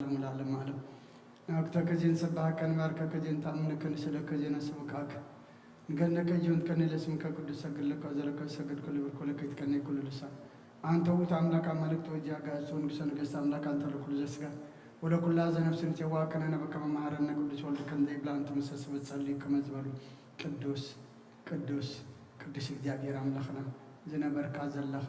ለዓለሙ ለዓለመ ዓለም። ንአክተከ ዜን ሰብሐከ ንባርከከ ዜን ተአምነከ ንስእለከ ዜን አስብካከ ንገነከ ጆን ከነ ለስምከ ቅዱስ ሰግድ ለከ ዘለከ ሰግድ ኩሉ ብርኮ ለከ ይትከነ ኩሉ ልሳን። አንተ ውእቱ አምላክ አማልክት ወእግዚአ አጋእዝት ወንጉሰ ነገስት አምላክ አንተ ለኩሉ ዘስጋ ወለኩላ ዘነፍስ ንሴዋ ከነ ነበከመ መሐረነ ቅዱስ ወልድ ከመ ዘይብላ አንተ መሰ ስብት ጸልዩ ከመ ዝበሉ ቅዱስ ቅዱስ ቅዱስ እግዚኣብሔር ኣምላኽና ዝነበርካ ዘለኻ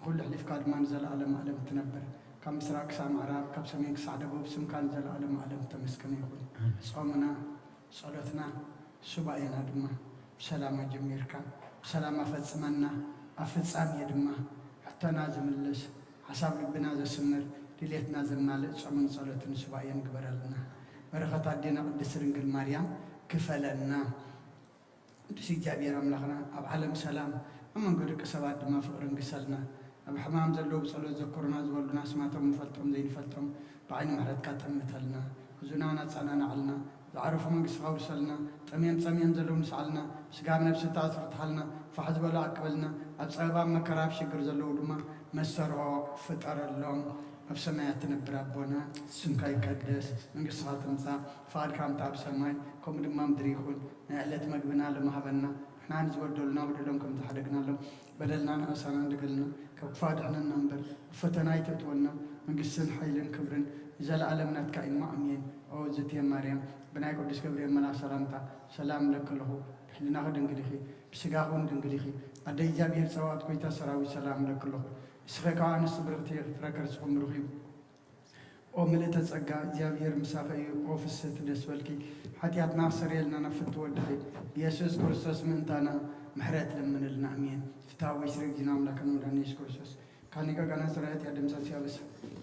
ንኹሉ ኣሕሊፍካ ድማ ንዘለኣለም ኣለም ትነብር። ካብ ምስራቅ ክሳብ ምዕራብ ካብ ሰሜን ክሳዕ ደቡብ ስምካ ንዘለኣለም ኣለም ተመስገነ ይኹን። ጾምና ጸሎትና ሱባኤና ድማ ብሰላም ኣጀሚርካ ብሰላም ኣፈጽመና። ኣብ ፍጻሜ ድማ ሕቶና ዝምልስ ሓሳብ ልብና ዘስምር ድሌትና ዘማልእ ጾምን ጸሎትን ሱባኤን ግበረልና። በረኸት ኣዴና ቅድስት ድንግል ማርያም ክፈለና። ቅዱስ እግዚኣብሔር ኣምላኽና ኣብ ዓለም ሰላም ኣብ መንጎ ደቂ ሰባት ድማ ፍቕሪ ንግሰልና። ኣብ ሕማም ዘለዉ ብጸሎት ዘክሩና ዝበሉና ኣስማቶም ንፈልጦም ዘይንፈልጦም ብዓይኒ ምሕረትካ ጠምተልና። ሕዙናን ኣጸናንዓልና። ዝዓረፉ መንግስትኻ ውርሰልና። ጠምዮም ጸሚኦም ዘለዉ ንስዓልና። ስጋ ኣብ ነብሲ ተኣስሩ ፍትሓልና። ፋሕ ዝበሉ ኣቅበልና። ኣብ ጸበባ ኣብ መከራ ኣብ ሽግር ዘለዉ ድማ መሰርዖ ፍጠረሎም። ኣብ ሰማያት ትነብር ኣቦና ስምካ ይቀደስ። መንግስትኻ ትምጻእ። ፍቓድካ ምጻእ ኣብ ሰማይ ከምኡ ድማ ምድሪ ይኹን። ናይ ዕለት መግብና ሎሚ ሃበና። ንሕና ንዝበደሉና በደሎም ከም ዝሓደግናሎም በደልና ንኣሳና ንደገልና ካብ ክፋ ድሕነና እምበር ኣብ ፈተና ኣይተእትወና። መንግስትን ሓይልን ክብርን ንዘለኣለም ናትካ እዩ እሞ ኣሜን። ኦ ዝትየ ማርያም ብናይ ቅዱስ ገብርኤል መልኣኽ ሰላምታ ሰላም እብለኪ ኣለኹ። ብሕልናኺ ድንግል ኢኺ ብስጋኺ እውን ድንግል ኢኺ። ኣደ እግዚኣብሔር ጸባኦት ጎይታ ሰራዊት ሰላም እብለኪ ኣለኹ። ንስኺ ካብ ኣንስቲ ብርኽቲ ኢኺ ፍረ ከርስኺ እውን ብሩኽ እዩ። ኦ ምልእተ ጸጋ እግዚኣብሔር ምሳኺ እዩ። ኦ ፍስህቲ ደስ በልኪ ሓጢኣትና ክሰርየልና ናብ ፍትሒ ወድኺ ኢየሱስ ክርስቶስ ምእንታና ምሕረት ለምንልና ኣሜን። ፍትሐ ወይ ስረ ጊዜና ኣምላክን መድኃኒት ኢየሱስ ክርስቶስ ካን ሊቀ ካህናት ሰራዊት ያደምሳሲ ያበሳ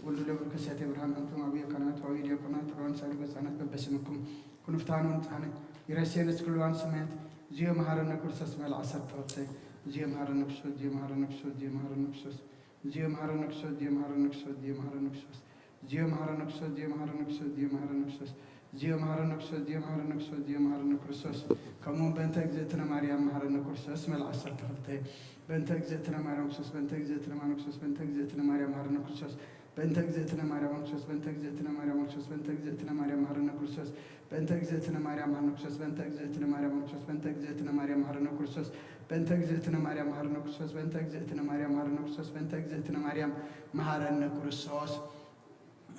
ወልዱ ለብሩክ ሰቴ ብርሃን አንቱም አብየ ካህናት ወአብየ ዲያቆናት ተባን ሳሉ ገጻናት በበስምኩም ኩንፍታኑ ንጻነ ይረሴነ ስክልዋን ስማያት እዚዮ መሐረነ ክርስቶስ መልዓ ሰርተወተ እዚዮ መሐረነ ክርስቶስ እዚዮ መሐረነ ክርስቶስ እዚዮ መሐረነ ክርስቶስ እዚዮ መሐረነ ክርስቶስ እዚዮ መሐረነ ክርስቶስ እዚዮ መሐረነ ክርስቶስ እዚዮ መሐረነ ክርስቶስ እዚዮ መሐረነ ክርስቶስ እዚዮ መሐረነ ክርስቶስ እዚዮ መሐረነ ክርስቶስ እዚዮ መሐረነ ክርስቶስ እዚዮ መሐረነ ክርስቶስ። ከምኡ እውን በእንተ እግዝእትነ ማርያም መሐረነ ክርስቶስ መልዓ ዓሰርተ ክልተ በእንተ እግዝእትነ ማርያም ክርስቶስ በእንተ እግዝእትነ ማርያም ክርስቶስ በእንተ እግዝእትነ ማርያም መሐረነ ክርስቶስ በእንተ እግዝእትነ ማርያም ክርስቶስ በእንተ እግዝእትነ ማርያም ክርስቶስ በእንተ እግዝእትነ ማርያም መሐረነ ክርስቶስ በእንተ እግዝእትነ ማርያም መሐረነ ክርስቶስ በእንተ እግዝእትነ ማርያም ክርስቶስ በእንተ እግዝእትነ ማርያም መሐረነ ክርስቶስ በእንተ እግዝእትነ ማርያም መሐረነ ክርስቶስ በእንተ እግዝእትነ ማርያም መሐረነ ክርስቶስ በእንተ እግዝእትነ ማርያም መሐረነ ክርስቶስ።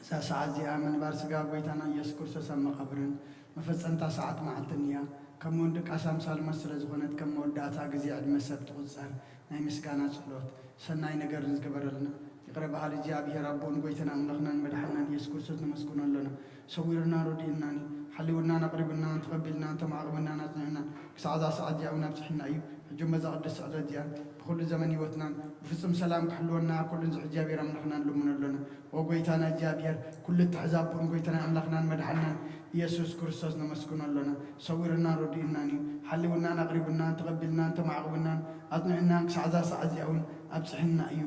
እዛ ሰዓት እዚኣ ምንባር ስጋ ጎይታና ኢየሱስ ክርስቶስ ኣብ መቓብርን መፈጸምታ ሰዓት መዓልትን እያ። ከምኡውን ድቃስ ኣምሳል ሞት ስለ ዝኾነት ከም መወዳእታ ግዜ ዕድመ ሰብ ትቑጸር። ናይ ምስጋና ጸሎት ሰናይ ነገር ንዝገበረልና ይቕረ በሃሊ እግዚኣብሔር ኣቦን ጎይታና ኣምላኽናን መድሓናን ኢየሱስ ክርስቶስ ነመስግኖ ኣሎና። ሰዊሩና ረዲኡናን እዩ። ሓልውናን ኣቕሪቡናን ተቐቢልናን ተማዕቕብናን ኣጽኒዑናን ክሳዕ እዛ ሰዓት እዚኣ እውን ኣብጽሒና እዩ። ሕጂ እሞ እዛ ቅድስቲ ዕለት እዚኣን ብኹሉ ዘመን ህይወትናን ብፍጹም ሰላም ክሕልወና ኩሉን ዝሕ እግዚኣብሔር ኣምላኽና ንልምኖ ኣሎና። ኦ ጎይታና እግዚኣብሔር ኩሉ እትሕዝ ኣቦን ጎይታና ኣምላኽናን መድሓናን ኢየሱስ ክርስቶስ ነመስግኖ ኣሎና። ሰዊሩናን ረዲኡናን እዩ። ሓልውናን ኣቕሪቡናን ተቐቢልናን ተማዕቕቡናን ኣጽኒዑናን ክሳዕ እዛ ሰዓት እዚኣ እውን ኣብጽሕና እዩ።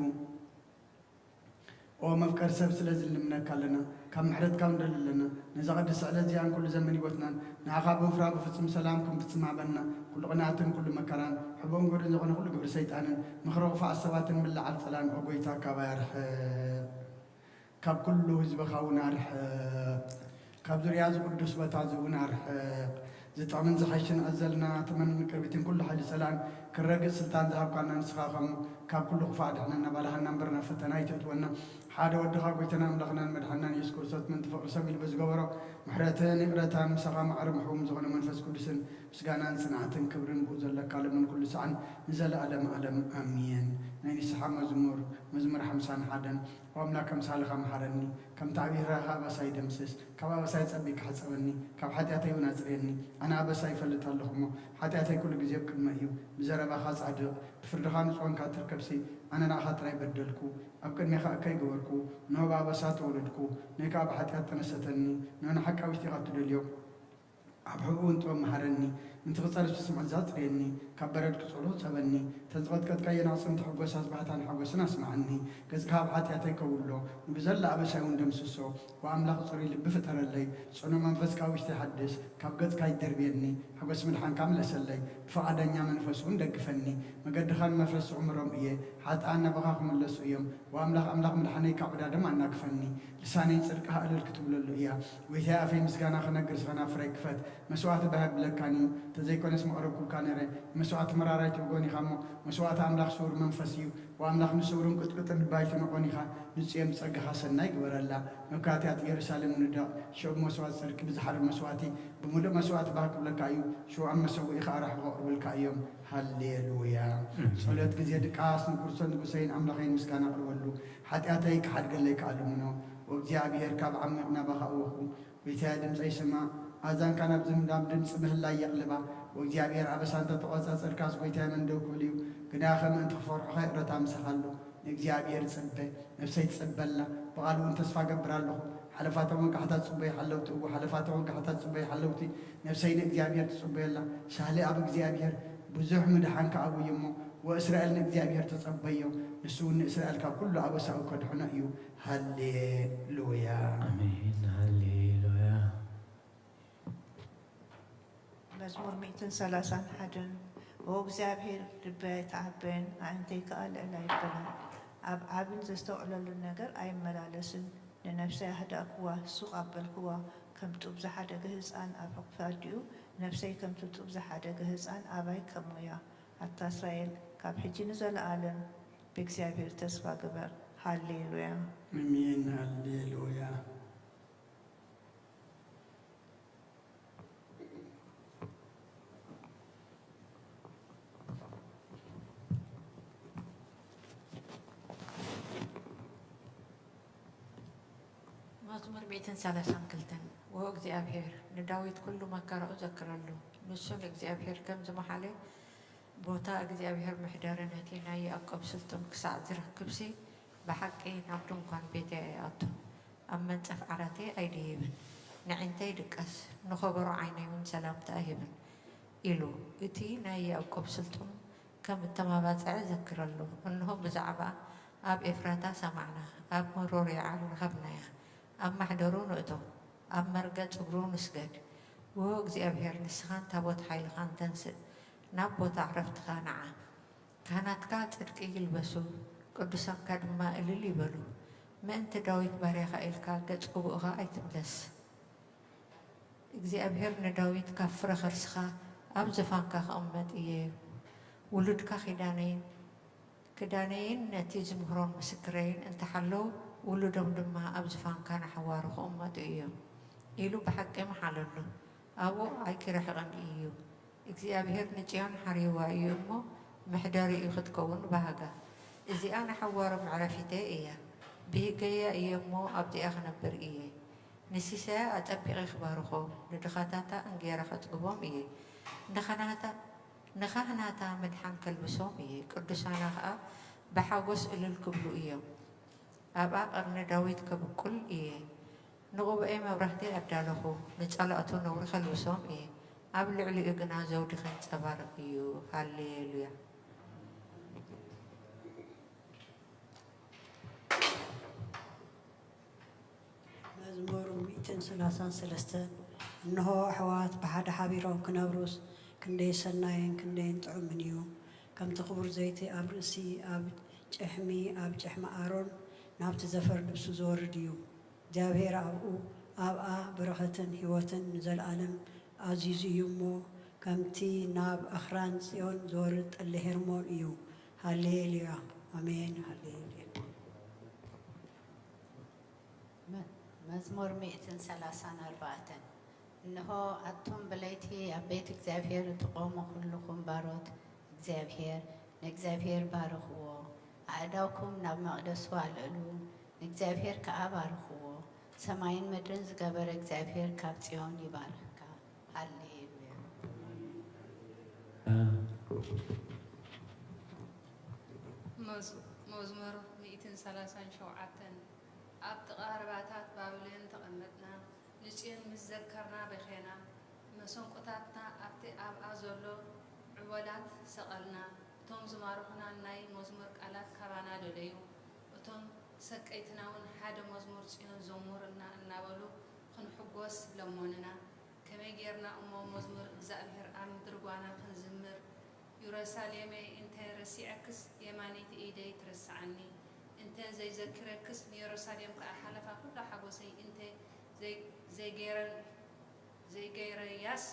ኦ መፍቀሪ ሰብ ስለዚ ንልምነካ ኣለና። ካብ ምሕረትካ ንደሊ ኣለና። ነዛ ቅድስቲ ዕለት እዚኣን ኩሉ ዘመን ህይወትናን ንዓኻ ብምፍራህ ብፍጹም ሰላም ክንፍጽም ሃበና። ኩሉ ቅንኣትን ኩሉ መከራን ሕቡእን ግብርን ዝኾነ ኩሉ ግብሪ ሰይጣንን ምኽሪ ክፉኣት ሰባትን ምልዓል ጸላን ኦ ጎይታ ካባይ ኣርሕቕ። ካብ ኩሉ ህዝብኻ እውን ኣርሕቕ። ካብ ዙርያ እዚ ቅዱስ ቦታ እዚ እውን ኣርሕቕ። ዝጥዕምን ዝሓሽን ኣዘልና ተመንን ቅርቢትን ኩሉ ሓይሊ ጸላእን ክረግጽ ስልጣን ዝሃብካና ንስኻ ከም ካብ ኩሉ ክፉእ ኣድሕነና ባልሃና እምበር ናብ ፈተና ኣይተእትወና። ሓደ ወድኻ ጎይታና ኣምላኽናን መድሓናን ኢየሱስ ክርስቶስ ምእንቲ ፍቕሪ ሰብ ኢሉ ብዝገበሮ ምሕረትን ይቕረታን ምሳኻ ማዕረ ምሕቡም ዝኾነ መንፈስ ቅዱስን ምስጋናን ጽንዓትን ክብርን ብኡ ዘለካ ሎምን ኩሉ ሰዓን ንዘለኣለም ዓለም ኣሜን። ናይ ንስሓ መዝሙር መዝሙር ሓምሳን ሓደን ኦ ኣምላክ ኣምሳልኻ መሓረኒ፣ ከምቲ ዓብዪ ርህራኸ ኣበሳይ ደምስስ፣ ካብ ኣበሳይ ጸቢብካ ሕጸበኒ፣ ካብ ሓጢኣተይ እውን ኣጽርየኒ። ኣነ ኣበሳ ይፈልጥ ኣለኹ እሞ፣ ሓጢኣተይ ኩሉ ግዜ ኣብ ቅድመይ እዩ። ብዘረባኻ ጻድቕ፣ ብፍርድኻ ንጹህ ኳንካ ትርከብሲ፣ ኣነ ንኣኻ ጥራይ በደልኩ፣ ኣብ ቅድሜኻ እከይ ገበርኩ፣ እንሆ ብኣበሳ ተወለድኩ፣ ነይ ከኣ ብሓጢኣት ተነሰተኒ፣ እንሆ ንሓቂ ኣብ ውሽጢኻ እትደልዮ። ኣብ ሕቡእን ጥበብ መሃረኒ፣ ምእንቲ ክጸርፍ ዝስምዖ ኣጽርየኒ፣ ካብ በረድ ቅጽሉ ጸበኒ፣ እተን ዝቐጥቀጥካየን ኣዕጽምቲ ሕጎስ ኣስባህታን ሓጎስን ኣስምዓኒ። ገጽካ ኣብ ሓጢኣተይ ከውሎ፣ ንብዘላ ኣበሳይ እውን ደምስሶ። ወኣምላኽ ጽሩይ ልቢ ፍጠረለይ፣ ጽኑዕ መንፈስካ ኣብ ውሽጠይ ሓድስ። ካብ ገጽካ ኣይትደርብየኒ፣ ሓጎስ ምድሓንካ ምለሰለይ። ብፍቓደኛ መንፈስ እውን ደግፈኒ። መገድኻ ንመፍረስ ክምሮም እየ፣ ሓጥኣን ናባኻ ክምለሱ እዮም። ወኣምላኽ ኣምላኽ ምድሓነይ ካብ ዕዳ ደም ኣናግፈኒ። ልሳነይ ጽድቅኻ እልል ክትብለሉ እያ። ጎይታይ ኣፈይ ምስጋና ክነግር ዝኸናፍረይ ክፈት። መስዋእቲ ባህ የብለካን እዩ፣ እንተዘይኮነስ መቕረብኩልካ ነይረ። ንመስዋእቲ መራራይ ትብጎን ኢኻ እሞ፣ መስዋእቲ ኣምላኽ ስውር መንፈስ እዩ። ወኣምላኽ ንስውርን ቅጥቅጥን ልቢ ኣይትንዖን ኢኻ። ንጽዮን ብጸጋኻ ሰናይ ግበረላ። መካትያት ኢየሩሳሌም ንደቕ፣ ሽዑ መስዋእቲ ጽድቂ ብዝሓርር መስዋእቲ ብምሉእ መስዋእቲ ባህ ክብለካ እዩ። ሽዑ ኣብ መሰውኢ ኸኣ ራሕቢ ከቕርቡልካ እዮም። ሃሌሉያ። ጸሎት ግዜ ድቃስ ንክርስቶስ ንጉሰይን ኣምላኸይን ምስጋና ኣቕርበሉ። ሓጢኣተይ ክሓድገለይ ከኣ ልምኖ። ወእግዚኣብሔር ካብ ዓሚቕ ናባኻ እወኹ። ጎይታየ ድምፀይ ስማዕ፣ ኣእዛንካ ናብ ዝም-፣ ናብ ድምፂ ምህላይ የቕልባ። ወእግዚኣብሔር ኣበሳ እንተተቖጻጸርካስ ጎይታየ መን ደው ክብል እዩ? ግናኸ ምእንቲ ክፈርሑኻ ይቕረታ ምሳኻ ኣሎ። ንእግዚኣብሔር ጽበ፣ ነፍሰይ ትጽበ ኣላ፣ ብቓሉ እውን ተስፋ እገብር ኣለኹ። ሓለፋቶም ወጋሕታ ጽቡይ ሓለውቲ፣ እዎ፣ ሓለፋቶም ወጋሕታ ጽቡይ ሓለውቲ፣ ነፍሰይ ንእግዚኣብሔር ትጽበዮ ኣላ። ሳህሊ ኣብ እግዚኣብሔር፣ ብዙሕ ምድሓን ከኣ ኣብዩ እሞ፣ ወእስራኤል ንእግዚኣብሔር ተጸበዮ፣ ንሱ እውን ንእስራኤል ካብ ኩሉ ኣበሳኡ ከድሕኖ እዩ። ሃሌሉያ። ኣሜን። ሃሌሉያ። መዝሙር ሚእትን ሰላሳን ሓደን። ኦ እግዚኣብሔር፣ ልበይ ኣይተዓበየን፣ ኣዒንተይ ከኣ ልዕል ኣይበላን። ኣብ ዓብን ዘስተውዕለሉን ነገር ኣይመላለስን። ንነፍሰይ ኣህዳእክዋ፣ ሱቕ ኣበልክዋ፣ ከም ጡብ ዝሓደገ ህጻን ኣብ ሕቑፊ ኣዲኡ፣ ነፍሰይ ከምቲ ጡብ ዝሓደገ ህጻን ኣባይ ከምኡያ። ኣታ እስራኤል፣ ካብ ሕጂ ንዘለኣለም ብእግዚኣብሔር ተስፋ ግበር። ሃሌሉያ። ኣሜን። ሃሌሉያ። መዝሙር ሚእትን ሰላሳን ክልተን። ወእግዚኣብሔር፣ ንዳዊት ኩሉ መከራኡ ዘክረሉ። ንሱ ንእግዚኣብሔር ከም ዝመሓለ፣ ቦታ እግዚኣብሔር መሕደሪ ነቲ ናይ ያዕቆብ ስልጡን ክሳዕ ዝረክብሲ፣ ብሓቂ ናብ ድንኳን ቤተይ ኣይኣቱን፣ ኣብ መንጸፍ ዓራተይ ኣይድይብን። ንዒንተይ ድቀስ፣ ንኸበሮ ዓይነይ እውን ሰላምታ ኣይህብን። ኢሉ፣ እቲ ናይ ያዕቆብ ስልጡን ከም እተማባጽዐ ዘክረሉ። እንሆ፣ ብዛዕባ ኣብ ኤፍራታ ሰማዕና፣ ኣብ መሮር የዓር ረኸብናያ። ኣብ ማሕደሩ ንእቶ፣ ኣብ መርገጽ እግሩ ንስገድ። ዎ እግዚኣብሔር፣ ንስኻን ታቦት ሓይልኻን ተንስእ፣ ናብ ቦታ ዕረፍትኻ ንዓ። ካህናትካ ጽድቂ ይልበሱ፣ ቅዱሳንካ ድማ እልል ይበሉ። ምእንቲ ዳዊት ባርያኻ ኢልካ፣ ገጽ ግቡእኻ ኣይትምለስ። እግዚኣብሔር ንዳዊት ካብ ፍረ ከርስኻ ኣብ ዝፋንካ ክቕመጥ እየ። ውሉድካ ኪዳነይን፣ ክዳነይን ነቲ ዝምህሮን ምስክረይን እንተሓለዉ፣ ውሉዶም ድማ ኣብ ዝፋንካ ንሓዋሩ ክቕመጡ እዮም ኢሉ ብሓቂ መሓለሉ። ኣብኡ ኣይኪርሕቕን እዩ። እግዚኣብሔር ንጽዮን ሓርይዋ እዩ እሞ፣ መሕደሪኡ ክትከውን ባህጋ። እዚኣ ንሓዋሩ መዕረፊተይ እያ። ብሂገያ እየ እሞ፣ ኣብዚኣ ክነብር እየ። ንሲሳያ ኣጸቢቐ ክባርኾ፣ ንድኻታታ እንጌራ ከጽግቦም እየ። ንኻህናታ-፣ ንኻህናታ ምድሓን ከልብሶም እየ፣ ቅዱሳና ኸኣ ብሓጎስ እልል ክብሉ እዮም። ኣብኣ ቀርኒ ዳዊት ከብቁል እየ። ንጉባኤ መብራህቲ ኣዳለኹ፣ ንጸላእቱ ነውሪ ከልብሶም እየ፣ ኣብ ልዕሊኡ ግና ዘውዲ ከንጸባርቕ እዩ። ሃሌሉያ። መዝሙር ሚእትን ሰላሳን ሰለስተን። እንሆ፣ ኣሕዋት ብሓደ ሓቢሮም ክነብሩስ፣ ክንደይ ሰናይን ክንደይን ጥዑምን እዩ! ከምቲ ክቡር ዘይቲ ኣብ ርእሲ፣ ኣብ ጭሕሚ፣ ኣብ ጭሕሚ ኣሮን፣ ናብቲ ዘፈር ልብሱ ዝወርድ እዩ። እግዚኣብሔር ኣብኡ፣ ኣብኣ በረኸትን ህይወትን ንዘለኣለም ኣዚዙ እዩ እሞ፣ ከምቲ ናብ ኣኽራን ጽዮን ዝወርድ ጠሊ ሄርሞን እዩ። ሃሌሉያ፣ ኣሜን፣ ሃሌሉያ። መ-፣ መዝሙር ሚእትን ሰላሳን ኣርባዕተን። እንሆ፣ ኣቱም ብለይቲ ኣብ ቤት እግዚኣብሔር እትቖሙ ኹልኹም ባሮት እግዚኣብሔር፣ ንእግዚኣብሔር ባርኽዎ። ኣእዳውኩም ናብ መቕደሱ ኣልዕሉ፣ ንእግዚኣብሔር ከኣ ባርኽዎ። ሰማይን ምድርን ዝገበረ እግዚኣብሔር ካብ ጽዮን ይባርኽካ። ሃሌሉያ። መዝ-፣ መዝሙር ሚእትን ሰላሳን ሸውዓተን። ኣብ ጥቓ ርባታት ባቢሎን ተቐመጥና፣ ንጽዮን ምስ ዘከርና በኼና። መሰንቆታትና ኣብቲ ኣብኣ ዘሎ ዕወላት ሰቐልና፣ እቶም ዝማርኹና ናይ መዝሙር ቃላት ካባና ደለዩ፣ እቶም ሰቀይትና እውን ሓደ መዝሙር ጽዮን ዘሙርልና እናበሉ ክንሕጎስ ለሞንና። ከመይ ጌርና እሞ መዝሙር እግዚኣብሔር ኣብ ምድሪ ጓና ክንዝምር? የሩሳሌመይ እንተ ረሲዐክስ የማነይቲ ኢደይ ትርስዓኒ፣ እንተ ዘይዘኪረክስ ንየሩሳሌም ከኣ ሓለፋ ኩሉ ሓጎሰይ እንተ ዘይገይረን ዘይገይረያስ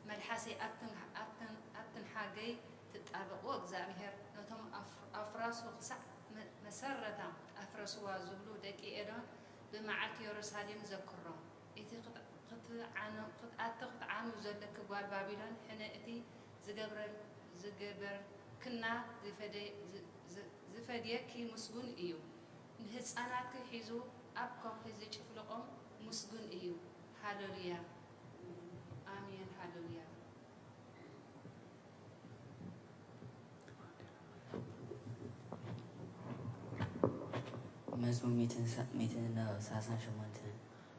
መልሓሰይ ኣብትን ኣብትን ኣብትን ሓገይ ትጣበቕ። ወእግዚኣብሔር ነቶም ኣፍራሱ ክሳዕ መሰረታ ኣፍረስዋ ዝብሉ ደቂ ኤዶም ብመዓልቲ የሩሳሌም ዘክሮም። እቲ ክትዓኑ ክትዓኑ ዘለኪ ጓል ባቢሎን ሕነ እቲ ዝገበርክና ዝፈድየኪ ምስጉን እዩ። ንህጻናትኪ ሒዙ ኣብ ከውሒ ዝጭፍልቖም ምስጉን እዩ። ሃለሉያ ኣሜን ሃለሉያ። መዝሙር ሚእትን ሰላሳን ሸሞንተን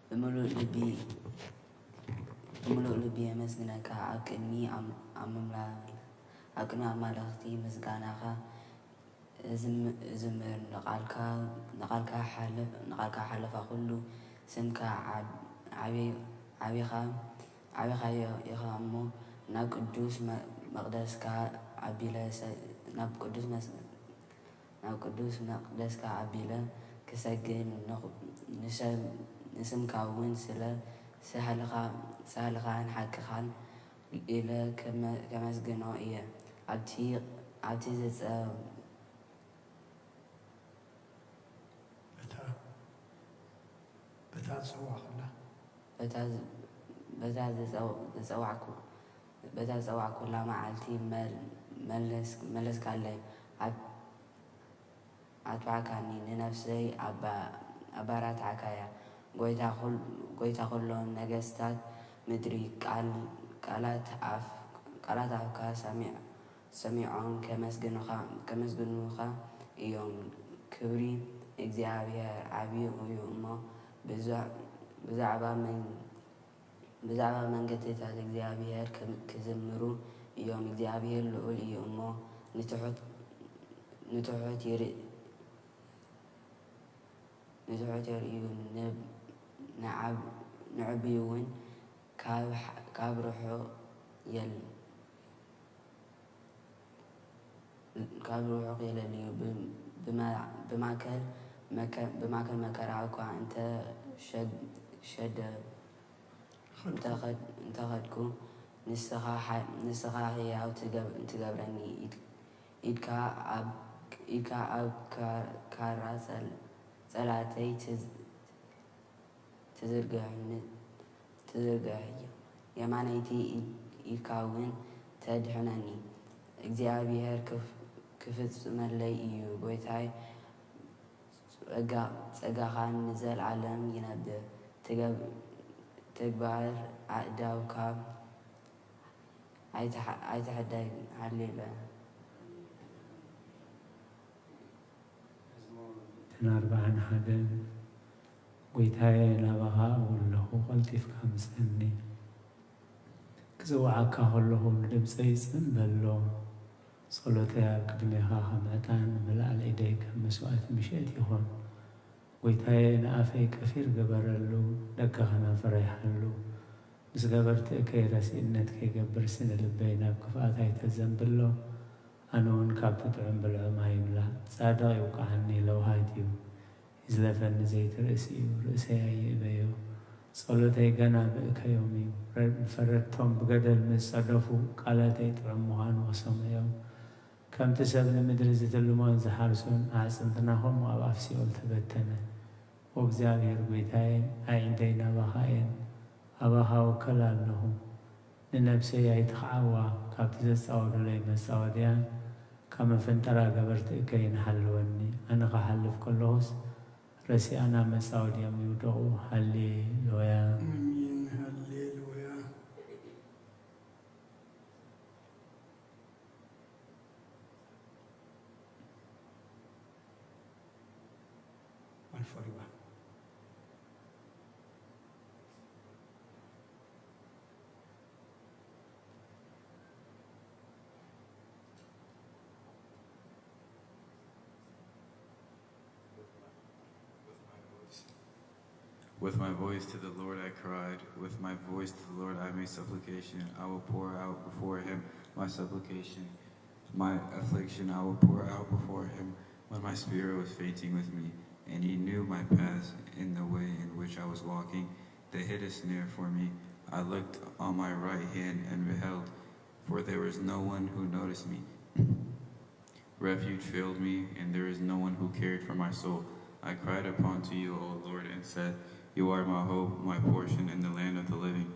ብምሉእ ልቢ ብምሉእ ልቢ የመስግነካ፣ ኣብ ቅድሚ ኣማልኽቲ ምስጋናኻ እዝምር፣ ንቓልካ ሓለፋ ኩሉ ስምካ ዓቢኻ ዓቢኻዮ ኢኻ እሞ፣ ናብ ቅዱስ መቕደስካ ኣቢለ፣ ናብ ቅዱስ መስ-፣ ናብ ቅዱስ መቕደስካ ኣቢለ ክሰግድ፣ ንስምካውን ስለ ሳህልኻን ሓቅኻን ኢለ ከመስግኖ እየ። ኣብቲ ዝጸ በታ በታ ዝጸዋዕኩላ በታ በታ ዝጸው- ዝጸዋዕኩ በታ ዝጸዋዕኩላ መዓልቲ መል- መለስ- መለስካለይ። ኣት- ኣትባዕካኒ፣ ንነፍሰይ ኣባ- ኣባራታዕካያ። ጎይታ ኩል- ጎይታ ኩሎም ነገስታት ምድሪ ቃል- ቃላት ኣፍ- ቃላት ኣፍካ ሰሚዕ- ሰሚዖም ከመስግኑኻ እዮም። ክብሪ እግዚኣብሔር ዓብዪ እዩ እሞ፣ ብዛዕባ መንግስታት እግዚኣብሔር ክዝምሩ እዮም። እግዚኣብሔር ልዑል እዩ እሞ፣ ንትሑት የርእዩ፣ ንዕቡይውን ካብ ርሑቕ የል ካብ ርሑቕ የለልዩ፣ ብማእከል መከራ እኳ እንተ ኸድኩ፣ ንስኻ ሕያው ትገብረኒ፣ ኢድካ ኣብ ካራ ጸላእተይ ትዝርግሕ ትዝርግሕ፣ የማነይቲ ኢድካውን ተድሕነኒ። እግዚኣብሔር ክፍጽመለይ እዩ፣ ጐይታይ ጸጋኻ ንዘለዓለም ይነብር። ተግባር ኣእዳውካ ኣይትሓዳይ። ሃሌሉያ። እተን ኣርብዓን ሓደን። ጐይታየ፣ ናባኻ እውለኹ፣ ቀልጢፍካ ምጸኒ። ክጽውዓካ ከለኹ፣ ንድምጸይ ጽን በሎ። ጸሎተይ ኣብ ቅድሜኻ ከም ዕጣን፣ ምልኣል ኢደይ ከም መስዋእቲ ምሸት ይኹን። ጐይታየ፣ ንኣፈይ ቀፊር ግበረሉ፣ ደገ ኸናፍረይ ሓሉ። ምስ ገበርቲ እከይ ረሲእነት ከይገብር ስነ ልበይ ናብ ክፍኣት ኣይተዘንብሎ። ኣነ እውን ካብቲ ጥዑም ብልዑ ማይ ይብላዕ። ጻድቕ ይውቅዓኒ ለውሃት እዩ፣ ይዝለፈኒ ዘይቲ ርእሲ እዩ፣ ርእሰይ ኣይእበዮ። ጸሎተይ ገና ብእከዮም እዩ፣ ንፈረድቶም ብገደል ምስ ጸደፉ ቃላተይ ጥዑም ምዃኑ ክሰምዑ እዮም። ከምቲ ሰብ ንምድሪ ዝትልሞን ዝሓርሶን ኣዕጽምትና ከምኡ ኣብ ኣፍ ሲኦል ተበተነ። ኦ እግዚኣብሔር ጐይታየ፣ ኣዒንተይ ናባኻ እየን፣ ኣባኻ እውከል ኣለኹ። ንነብሰይ ኣይትኽዓዋ፣ ካብቲ ዘጻወዱለይ መጻወድያን ካብ መፈንጠራ ገበርቲ እከይን ሓልወኒ። ኣነ ክሓልፍ ከለኹስ ረሲኣን ኣብ መጻወድያኦም ይውደቑ። ሃሌ ሉያ። ኣሜን ሃሌ ሉያ። One forty-one. With my voice to the Lord I cried. With my voice to the Lord I made supplication. I will pour out before him my supplication. My affliction I will pour out before him when my spirit was fainting with me. And he knew my path in the way in which I was walking. They hid a snare for me. I looked on my right hand and beheld, for there was no one who noticed me. Refuge failed me, and there is no one who cared for my soul. I cried upon to you, O Lord, and said, You are my hope, my portion in the land of the living.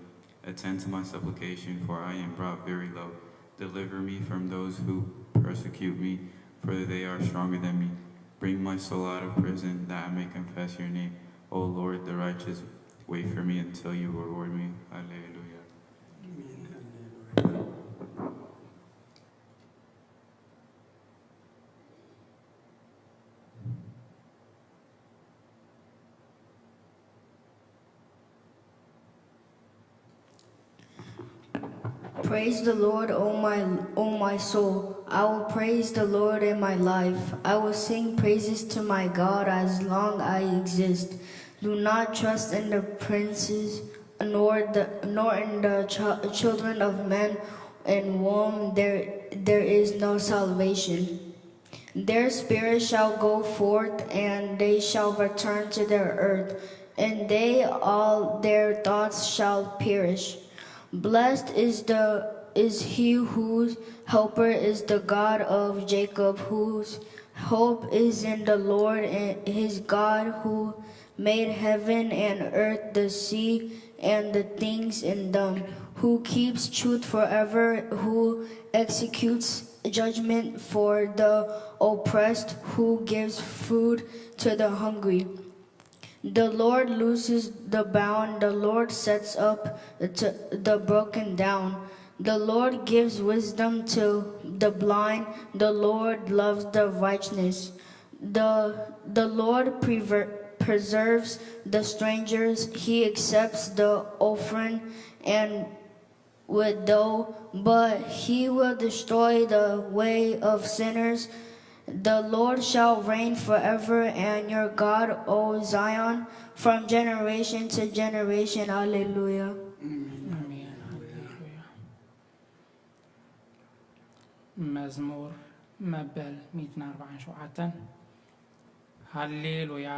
Attend to my supplication, for I am brought very low. Deliver me from those who persecute me, for they are stronger than me. Bring my soul out of prison, that I may confess your name. O Lord, the righteous wait for me until you reward me. Alleluia. Praise the Lord, O my, O my soul. I will praise the Lord in my life. I will sing praises to my God as long I exist. Do not trust in the princes, nor the, nor in the ch- children of men, in whom there, there is no salvation. Their spirit shall go forth, and they shall return to their earth, and they all their thoughts shall perish. Blessed is the is he whose helper is the God of Jacob, whose hope is in the Lord and his God, who made heaven and earth, the sea and the things in them, who keeps truth forever, who executes judgment for the oppressed, who gives food to the hungry. The Lord looses the bound, the Lord sets up to the broken down. The Lord gives wisdom to the blind, the Lord loves the righteous. The, the Lord prever- preserves the strangers, he accepts the orphan and widow, but he will destroy the way of sinners. The Lord shall reign forever, and your God, O Zion, from generation to generation. Alleluia. ኣሜን። ሃሌሉያ። መዝሙር መበል ሚእትን ኣርባዓን ሸውዓተን። ሃሌሉያ፣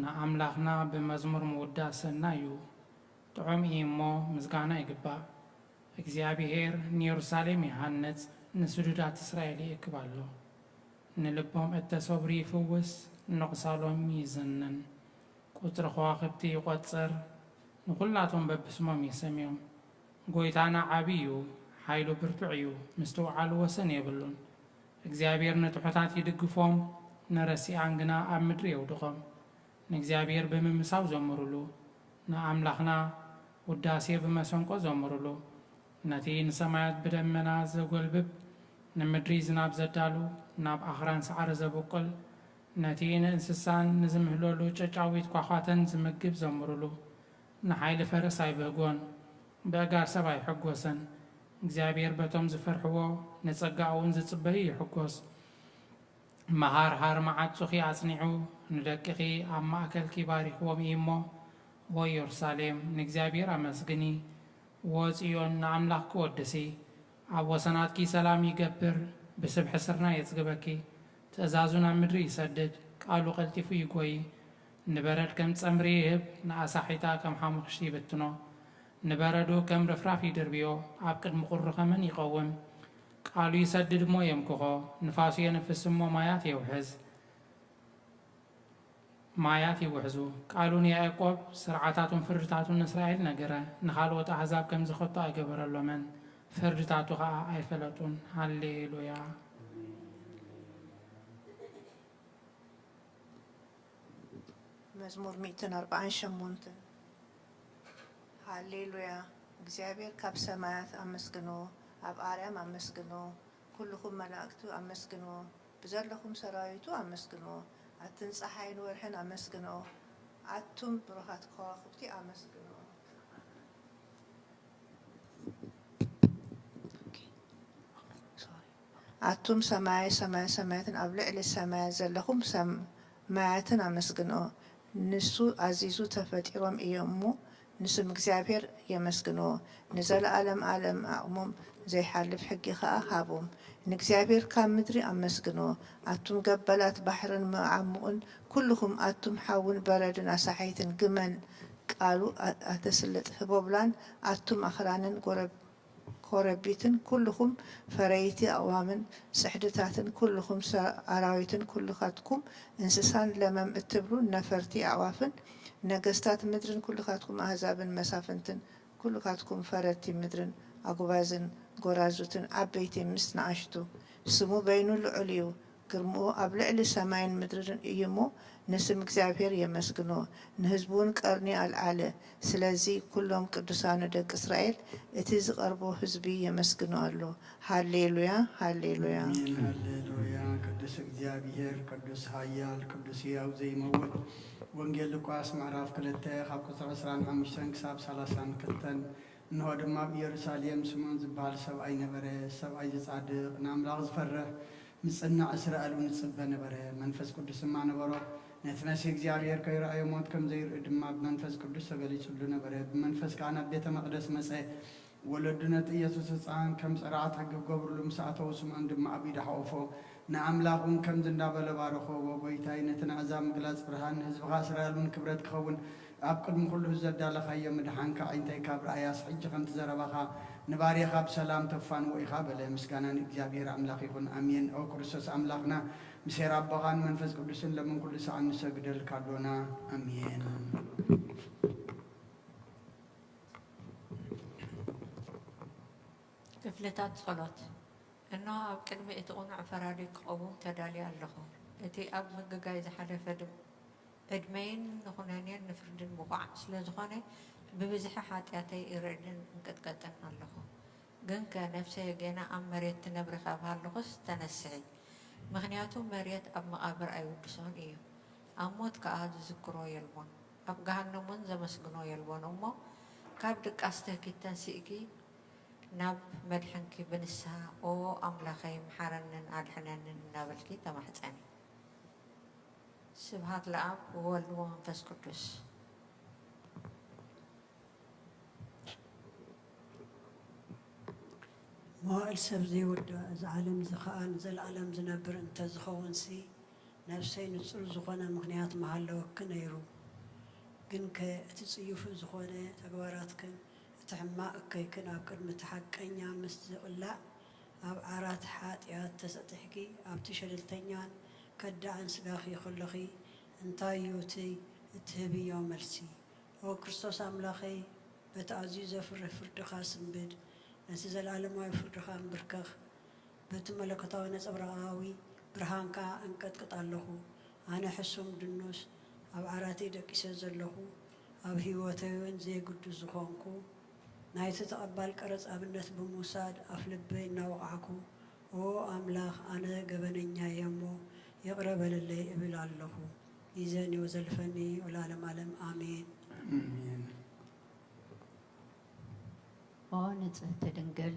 ንኣምላኽና ብመዝሙር ምውዳእ ሰናይ እዩ። ጥዑም እዩ እሞ ምስጋና ይግባእ። እግዚኣብሄር ንየሩሳሌም ይሃንጽ፣ ንስዱዳት እስራኤል ይእክብ ኣሎ። ንልቦም እተሰብሩ ይፍውስ፣ ንቑሳሎም ይዝንን። ቁጽሪ ከዋኽብቲ ይቖጽር፣ ንኹላቶም በብስሞም ይሰምዮም። ጐይታና ዓቢ እዩ፣ ሓይሉ ብርቱዕ እዩ፣ ምስትውዓሉ ወሰን የብሉን። እግዚኣብሔር ንጥሑታት ይድግፎም፣ ንረሲኣን ግና ኣብ ምድሪ የውድቖም። ንእግዚኣብሔር ብምምሳው ዘምሩሉ፣ ንኣምላኽና ውዳሴ ብመሰንቆ ዘምሩሉ። ነቲ ንሰማያት ብደመና ዘጎልብብ፣ ንምድሪ ዝናብ ዘዳሉ፣ ናብ ኣኽራን ሳዕሪ ዘብቁል፣ ነቲ ንእንስሳን ንዝምህለሉ ጨጫዊት ኳዃተን ዝምግብ ዘምሩሉ። ንሓይሊ ፈረስ ኣይብህጎን፣ በእጋር ሰብ ኣይሕጎሰን። እግዚኣብሔር በቶም ዝፈርሕዎ፣ ንጸጋኡ እውን ዝጽበዩ ይሕጎስ። መሃርሃር መዓጹኺ ኣጽኒዑ፣ ንደቅኺ ኣብ ማእከልኪ ባሪኽዎም እዩ እሞ፣ ዎይ የሩሳሌም፣ ንእግዚኣብሔር ኣመስግኒ፣ ዎጽዮን፣ ንኣምላኽኪ ወድሲ። ኣብ ወሰናትኪ ሰላም ይገብር፣ ብስብሒ ስርናይ የጽግበኪ። ትእዛዙ ናብ ምድሪ ይሰድድ፣ ቃሉ ቀልጢፉ ይጎዪ። ንበረድ ከም ጸምሪ ይህብ፣ ንኣሳሒታ ከም ሓሙኽሽቲ ይብትኖ። ንበረዱ ከም ርፍራፍ ይድርብዮ፣ ኣብ ቅድሚ ቁሪ ኸመን ይቐውም። ቃሉ ይሰድድ እሞ የምክኾ፣ ንፋሱ የንፍስ እሞ ማያት የውሕዝ። ማያት ይውሕዙ። ቃሉ ንያዕቆብ፣ ስርዓታቱን ፍርድታቱን ንእስራኤል ነገረ። ንኻልኦት ኣህዛብ ከም ዝኸቶ ኣይገበረሎምን፣ ፍርድታቱ ኸኣ ኣይፈለጡን። ሃሌሉያ። መዝሙር ሚእትን ኣርባዓን ሸሞንተን። ሃሌሉያ። እግዚኣብሔር ካብ ሰማያት ኣመስግንዎ፣ ኣብ ኣርያም ኣመስግንዎ፣ ኩልኹም መላእክቱ ኣመስግንዎ፣ ብዘለኹም ሰራዊቱ ኣመስግንዎ፣ ኣትን ጸሓይን ወርሕን ኣመስግንኦ፣ ኣቱም ብሩኻት ከዋኽብቲ ኣመስግንዎ። ኣቱም ሰማየ ሰማየ ሰማያትን ኣብ ልዕሊ ሰማያት ዘለኹም ሰማያትን ኣመስግንኦ። ንሱ ኣዚዙ ተፈጢሮም እዮም እሞ፣ ንስም እግዚኣብሔር የመስግንዎ። ንዘለዓለም ዓለም ዓቕሞም ዘይሓልፍ ሕጊ ኸኣ ሃቦም። ንእግዚኣብሔር ካብ ምድሪ ኣመስግንዎ። ኣቱም ገበላት ባሕርን መዓሙቕን፣ ኩልኹም ኣቱም ሓውን በረድን ኣሳሓይትን ግመን ቃሉ ኣ-፣ ኣተስልጥ ህቦብላን፣ ኣቱም ኣኽራንን ጎረብ-፣ ኮረቢትን፣ ኩልኹም ፈረይቲ ኣቕዋምን ጽሕድታትን፣ ኩልኹም ሰ-፣ ኣራዊትን፣ ኩልኻትኩም እንስሳን ለመም እትብሉ ነፈርቲ ኣዕዋፍን፣ ነገስታት ምድርን፣ ኩልኻትኩም ኣህዛብን መሳፍንትን፣ ኩልኻትኩም ፈረድቲ ምድርን ኣጉባዝን ጎራዙትን ዓበይቲ ምስ ንኣሽቱ፣ ስሙ በይኑ ልዑል እዩ፣ ግርምኡ ኣብ ልዕሊ ሰማይን ምድርን እዩ እሞ፣ ንስም እግዚኣብሔር የመስግኖ፣ ንህዝቡ እውን ቀርኒ ኣልዓለ። ስለዚ ኩሎም ቅዱሳኑ ደቂ እስራኤል፣ እቲ ዝቐርቦ ህዝቢ የመስግኖ ኣሎ። ሃሌሉያ፣ ሃሌሉያ። ኣሜን፣ ሃሌሉያ። ቅዱስ እግዚኣብሔር፣ ቅዱስ ኃያል፣ ቅዱስ ሕያው ዘይመውት፣ ወንጌል ሉቃስ ምዕራፍ ክልተ ካብ ቁጽሪ ዕስራን ሓሙሽተን ክሳብ ሰላሳን ክልተን። እንሆ ድማ ኣብ ኢየሩሳሌም ስምዖን ዝበሃል ሰብኣይ ነበረ። ሰብኣይ ዝጻድቕ፣ ንኣምላኽ ዝፈርህ፣ ዝጽናዕ፣ እስራኤል እውን ይጽበ ነበረ። መንፈስ ቅዱስ ድማ ነበሮ። ነቲ መሲሕ እግዚኣብሔር ከይረኣዮ ሞት ከም ዘይርኢ ድማ ብመንፈስ ቅዱስ ተገሊጹሉ ነበረ። ብመንፈስ ከኣ ናብ ቤተ መቕደስ መጸ። ወለዱ ነቲ ኢየሱስ ህጻን ከም ጸራዕቲ ሕጊ ክገብርሉ ምስ ኣተዉ፣ ስምዖን ድማ ኣብ ኢዱ ሓቖፎ። ንኣምላኽ እውን ከምዚ እንዳበለ ባረኾ፣ "ዎ ጐይታይ፣ ነቲ ንኣሕዛብ ምግላጽ ብርሃን፣ ንህዝብኻ እስራኤል እውን ክብረት ክኸውን፣ ኣብ ቅድሚ ኩሉ ዘዳለኻዮ ምድሓንካ ኣዒንተይ ካብ ረኣያስ፣ ሕጂ ከምቲ ዘረባኻ ንባርያኻ ብሰላም ተፋንዎ ኢኻ" በለ። ምስጋና ንእግዚኣብሔር ኣምላኽ ይኹን፣ ኣሜን። ኦ ክርስቶስ ኣምላኽና፣ ምስ ኄር ኣቦኻን መንፈስ ቅዱስን ለምን ኩሉ ሰዓት ንሰግደልካ ኣሎና፣ ኣሜን። ክፍልታት ጸሎት። እንሆ፣ ኣብ ቅድሚ እቲ ቅኑዕ ፈራዲ ክቐውም ተዳልየ ኣለኹ። እቲ ኣብ ምግጋይ ዝሓለፈ ድም-፣ ዕድመይን ንኹነኔን ንፍርድን ብቑዕ ስለ ዝኾነ፣ ብብዝሒ ሓጢኣተይ ይርዕድን እንቅጥቀጥን ኣለኹ። ግንከ፣ ነፍሰይ ጌና ኣብ መሬት ትነብሪ ካብ ሃለኹስ ተነስሒ። ምኽንያቱ፣ መሬት ኣብ መቓብር ኣይውድሶን እዩ። ኣብ ሞት ከኣ ዝዝክሮ የልቦን፣ ኣብ ገሃነም እውን ዘመስግኖ የልቦን። እሞ፣ ካብ ድቃስ ትህኪት ተንሲእኪ፣ ናብ መድሕንኪ ብንስሃ፣ "ኦ ኣምላኸይ፣ ምሓረንን ኣድሕነንን" እናበልኪ ተማሕጸኒ። ስብሃት ለኣብ ወወልድ ወመንፈስ ቅዱስ። መዋእል ሰብ ዘይወድእ፣ እዚ ዓለም እዚ ኸኣ ንዘለኣለም ዝነብር እንተዝኸውንሲ፣ ነፍሰይ ንጹር ዝኾነ ምኽንያት ምሃለወኪ ነይሩ። ግንከ እቲ ጽዩፍ ዝኾነ ተግባራትክን እቲ ሕማቕ እከይክን ኣብ ቅድሚ እቲ ሓቀኛ ምስ ዝቕላዕ፣ ኣብ ዓራት ሓጢኣት ተሰጢሕኪ፣ ኣብቲ ሸለልተኛን ከዳዕን ስጋኺ ከለኺ፣ እንታይ እዩ እቲ እትህብዮ መልሲ? ኦ ክርስቶስ ኣምላኸይ፣ በቲ ኣዝዩ ዘፍርህ ፍርድኻ ስንብድ፣ ነቲ ዘለኣለማዊ ፍርድኻ እንብርከኽ። በቲ መለኮታዊ ነጸብራቓዊ ብርሃንካ እንቀጥቅጥ ኣለኹ። ኣነ ሕሱም ድኑስ፣ ኣብ ዓራተይ ደቂሰ ዘለኹ፣ ኣብ ህይወተይ እውን ዘይግዱስ ዝኾንኩ፣ ናይቲ ተቐባል ቀረጽ ኣብነት ብምውሳድ ኣፍልበይ እናወቓዕኩ፣ ኦ ኣምላኽ፣ ኣነ ገበነኛ እየ እሞ ይቕረ በለለይ እብል ኣለኹ። ይእዜኒ ወዘልፈኒ ወለዓለመ ዓለም፣ ኣሜን። ኣሜን። ኦ ንጽህቲ ድንግል፣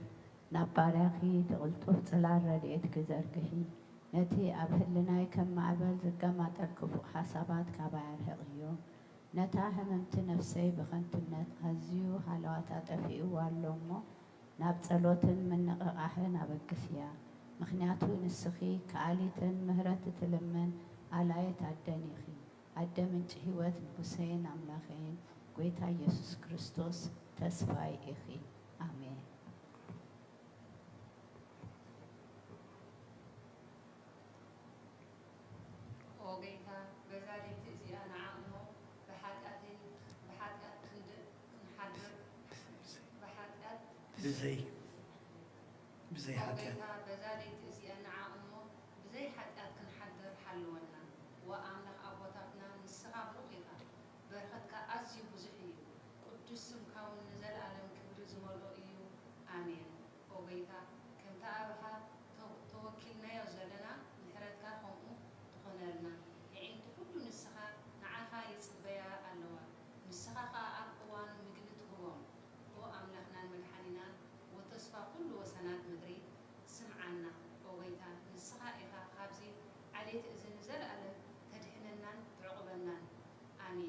ናብ ባርያኺ እቲ ቅልጡፍ ጽላል ረድኤትኪ ዘርግሒ። ነቲ ኣብ ህልናይ ከም ማዕበል ዝገማጠል ክፉእ ሓሳባት ካባይ ኣርሕቕዮ። ነታ ህምምቲ ነፍሰይ ብኸንቱነት ኣዝዩ ሃለዋታ ጠፊእዋ ኣሎ እሞ፣ ናብ ጸሎትን ምንቕቓሕን ኣበግስያ። ምኽንያቱ ንስኺ ከኣሊትን ምህረት እትልምን ኣላይት ኣደን ኢኺ። ኣደ ምንጪ ህይወት ንጉሰይን ኣምላኸይን ጐይታ ኢየሱስ ክርስቶስ ተስፋይ ኢኺ። ኣሜን። ኦ ጌታ፣ በዛ ለይቲ እዚኣ ንዓ እሞ ብሓጢኣተይ፣ ብሓጢኣት ክንድ-፣ ክንሓድር፣ ብሓጢኣት ብዘይ፣ ብዘይ ኦ ሓጢኣት። ጌታ፣ በዛ ለይቲ እዚኣ ንዓ እሞ ብዘይ ሓጢኣት ክንሓድር ሓልወና። ወኣምላኽ ኣቦታትና፣ ንስኻ ብሩኽ ኢኻ፣ በረኸትካ ኣዝዩ ብዙሕ እዩ። ቅዱስ ስምካ እውን ንዘለኣለም ክብሪ ዝመልኦ እዩ። ኣሜን። ኦ ጐይታ፣ ከምቲ ኣብኻ ተ-፣ ተወኪልናዮ ዘለና፣ ምሕረትካ ከምኡ ትኹነልና። የዒንቲ ኩሉ ንስኻ፣ ንዓኻ ይጽበያ ኣለዋ። ንስኻ ኸኣ ኣብ እዋኑ ምግቢ ትህቦም። ኦ ኣምላኽናን መድሓኒናን፣ ወተስፋ ኩሉ ወሰናት ምድሪ፣ ስምዓና። ኦ ጐይታ፣ ንስኻ ኢኻ ካብዚ ዓሌት እዚ ንዘለኣለም ተድሕነናን ትዕቑበናን። ኣሜን።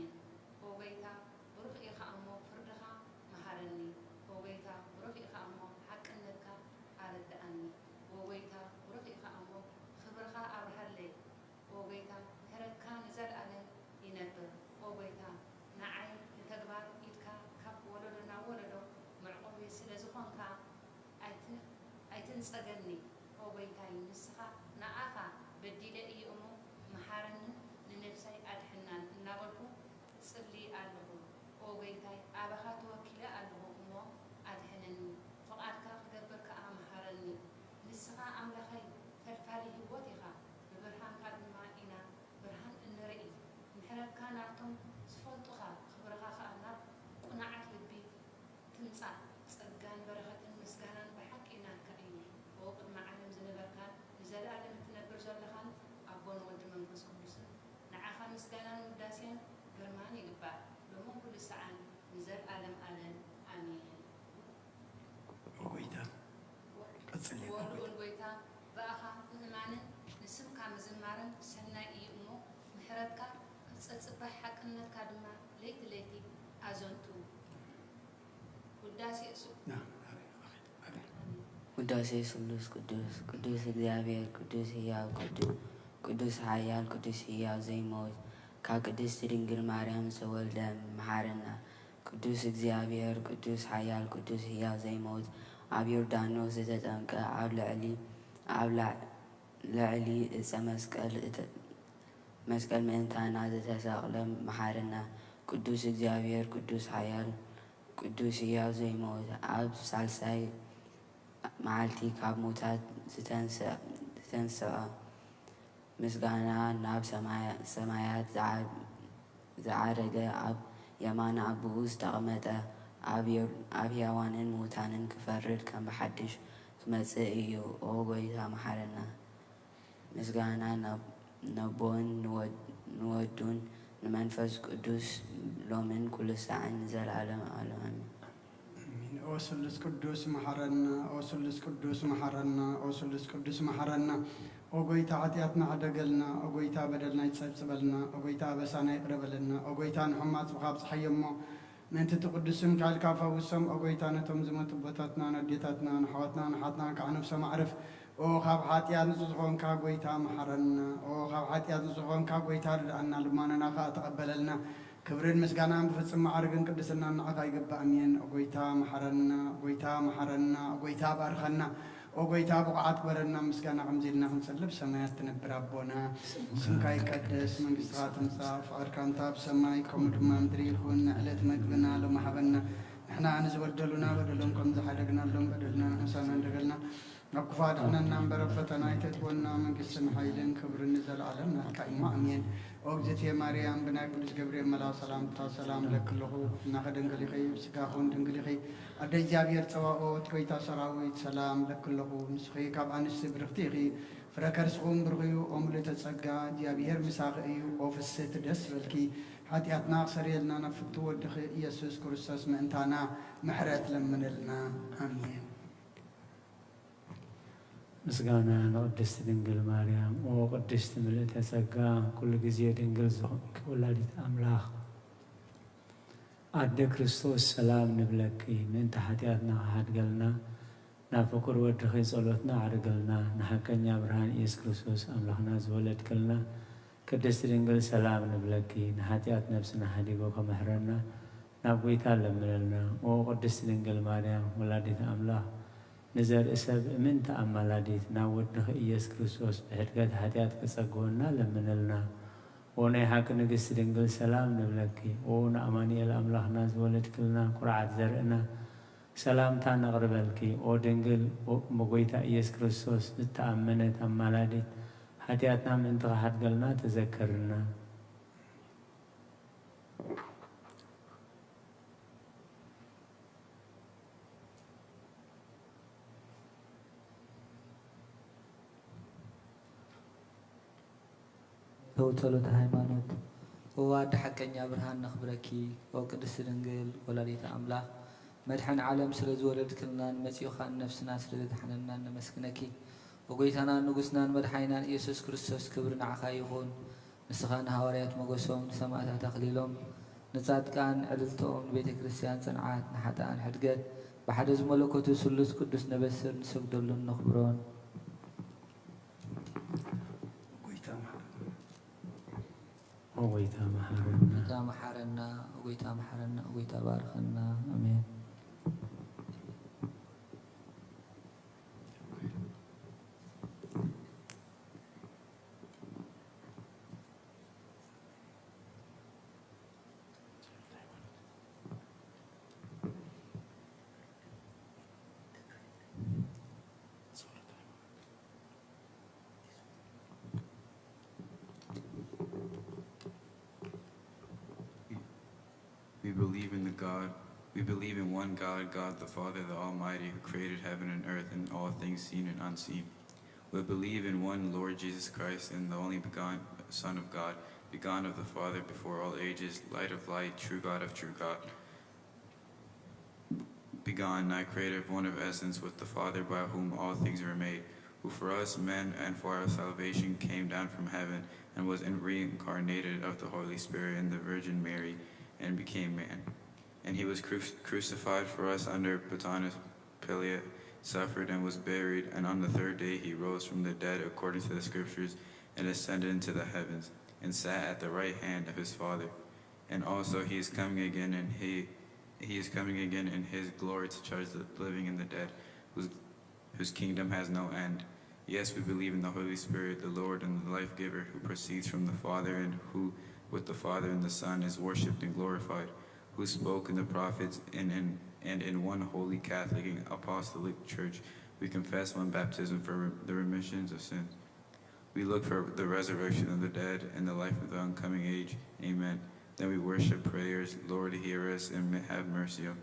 ጸገኒ፣ ኦ ጐይታይ፣ ንስኻ ንኣኻ በዲለ እየ እሞ፣ መሓረንን ንነፍሰይ ኣድሕናን እናበልኩ እጽሊ ኣለኹ። ኦ ጐይታይ፣ ኣባኻ ተወኪለ ኣለኹ እሞ፣ ኣድሕነኒ፣ ፍቓድካ ክገብር ከኣ መሃረኒ። ንስኻ ኣምላኸይ፣ ፈልፋሊ ህይወት ኢኻ፣ ብብርሃንካ ድማ ኢና ብርሃን እንርኢ። ምሕረትካ ናብቶም ዝፈልጡኻ፣ ክብርኻ ከኣ ናብ ቅኑዓት ልቢ ትምጻእ። ጸጋን በረኸትን ምስጋናን ብሓቂ ናትካ እዩ። ኦ ቅድሚ ዓለም ዝነበርካን ንዘለኣለም እትነብር ዘለኻን ኣቦን ወልድ መንፈስ ቅዱስን፣ ንዓኻ ምስጋናን ውዳሴን ግርማን ይግባእ፣ ሎምን ኩሉ ሰዓን ንዘለኣለም ኣለም። ኣሜን። ኦ ጐይታ፣ ቀጽልየካ ኦ ጐይታ። ልዑል ጐይታ፣ ብኣኻ ምእማንን ንስምካ ምዝማርን ሰናይ እዩ እሞ፣ ምሕረትካ ክጸጽበ፣ ሓቅነትካ ድማ ለይቲ ለይቲ ኣዘንቱ። ውዳሴ እሱ ና፣ ኣቤት፣ ኣቤት፣ ኣቤት። ውዳሴ ስሉስ ቅዱስ። ቅዱስ እግዚኣብሔር፣ ቅዱስ ህያው፣ ቅዱ-፣ ቅዱስ ሓያል፣ ቅዱስ ህያው ዘይመውት፣ ካብ ቅድስቲ ድንግል ማርያም ዝተወልደ፣ መሓረና። ቅዱስ እግዚኣብሔር፣ ቅዱስ ሓያል፣ ቅዱስ ህያው ዘይመውት፣ ኣብ ዮርዳኖስ ዝተጠምቀ፣ ኣብ ልዕሊ፣ ኣብ ላ-፣ ልዕሊ ዕፀ መስቀል እተ-፣ መስቀል ምእንታና ዝተሰቕለ፣ መሓረና። ቅዱስ እግዚኣብሔር፣ ቅዱስ ሓያል፣ ቅዱስ ህያው ዘይመውት፣ ኣብ ሳልሳይ መዓልቲ ካብ ሙታት ዝተንስአ፣ ዝተንስአ፣ ምስጋና ናብ ሰማያ-፣ ሰማያት ዝዓ-፣ ዝዓረገ፣ ኣብ የማነ ኣቦኡ ዝተቐመጠ፣ ኣብ የ-፣ ኣብ ሕያዋንን ምዉታንን ክፈርድ ከም ብሓድሽ ክመጽእ እዩ። ኦ ጐይታ፣ መሓረና። ምስጋና ናብ-፣ ነቦን ንወ-፣ ንወዱን ንመንፈስ ቅዱስ ሎምን ኩሉ ሳዕን ንዘለዓለም ኣለም ኣሜን። ኣሜን። ኦ ስሉስ ቅዱስ መሓረና፣ ኦ ስሉስ ቅዱስ መሓረና፣ ኦ ስሉስ ቅዱስ መሓረና። ኦ ጐይታ ሓጢኣትና ሕደገልና፣ ኦ ጐይታ በደልና ይጸብጽበልና፣ ኦ ጐይታ ኣበሳና ይቕረ በለልና፣ ኦ ጐይታ ንሕማም ጽባሕ ኣብጽሓዮ እሞ ምእንቲ እቲ ቅዱስ ስምካ ኢልካ ፈውሶም። ኦ ጐይታ ነቶም ዝሞቱ ኣቦታትናን ኣዴታትናን ኣሕዋትናን ኣሓትናን ከዓ ነብሶም ኣዕርፍ። ኦ ካብ ሓጢኣት ንጹህ ዝኾንካ ጐይታ መሓረና። ኦ ካብ ሓጢኣት ንጹህ ዝኾንካ ጐይታ ርድኣና፣ ልማኖና ከኣ ተቐበለልና። ክብርን ምስጋናን ብፍጹም ማዕርግን ቅድስናን ንዓኻ ይግባእ። ኣሜን። ኦ ጐይታ መሓረና፣ ኦ ጐይታ መሓረና፣ ኦ ጐይታ ባርኸና። ኦ ጐይታ ብቑዓት ግበረና። ምስጋና ከምዚ ኢልና ክንጽሊ፣ ብሰማያት ትነብር ኣቦና፣ ስምካ ይቀደስ፣ መንግስትኻ ትምጻእ፣ ፍቓድካ እንተ ኣብ ሰማይ ከምኡ ድማ ምድሪ ይኹን። ንዕለት መግብና ሎሚ ሃበና። ንሕና ንዝበደሉና በደሎም ከም ዝሓደግናሎም በደልና ንሕሳና እንደገልና፣ ናብ ክፉእ ኣድሕነና እምበር ኣብ ፈተና ኣይተእትወና፣ መንግስትን ሓይልን ክብርን ንዘለዓለም ናትካ እዩ። ኣሜን። ኦ እግዝእትየ ማርያም፣ ብናይ ቅዱስ ገብርኤል መልኣኽ ሰላምታ ሰላም እለኪ ኣለኹ። እናኸ ድንግል ኢኺ፣ ብስጋኹን ድንግል ኢኺ። ኣደ እግዚኣብሔር ጸባኦት፣ ጐይታ ሰራዊት፣ ሰላም እለኪ ኣለኹ። ንስኺ ካብ ኣንስቲ ብርኽቲ ኢኺ፣ ፍረ ከርስኹም ብሩኽ እዩ። ኦ ምልእተ ጸጋ፣ እግዚኣብሔር ምሳኺ እዩ። ኦ ፍስህቲ፣ ደስ ይበልኪ፣ ሓጢኣትና ክሰርየልና ናብ ፍቱው ወድኺ ኢየሱስ ክርስቶስ ምእንታና ምሕረት ለምንልና። ኣሜን። ምስጋና ንቅድስት ድንግል ማርያም። ኦ ቅድስት ምልእተ ጸጋ፣ ኩሉ ግዜ ድንግል ዝኾንኪ ወላዲት ኣምላኽ፣ ኣደ ክርስቶስ ሰላም ንብለኪ። ምእንቲ ሓጢኣትና ክሓድገልና ናብ ፍቁር ወድኺ ጸሎትና ኣዕርግልና። ንሓቀኛ ብርሃን ኢየሱስ ክርስቶስ ኣምላኽና ዝወለድክልና ቅድስት ድንግል ሰላም ንብለኪ። ንሓጢኣት ነብስና ሓዲጉ ከመሕረና ናብ ጐይታ ለምነልና። ኦ ቅድስት ድንግል ማርያም ወላዲት ኣምላኽ፣ ንዘርኢ ሰብ እምንቲ ኣማላዲት፣ ናብ ወድኺ ኢየሱስ ክርስቶስ ብሕድገት ሓጢኣት ከጸግወና ለምንልና። ኦ ናይ ሓቂ ንግስቲ ድንግል ሰላም ንብለኪ። ኦ ንኣማኑኤል ኣምላኽና ዝወለድክልና ኩርዓት ዘርእና ሰላምታ ነቕርበልኪ። ኦ ድንግል፣ ኦ ብጐይታ ኢየሱስ ክርስቶስ ዝተኣመነት ኣማላዲት፣ ሓጢኣትና ምእንቲ ክሓድገልና ተዘከርና። ተው ጸሎተ ሃይማኖት። ኦ ኣደ ሓቀኛ ብርሃን ነኽብረኪ። ኦ ቅድስት ድንግል ወላዲተ ኣምላኽ፣ መድሐን ዓለም ስለ ዝወለድክልናን መጺኡ ኸኣ ንነፍስና ስለ ዘድሓነናን ነመስግነኪ። ኦ ጐይታናን ንጉስናን መድሓኒናን ኢየሱስ ክርስቶስ፣ ክብሪ ንዓኻ ይኹን። ንስኻ ንሃዋርያት ሞገሶም፣ ንሰማእታት ኣኽሊሎም፣ ንጻድቃን ዕልልቶኦም፣ ንቤተ ክርስቲያን ጽንዓት፣ ንሓጥኣን ሕድገት፣ ብሓደ ዝመለኮቱ ስሉስ ቅዱስ ነበስር ንሰግደሉን ነኽብሮን። ጐይታ መሓረና። ኦ ጐይታ መሓረና። ጌታ መሓረና፣ ኦ ጐይታ መሓረና፣ ኦ ጐይታ ባርኸና። ኣሜን። in the God. We believe in one God, God the Father, the Almighty, who created heaven and earth and all things seen and unseen. We believe in one Lord Jesus Christ, and the only begotten Son of God, begotten of the Father before all ages, light of light, true God of true God, begotten, not created, one of essence with the Father, by whom all things were made, who for us men and for our salvation came down from heaven and was in- reincarnated of the Holy Spirit in the Virgin Mary and became man. And he was cru- crucified for us under Pontius Pilate, suffered and was buried, and on the third day he rose from the dead according to the Scriptures and ascended into the heavens and sat at the right hand of his Father. And also he is coming again, and he he is coming again in his glory to judge the living and the dead, whose whose kingdom has no end. Yes, we believe in the Holy Spirit, the Lord and the life giver, who proceeds from the Father and who, with the Father and the Son, is worshipped and glorified, who spoke in the prophets and in, and in one holy Catholic and apostolic church. We confess one baptism for re- the remissions of sins. We look for the resurrection of the dead and the life of the oncoming age. Amen. Then we worship prayers, Lord, hear us and have mercy on us.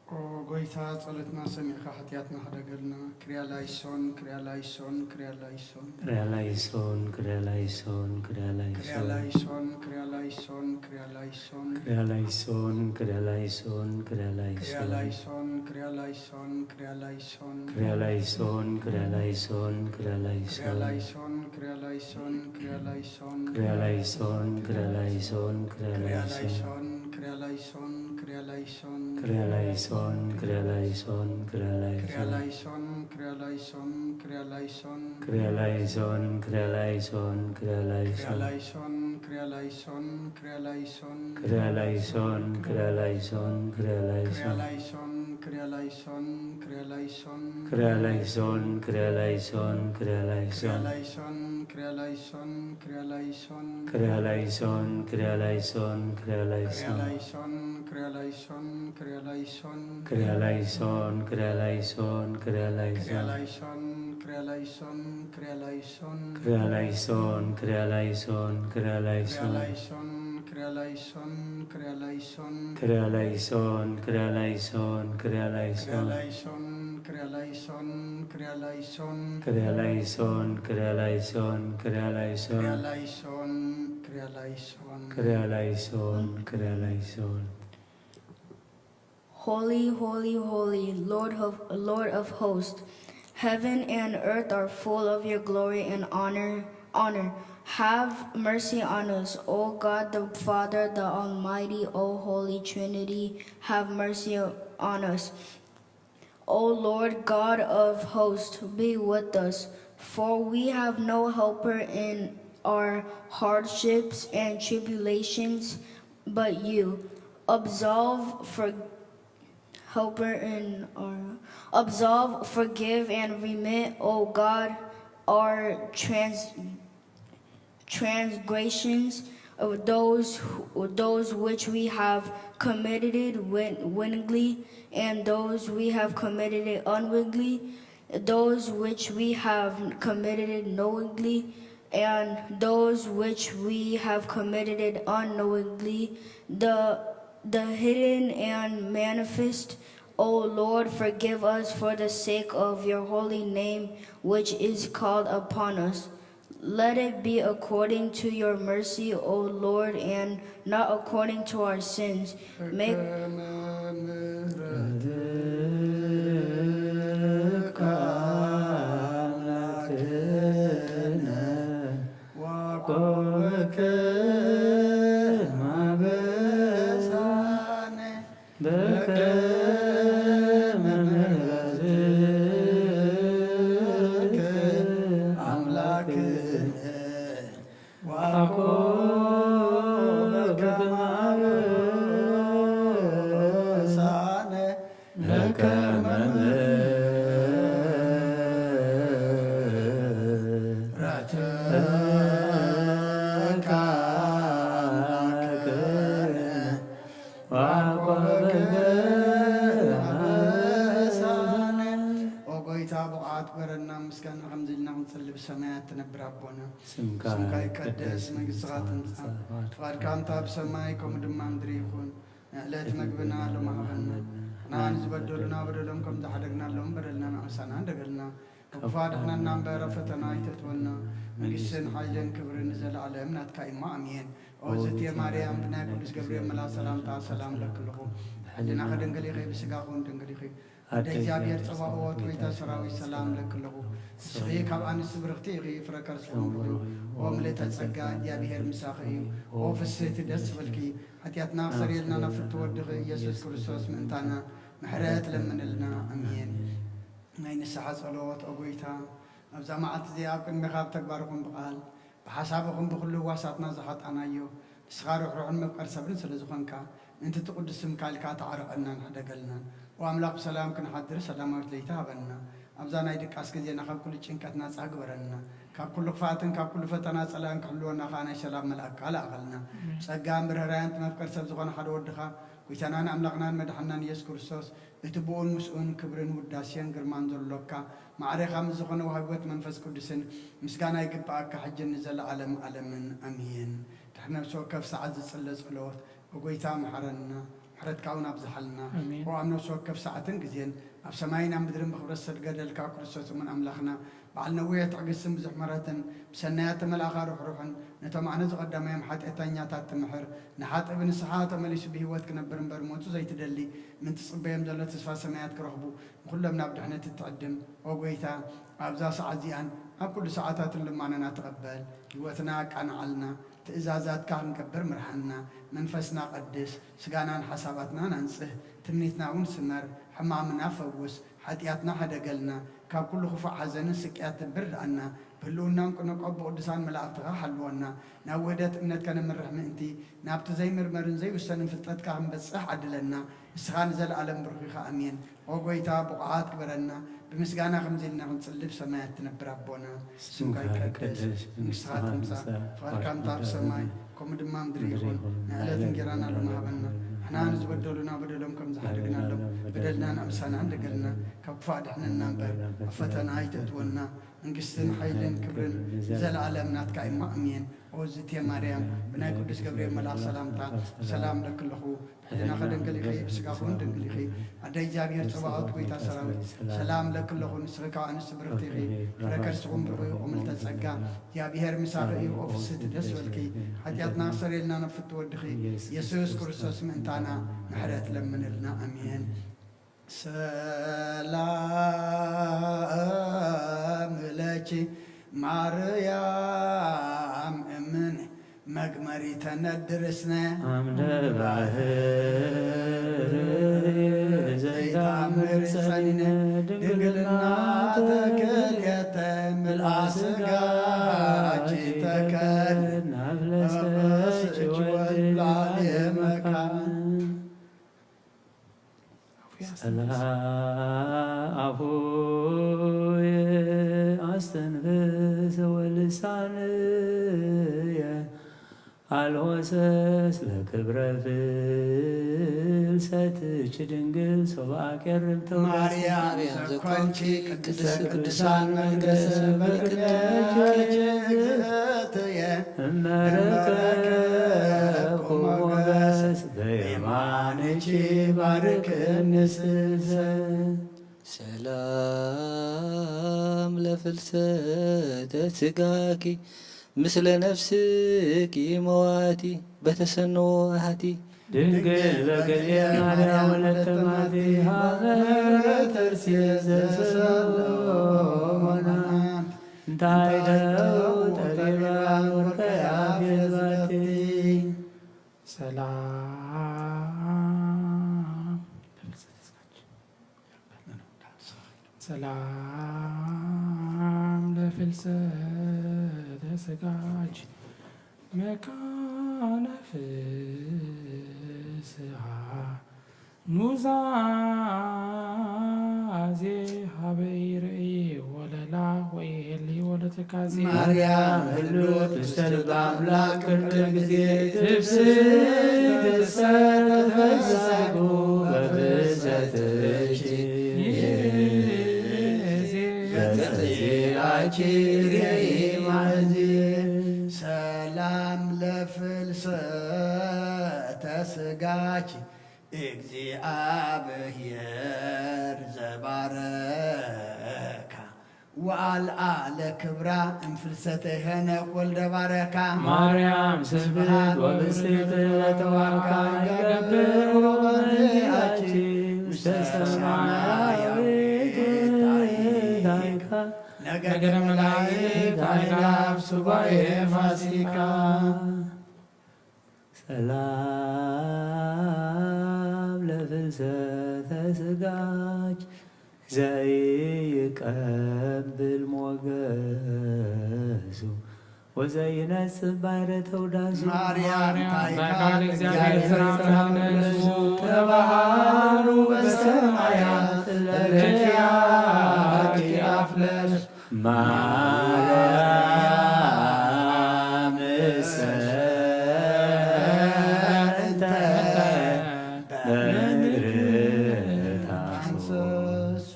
ኦ ጎይታ፣ ጸሎትና ሰሚዕካ ሓጢኣትና ሕደገልና። ክርያ ላይሶን፣ ክርያ ላይሶን፣ ክርያ ላይሶን። ክርያ ላይሶን፣ ክርያ ላይሶን፣ ክርያ ክርያ ላይሶን። ላይሶን፣ ክርያ ላይሶን፣ ክርያ ላይሶን። ክርያ ላይሶን፣ ክርያ ላይሶን፣ ክርያ ክርያ ላይሶን። ላይሶን፣ ክርያ ላይሶን፣ ክርያ ላይሶን። ክርያ ላይሶን፣ ክርያ ላይሶን፣ ክርያ ክርያ ላይሶን። ላይሶን፣ ክርያ ላይሶን፣ ክርያ ላይሶን። ክርያ ላይሶን፣ ክርያ ላይሶን፣ ክርያ ክርያ ላይሶን። ላይሶን፣ ክርያ ላይሶን፣ ክርያ ላይሶን። ክርያ ላይሶን፣ ክርያ ላይሶን፣ ክርያ ክርያ ላይሶን። ላይሶን፣ ክርያ ላይሶን፣ ክርያ ላይሶን። ክርያ ላይሶን፣ ክርያ ላይሶን፣ ክርያ ክርያ ላይሶን። ላይሶን፣ ክርያ ላይሶን፣ ክርያ ላይሶን። ክርያ ላይሶን፣ ክርያ ላይሶን፣ ክርያ ክርያ ላይሶን። ላይሶን፣ ክርያ ላይሶን፣ ክርያ ላይሶን። ክርያ ላይሶን፣ ክርያ ላይሶን፣ ክርያ ክርያ ላይሶን። ላይሶን፣ ክርያ ላይሶን፣ ክርያ ላይሶን። ክርያ ላይሶን፣ ክርያ ላይሶን፣ ክርያ ክርያ ላይሶን። ላይሶን፣ ክርያ ላይሶን፣ ክርያ ላይሶን። ክርያ ላይሶን፣ ክርያ ላይሶን፣ ክርያ ክርያ ላይሶን። ላይሶን፣ ክርያ ላይሶን፣ ክርያ ላይሶን። ክርያ ላይሶን፣ ክርያ ላይሶን፣ ክርያ ክርያ ላይሶን። ላይሶን፣ ክርያ ላይሶን፣ ክርያ ላይሶን። ክርያ ላይሶን፣ ክርያ ላይሶን፣ ክርያ ክርያ ላይሶን። ላይሶን፣ ክርያ ላይሶን፣ ክርያ ላይሶን። ክርያ ላይሶን፣ ክርያ ላይሶን፣ ክርያ ክርያ ላይሶን። ላይሶን፣ ክርያ ላይሶን። ክርያ ላይሶን፣ ክርያ ላይሶን። Holy, holy, holy, Lord of, Lord of hosts. Heaven and earth are full of your glory and honor. Honor. Have mercy on us, O God the Father, the Almighty, O Holy Trinity, have mercy on us. O Lord God of hosts, be with us, for we have no helper in our hardships and tribulations but you. Absolve for helper in our absolve, forgive and remit, O God, our trans transgressions of those who- those which we have committed wit- wittingly, and those we have committed unwittingly, those which we have committed knowingly, and those which we have committed unknowingly, the the hidden and manifest. O Lord, forgive us for the sake of your holy name, which is called upon us. Let it be according to your mercy, O Lord, and not according to our sins. Make ከመ ምሕረትከ ምሕረትከ ኣምላክነ ወኮብከ ኮብከ ማበሳነ በከመ ምሕረትከ አምላክነ አኮበ ወኮበ ማበሳነ ለከመ ምሕረትከ አምላክነ ወኮብከ ማበሳነ። ኦ ጎይታ፣ ብቕዓት ግበረና፣ ምስጋና ከምዚ ኢልና ክንጽሊ ብሰማያት ትነብር ኣቦና። ስምካ ስምካ ይቀደስ፣ መንግስትኻ ትምጻእ፣ ትምጻእ፣ ፍቓድካ ከምታ ብሰማይ ከምኡ ድማ ምድሪ ይኹን። ዕለት መግብና ሎሚ ሃበና። ንዓና ንዝበደሉና በደሎም ከም ዝሓደግናሎም በደልና ንኣምሳና እንደገልና። ካብ ክፉእ ኣድሕነና እምበር ኣብ ፈተና ኣይተእትወና። መንግስትን ሓይልን ክብርን ንዘለኣለም ናትካ እሞ ኣሜን። ኦ ዝትየ ማርያም፣ ብናይ ቅዱስ ገብርኤል መልኣኽ ሰላምታ ሰላም እለኪ ኣለኹ። ብሕልናኺ ድንግል ኢኺ፣ ብስጋኺ እውን ድንግል ኢኺ። ኣደ እግዚኣብሔር ጸባኦት፣ ጎይታ ሰራዊት፣ ሰላም እለኪ ኣለኹ። ንስኺ ካብ ኣንስቲ ብርኽቲ ኢኺ፣ ፍረ ከርስኺ እውን ብሩኽ እዩ። ኦ ምልእተ ጸጋ፣ እግዚኣብሔር ምሳኺ እዩ። ኦ ፍስህቲ፣ ደስ ይበልኪ። ሓጢኣትና ክሰርየልና ናብ ፍትው ወድኺ ኢየሱስ ክርስቶስ ምእንታና ምሕረት ለምንልና። ኣሜን። ናይ ንስሓ ጸሎት። ኦ ጎይታ፣ ኣብዛ መዓልቲ እዚኣ ኣብ ቅድሜኻ ብተግባር ይኹን ብቓል፣ ብሓሳብ ይኹን ብኹሉ ህዋሳትና ዝሓጣናዮ፣ ንስኻ ርሕሩሕን መፍቀር ሰብን ስለ ዝኾንካ፣ ምእንቲ እቲ ቅዱስ ስምካ ኢልካ ተዓረቐናን ሕደገልናን። ኦ ኣምላኽ፣ ብሰላም ክንሓድር ሰላማዊት ለይቲ ሃበና። ኣብዛ ናይ ድቃስ ግዜና ካብ ኩሉ ጭንቀት ናጻ ግበረና። ካብ ኩሉ ክፍኣትን ካብ ኩሉ ፈተና ጸላእን ክሕልወና ከኣ ናይ ሰላም መልኣክካ ለኣኸልና። ጸጋን ብርህራያን እቲ መፍቀር ሰብ ዝኾነ ሓደ ወድኻ፣ ጎይታናን ኣምላኽናን መድሓንናን ኢየሱስ ክርስቶስ፣ እቲ ብኡን ምስኡን ክብርን ውዳሴን ግርማን ዘሎካ፣ ማዕሬኻ ምስ ዝኾነ ወሃቢ ህይወት መንፈስ ቅዱስን ምስጋና ይግብኣካ፣ ሕጅን ንዘለዓለም ዓለምን። ኣሜን። ድሕሪ ነፍሲ ወከፍ ሰዓት ዝጽለ ጸሎት። ኦ ጎይታ፣ መሓረና፣ ምሕረትካ እውን ኣብዝሓልና። ኣሜን። ኦ ኣብ ነፍሲ ወከፍ ሰዓትን ግዜን፣ ኣብ ሰማይን ኣብ ምድርን ብኽብረት ዝተገደልካ ክርስቶስ እሙን ኣምላኽና፣ በዓል ነዊሕ ትዕግስትን ብዙሕ ምሕረትን፣ ብሰናያት ተመልኣኻ ርሕሩሕን፣ ነቶም ኣነ ዝቐዳማዮም ሓጢኣተኛታት ትምሕር፣ ንሓጥእ ብንስሓ ተመሊሱ ብህይወት ክነብር እምበር ሞቱ ዘይትደሊ፣ ምእንቲ ዝጽበዮም ዘሎ ተስፋ ሰማያት ክረኽቡ፣ ንኹሎም ናብ ድሕነት እትዕድም። ኦ ጎይታ፣ ኣብዛ ሰዓት እዚኣን ኣብ ኩሉ ሰዓታትን ልማኖና ተቐበል። ህይወትና ኣቃንዓልና፣ ትእዛዛትካ ክንገብር ምርሓና። መንፈስና ቀድስ፣ ስጋናን ሓሳባትናን ኣንጽህ፣ ትምኒትና እውን ስመር። ሕማምና ፈውስ፣ ሓጢኣትና ሕደገልና፣ ካብ ኩሉ ክፉእ ሓዘንን ስቅያትን ብርድኣና። ብህልውናን ቅኑዕ ቀቡ ቅዱሳን መላእኽትኻ ሓልወና። ናብ ውህደት እምነት ከነምርሕ ምእንቲ፣ ናብቲ ዘይምርመርን ዘይውሰንን ፍልጠትካ ክንበጽሕ ዓድለና። ንስኻ ንዘለኣለም ብሩኽ ኢኻ። ኣሜን። ኦ ጎይታ፣ ብቑዓት ግበረና፣ ብምስጋና ከምዚ ኢልና ክንጽሊ ብሰማያት ትነብር ኣቦና፣ ስምካ ይቀደስ፣ መንግስትኻ ትምጻእ፣ ፍቓድካ ከምታ ኣብ ሰማይ ከምኡ ድማ ምድሪ ይኹን። ናይ ዕለት እንጌራና ሎሚ ሃበና። ንሕና ንዝበደሉና በደሎም ከም ዝሓደግናሎም በደልና ንኣምሳና እንደገልና፣ ካብ ክፉእ ኣድሕነና እምበር ኣብ ፈተና ኣይተእትወና። መንግስትን ሓይልን ክብርን ንዘለኣለም ናትካ እሞ ኣሜን። ኦ ዝትየ ማርያም፣ ብናይ ቅዱስ ገብርኤል መልኣኽ ሰላምታ ሰላም እለኪ ኣለኹ። ብሕልናኺ ድንግል ኢኺ፣ ብስጋኺ እውን ድንግል ኢኺ። ኣደ እግዚኣብሔር ጸባኦት፣ ጎይታ ሰራዊት፣ ሰላም እለኪ ኣለኹ። ንስኺ ካብ ኣንስቲ ብርኽቲ ኢኺ፣ ፍረ ከርስኺ እውን ብሩኽ እዩ። ኦ ምልዕተ ጸጋ፣ እግዚኣብሔር ምሳኺ እዩ። ኦ ፍስሕቲ፣ ደስ ይበልኪ። ሓጢኣትና ክሰርየልና ናብ ፍትው ወድኺ ኢየሱስ ክርስቶስ ምእንታና ምሕረት ለምንልና። ኣሜን። ሰላም ለኪ ማርያም እምነ መግመሪተ ነድር እስነ። ኣምደ ባህር ዘይታምር ጸኒነ። ድንግልና ተክልየተ ምልኣ ስጋኪ ተከል ናብ ለሰች ወላሌ መካን። ጸላ አፉየ አስተንፍስ ወልሳንየ አልሆሰስ ለክብረ ፍልሰትኪ ድንግል ሶበ አቄርብ ተውደስ ማርያም ዘኮንኪ ቅድስተ ቅዱሳን መንግስት በቅድሚያኪ እግዝእትየ እመረከብኩ ሞገስ በየማንኪ ባርክኒ ስብሐ። ሰላም ለፍልሰተ ስጋኪ ምስለ ነፍስኪ መዋቲ በተሰንዎ አሐቲ። ድንግል በክልኤ ማርያም ወለተ ማቲ ሀበ ተርሴ ዘሰሎሞን። እንታይ ደው ጠቢባን ወርቀ ያፌዝ በቲ። ሰላም ሰላም ለፍልሰተ ስጋኪ መካነ ፍስሐ ኑዛዜ ሀበ ይርእይ ወለላ ወይሄሊ ወለትካዜ። ማርያም ህልውት ውስተ ልበ አምላክ ኩሉ ጊዜ። ትፍስሕት እሰ ተፈሳይኩ በፍልሰትኪ ገጸ ዚአኪ ርእይ ማእዜ። ሰላም ለፍልሰተ ስጋኪ እግዚኣብሔር ዘባረካ ወኣልዓለ ክብራ እምፍልሰተ ሄኖክ ወልደ ባረካ። ማርያም ስብሕት ወብስቲ ተዋካ ይገብር ወመንዚኣኪ ውስተ ሰማያዊ ታይካ ነገደ መላእክት ኣእላፍ ሱባኤ ፋሲካ። ሰላም ለፍልሰተ ስጋኪ ዘይቀብል ሞገሱ ወዘይነጽብ ባሕረ ተውዳሱ። ማርያም ታይካ በቃል እግዚአብሔር ሰላምታ ንሱ ተባሃሉ በሰማያት ለኪያኪ አፍለስ ማርያም እሰ እንተ በምድር ታንሰሱ።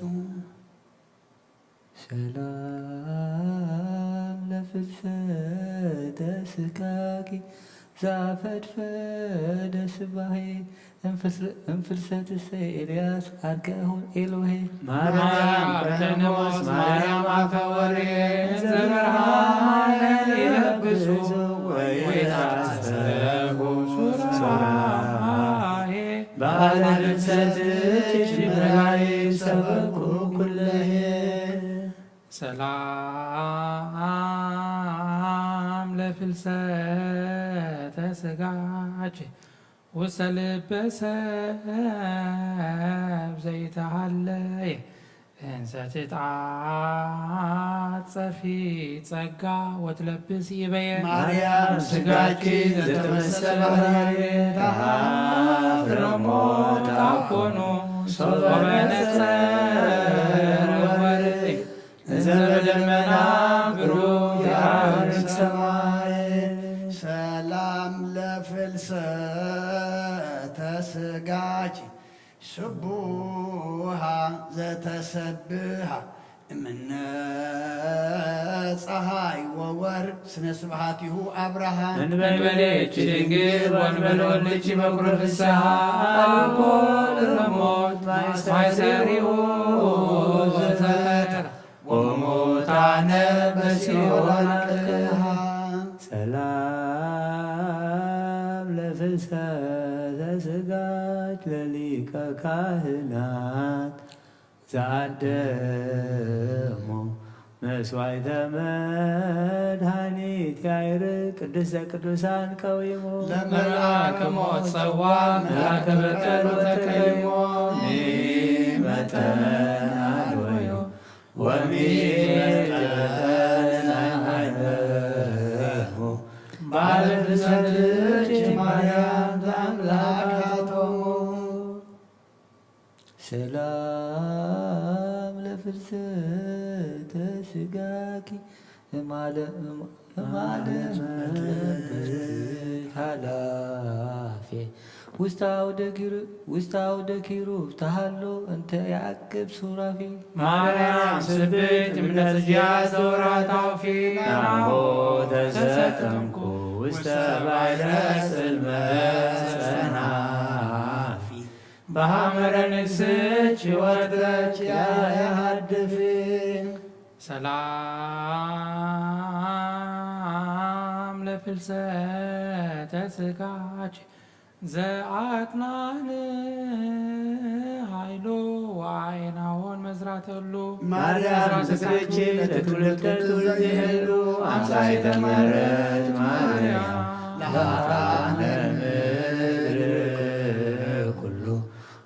ሰላም ለፍልሰተ ስጋኪ ዘአፈድፈደ ስባሄ እምፍልሰትሰ ኤልያስ አርገሁ ኤሎሄ። ማርያም ቀርኔ ሞስ ማርያም አፈ ወርሄ ዘበርሃነ ይለብሱ ወይታሰቡ ሱራሄ። ባለ ፍልሰትኪ መላእክት ሰበኩ ኩለሄ። ሰላም ለፍልሰተ ስጋኪ ውስተ ልበ ሰብ ዘይተሃለየ እንዘ ትትዓጸፊ ጸጋ ወትለብሲ ይበየ። ማርያም ስጋኪ ዘተመሰለ ባህርየ ተሃፍረሞ ታኮኑ ሶበ ነጸረ ወርይ እንዘ በደመና ብሩህ የዐርግ ሰማይ። ሰላም ለፍልሰተ ስጋኪ ስቡሃ ዘተሰብሃ እምነ ጸሃይ ወወርቅ ስነ ስብሃቲሁ አብርሃ። እንበልበሌኪ ድንግል ወንበል ወልድኪ በኩረ ፍስሃ አልቦ ለሞት ማይሰሪሁ ዘፈጠረ ወሙታነ በሲኦል አንቅሃ። ሰላም ለፍልሰተ ስጋኪ ለሊቀ ካህናት ዘአደሞ መስዋዕተ መድኃኒት ያይር ቅድስተ ቅዱሳን ቀዊሞ ለመልአከ ሞት ጸዋ መልአከ በቀል ወተቀይሞ ሚመጠን አልወዮ ወሚመጠን አይበሞ ባለ ፍልሰትኪ ማርያም ለአምላክ አቶሞ። ሰላም ለፍልሰተ ስጋኪ እማለ እማለ ኃላፊ ውስተ አውደ ኪሩ ውስተ አውደ ኪሩብ ተሃሎ እንተ ያዕቅብ ሱራፊ። ማርያም ስብሕት እምነ ጽጌያ ዘወርሃ ታውፊ ናሁ ተሰጠምኩ ውስተ ባሕረ ጽልመት ጸናፊ። በሐመረ ንግሥኪ ወትረኪ ያሃድፊ። ሰላም ለፍልሰተ ስጋኪ ዘአቅናን ኃይሎ ወአይናሆን መዝራተሉ። ማርያም ዝክርኪ ለትውልደ ትውልድ ይህሉ አምሳይተ ምሕረት ማርያም ለኃጥአነ ምድር ኩሉ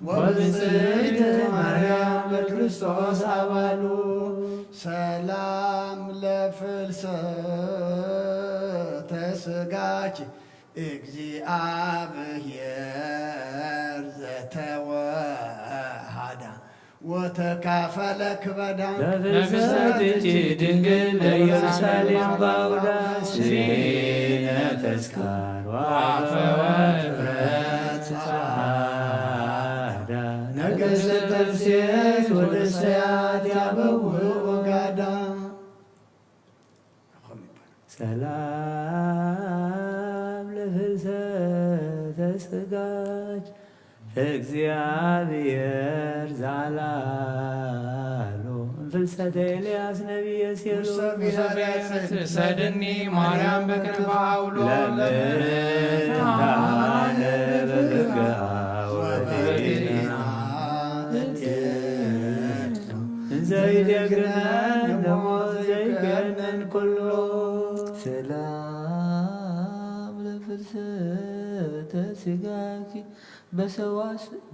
ወብፅዕት ማርያም ለክርስቶስ አባሉ። ሰላም ለፍልሰተ ስጋኪ እግዚአብሔር ዘተወሃዳ ወተካፈለ ክበዳ። ለፍልሰትኪ ድንግል ለኢየሩሳሌም ባውዳ ስርየነ ተስካር ወአፈ ወፍረት ጸዓዳ። ነገሥተ ተርሴስ ወደሰያት ያበው ወጋዳ። ሰላም ለፍልሰተ ስጋኪ እግዚኣብሔር ዛላሉ እምፍልሰተ ኤልያስ ነቢየ ሴሉ። ሰደኒ ማርያም በክንፋ አውሎ ለምንታነ በበገሃ ወቴና ዘይደግነን ደሞ ዘይገነን ኩሉ። ሰላም ለፍልሰተ ስጋኪ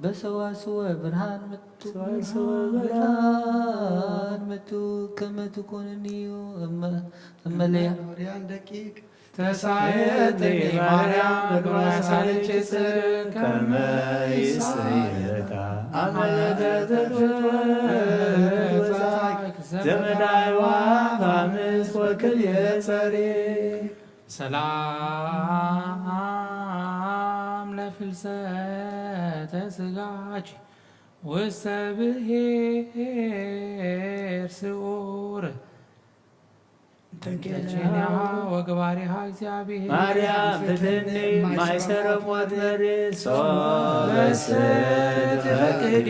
በሰዋስወ ብርሃን ምቱ። ሰዋስወ ብርሃን ምቱ። ከመ ትኩንንዩ እመ-፣ እመለያ። ያን ደቂቅ ተሳየጥኒ ማርያም በግብረ ሳልኪ ጽድቅ ከመ ይሳየጣ አመለተ ተትወት ወጻክ ዘመዳይዋ ፋምስ ወክል የጸሪ። ሰላም ለፍልሰተ ስጋኪ ውስተ ብሔር ስዑር እንተ ኬንያሃ ወግባሪሃ እግዚአብሔር። ማርያም ፍትኒ ማይሰረ ሞት መሪ ሶበስ ትፈቅዲ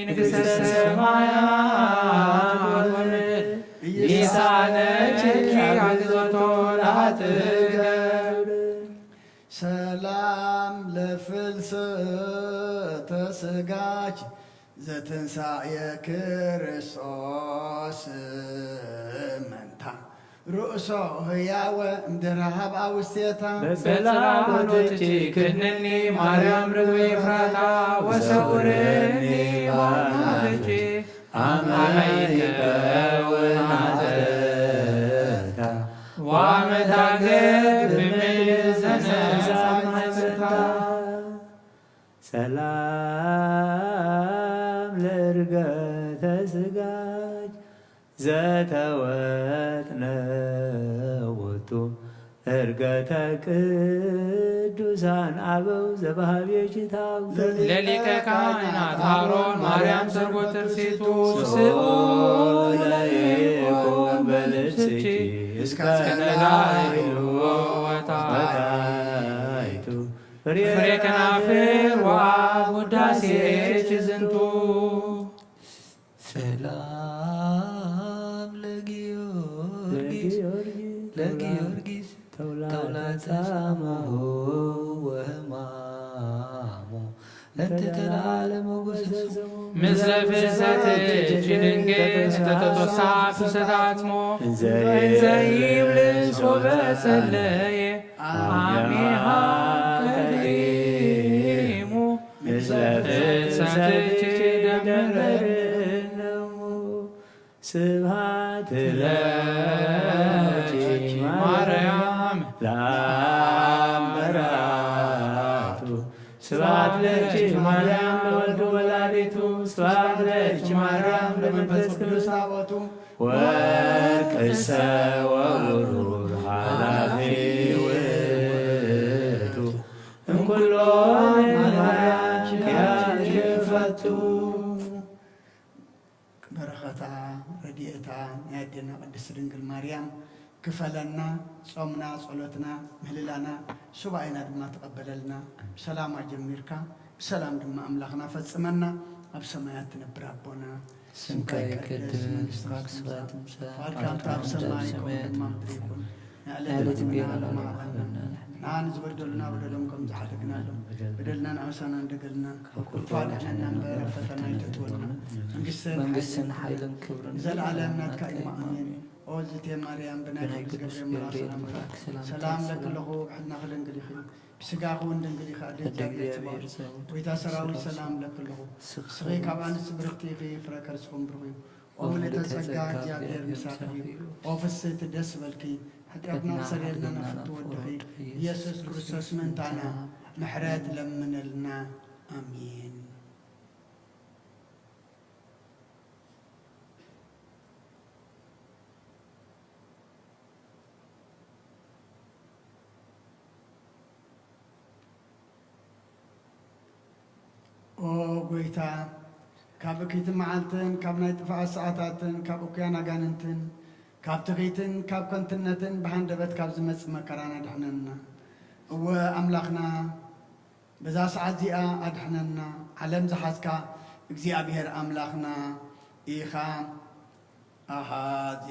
ንግሥተ ሰማያት ወምድር ይሳነኪ አግዘቶ ላትገብር። ሰላም ለፍልሰተ ስጋኪ ዘትንሳኤ ክርስቶስ መንታ ርእሶ ህያወ እምድህረ ሀብአ ውስቴታ። በጸላሎትኪ ክድንኒ ማርያም ርግቤ ፍራታ ወሰውርኒ ባናፍኪ አመ ይከውን ኃጢአታ ወአመ ታገብ ምድር ዘነሳ ማሕፀንታ። ሰላም ለእርገተ ስጋኪ ዘተወጥነ ወቱ እርገተ ቅዱሳን አበው ዘባህቤኪ ታውተ። ለሊቀ ካህናት አሮን ማርያም ሰርጎ ትርሲቱ ስኡ ለይኩን በልብስኪ እስከ ነጋይሉ ወታይቱ ፍሬ ከናፍር ወአብ ውዳሴኪ ዝንቱ። ሰላም ለጊዮርጊስ ለጊዮርጊስ ተውላጠ ጻማሁ ወህማሙ እንተ ተላለ ሞገሰ ስሙ። ምስለ ፍልሰትኪ ድንግል እንተ ተተሳ ፍልሰት አጽሞ እንዘ ይብል ሶበ ጸለየ አሜሃ ቀዲሙ ምስለ ፍልሰትኪ ደምረነሙ። ስብሐት ለኪ ማርያም ለአብ መራቱ። ስብሐት ለኪ ማርያም ለወልድ ወላዲቱ። ስብሐት ለኪ ማርያም ለመንፈስ ቅዱስ ታቦቱ። ወርቅሰ ወብሩር ኃላፊ ውእቱ እምኩሎ ማርያም ኪያኪ ፈቱ። በረኸታ ረድኤታ ናይ ኣዴና ቅድስት ድንግል ማርያም ክፈለና፣ ጾምና፣ ጸሎትና፣ ምህልላና፣ ሱባኤና ድማ ተቐበለልና። ብሰላም ኣጀሚርካ ብሰላም ድማ ኣምላኽና ፈጽመና። ኣብ ሰማያት ትነብር ኣቦና፣ ስምካ ይቀደስ፣ መንግስትኻ ትምጻእ፣ ፍቓድካ ከምቲ ኣብ ሰማይ ከምኡ ድማ ምድሪ ይኹን። ናይ ዕለት እንጀራና ሃበና፣ ንሕና ንዝበደሉና በደሎም ከም ዝሓለግናሎም፣ በደልናን ኣበሳናን ደገልናን ካብ ክፉእ ኣድሕነና እምበር፣ ኣብ ፈተና ኣይተእትወና። መንግስትን መንግስትን ሓይልን ክብርን ንዘለኣለም ናትካ እዩ። ኣሜን። ኦ ዝቴ ማርያም፣ ብናይ ቅዱስ ገብርኤል መልኣክ ሰላምታ፣ ሰላም ለኪ ኣለኹ፣ ብሕልናኺ ድንግል ኢኺ፣ ብስጋኺ እውን ድንግል ኢኺ፣ ኣደ እግዚኣብሔር ጸባኦት። ጎይታ ሰራዊት፣ ሰላም ለኪ ኣለኹ፣ ንስኺ ካብ ኣንስቲ ብርኽቲ ኢኺ፣ ፍረ ከርስኺ እውን ብሩኽ እዩ። ኦ ምልዕተ ጸጋ፣ እግዚኣብሔር ምሳኺ እዩ። ኦ ፍስሕቲ ደስ በልኪ፣ ኃጢአትና ሰርየልና፣ ናብ ፍትወ ወድኺ ኢየሱስ ክርስቶስ ምእንታና ምሕረት ለምነልና። ኣሜን። ኦ ጎይታ፣ ካብ እክይቲ መዓልትን ካብ ናይ ጥፍኣት ሰዓታትን ካብ እኩያን ኣጋንንትን ካብ ትኺትን ካብ ከንትነትን ብሃንደበት ካብ ዝመጽእ መከራና ድሕነና። እወ ኣምላኽና፣ በዛ ሰዓት እዚኣ ኣድሕነና። ዓለም ዝሓዝካ እግዚኣብሔር ኣምላኽና ኢኻ። ኣሓዚ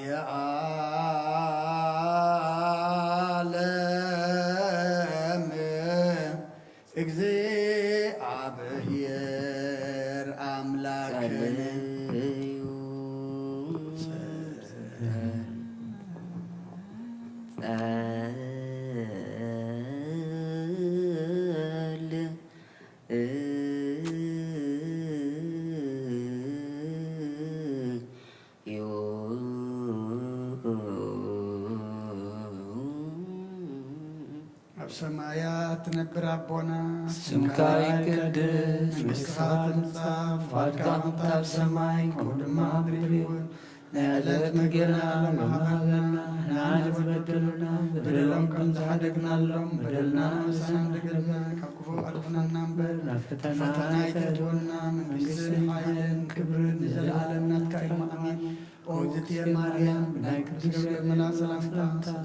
ዓለም እግዚኣብሔር ኣምላኽን ኣብ ሰማያት ትነብር ኣቦና፣ ስምካ ይቀደስ፣ መንግስትኻ ትምጻእ፣ ፍቓድካ ከምታ ኣብ ሰማይ ከምኡ ድማ ኣብ ምድሪ ይኹን። ናይ ዕለት መግብና ሎሚ ሃበና፣ ንሕና ንዝበደሉና በደሎም ከም ዝሓደግናሎም በደልና ምሳና ንገድና፣ ካብ ክፉእ ኣድሕነና እምበር ናብ ፈተና ኣይተእትወና፣ መንግስትን ሓይልን ክብርን ንዘለኣለም ናትካ እዩ። ኣሜን። ኦ እግዝእትየ ማርያም፣ ብናይ ቅዱስ ገብርኤል መልኣክ ሰላምታ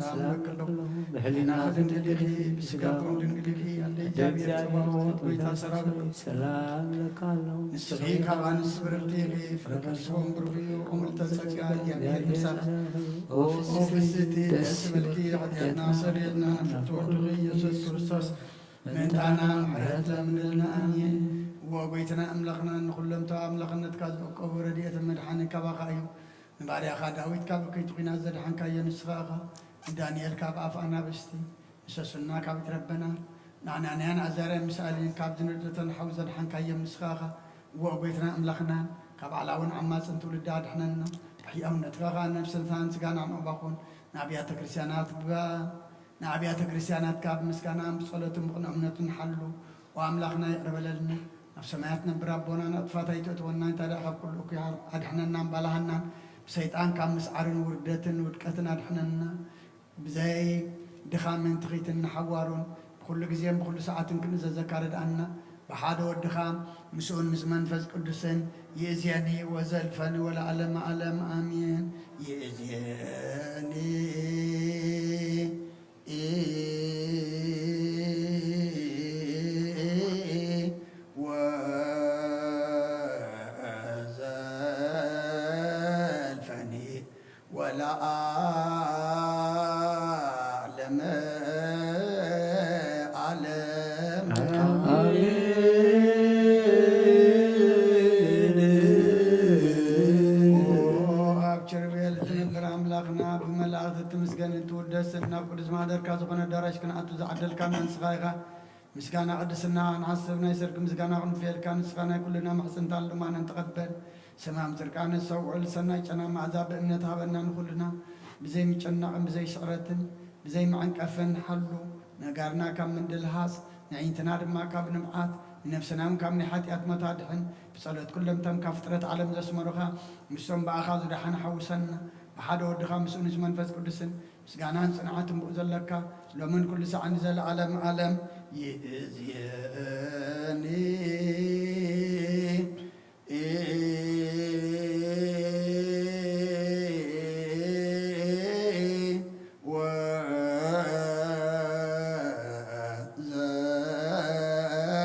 ሰላም እብለኪ ኣለኹ። ብሕሊናኺ ድንግል ኢኺ፣ ብስጋኺ እውን ድንግል ኢኺ። ኣደ እግዚኣብሔር ጸባኦት፣ ጎይታ ሰራዊት፣ ሰላም እብለኪ ኣለኹ። ንስኺ ካብ ኣንስቲ ብርኽቲ ኢኺ፣ ፍረ ከርስኺ እውን ብሩኽ እዩ። ኦ ምልዕተ ጸጋ፣ እግዚኣብሔር ምሳኺ። ኦ ፍስሕቲ፣ ደስ ይበልኪ፣ ኃጢአትና ሰርየልና፣ ናብ ፍትወ ወልድኺ ኢየሱስ ክርስቶስ ምእንታና ምሕረት ለምንልና። ኣሜን። እወ ጎይታና ኣምላኽና፣ ንኹሎም ተባ ኣምላኽነትካ ዝዕቀቡ ረድኤትን መድሓንን ካባኻ እዩ። ንባርያኻ ዳዊት ካብ እከይቲ ኲናት ዘድሓንካዮ ንስኻ ኢኻ። ንዳንኤል ካብ ኣፍ ኣናብስቲ፣ ንሰሱና ካብ እትረበና፣ ንኣናንያን ኣዛርያን ሚሳኤልን ካብ ዝነደተን ሓዊ ዘድሓንካዮም ንስኻ ኢኻ። እወ ጎይታና ኣምላኽና፣ ካብ ኣዕላውን ዓማጽን ትውልዲ ኣድሕነና። ብሕያውነትካ ኸኣ ነፍስናን ስጋናን ኦባኹን ንኣብያተ ክርስቲያናት ግባ። ንኣብያተ ክርስቲያናትካ ብምስጋናን ብጸሎትን ብቕኑዕ እምነትን ሓሉ። ኦ ኣምላኽና ይቕረ በለልና። ኣብ ሰማያት ነብር ኣቦና፣ ናብ ጥፋት ኣይተእትወና፣ እንታይ ደኣ ካብ ኩሉ እኩይ ኣድሕነናን ባልሃናን፣ ብሰይጣን ካብ ምስዓርን ውርደትን ውድቀትን ኣድሕነና። ብዘይ ድኻምን ትኺትን ንሓዋሩን ብኹሉ ግዜን ብኹሉ ሰዓትን ክንእዘዘካ ርድኣና። ብሓደ ወድኻ ምስኡን ምስ መንፈስ ቅዱስን ይእዝየኒ ወዘልፈኒ ወለዓለመ ዓለም ኣሜን። ይእዝየኒ ወዘልፈኒ ወለዓለመ ዓለም። ኣሜን። ኦ ኣብ ኪሩቤል እትነብር ኣምላኽና፣ ብመላእኽቲ እትምስገንን እትውደስን፣ ናብ ቅዱስ ማሕደርካ ዝኾነ ኣዳራሽ ክንኣቱ ዝዓደልካና ንስኻ ኢኻ። ምስጋና ቅድስና ንሓስብ፣ ናይ ሰርክ ምስጋና ክንፍየልካ፣ ንስኻ ናይ ኩልና ምሕጽንታን ልማንን ተቐበል። ሰማም ጽድቃ ነስተውዕል፣ ሰናይ ጨና መኣዛ ብእምነት ሃበና ንኹልና። ብዘይ ምጭናቕን ብዘይ ስዕረትን ብዘይ መዐንቀፍን ሓሉ። ነጋርና ካብ ምንድልሃስ፣ ነዒንትና ድማ ካብ ንብዓት፣ ንነፍስና እውን ካብ ናይ ሓጢኣት ሞት ኣድሕን። ብጸሎት ኩሎም እቶም ካብ ፍጥረት ዓለም ዘስመሩኻ፣ ምስቶም ብኣኻ ዝደሓኑ ሓውሰና። ብሓደ ወድኻ ምስኡ ምስ መንፈስ ቅዱስን ምስጋናን ጽንዓትን ብኡ ዘለካ፣ ሎምን ኩሉ ሳዕን ንዘለዓለም ዓለም ይእዝየኒ።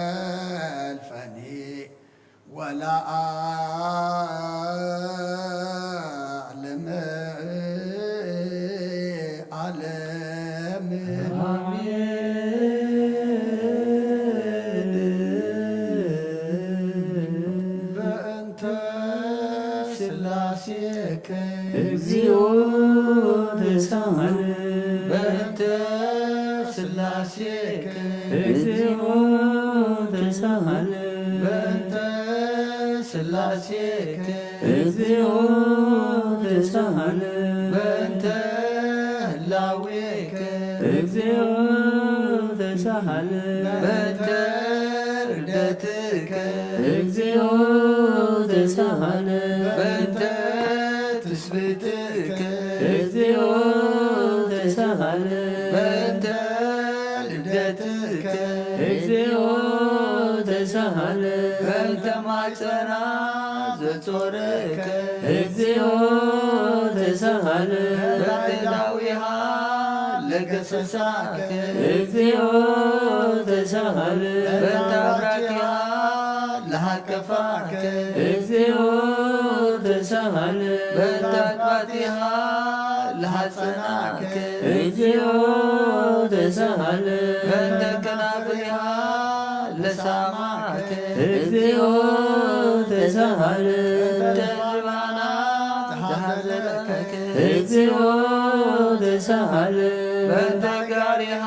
ወዘልፈኒ ወለዓለመ ዓለም። ኣሜን። በእንተ ሥላሴከ እግዚኦ ተሳሃለ። በእንተ ሥላሴከ እግዚኦ ተሳሃለ። በእንተ ሥላሴከ እግዚኦ ተሳሃለ። በእንተ ህላዌከ እግዚኦ ተሳሃለ። በእንተ ርደትከ እግዚኦ ተሳሃለ። በእንተ ትስብእትከ እግዚኦ ተሳሃለ። በእንተ ልደትከ እግዚኦ ተሳሃለ። በእንተ ማይጸና ዘጾርከ እግዚኦ ተሳሃለ። በእንተ ዳዊሃ ለገሰሳከ እግዚኦ ተሳሃለ። በእንተ አብራኪሃ ለሃቀፋከ እግዚኦ ተሳሃለ። በእንተ አጥባቲሃ ለሃጸናከ እግዚኦ ተሳሃለ። በእንተ ከናፍሪሃ ለሳማከ እግዚኦ ተሳሃለ። በእንተ ዝባና ተሃዘለከ እግዚኦ ተሳሃለ። በእንተ ጋሪሃ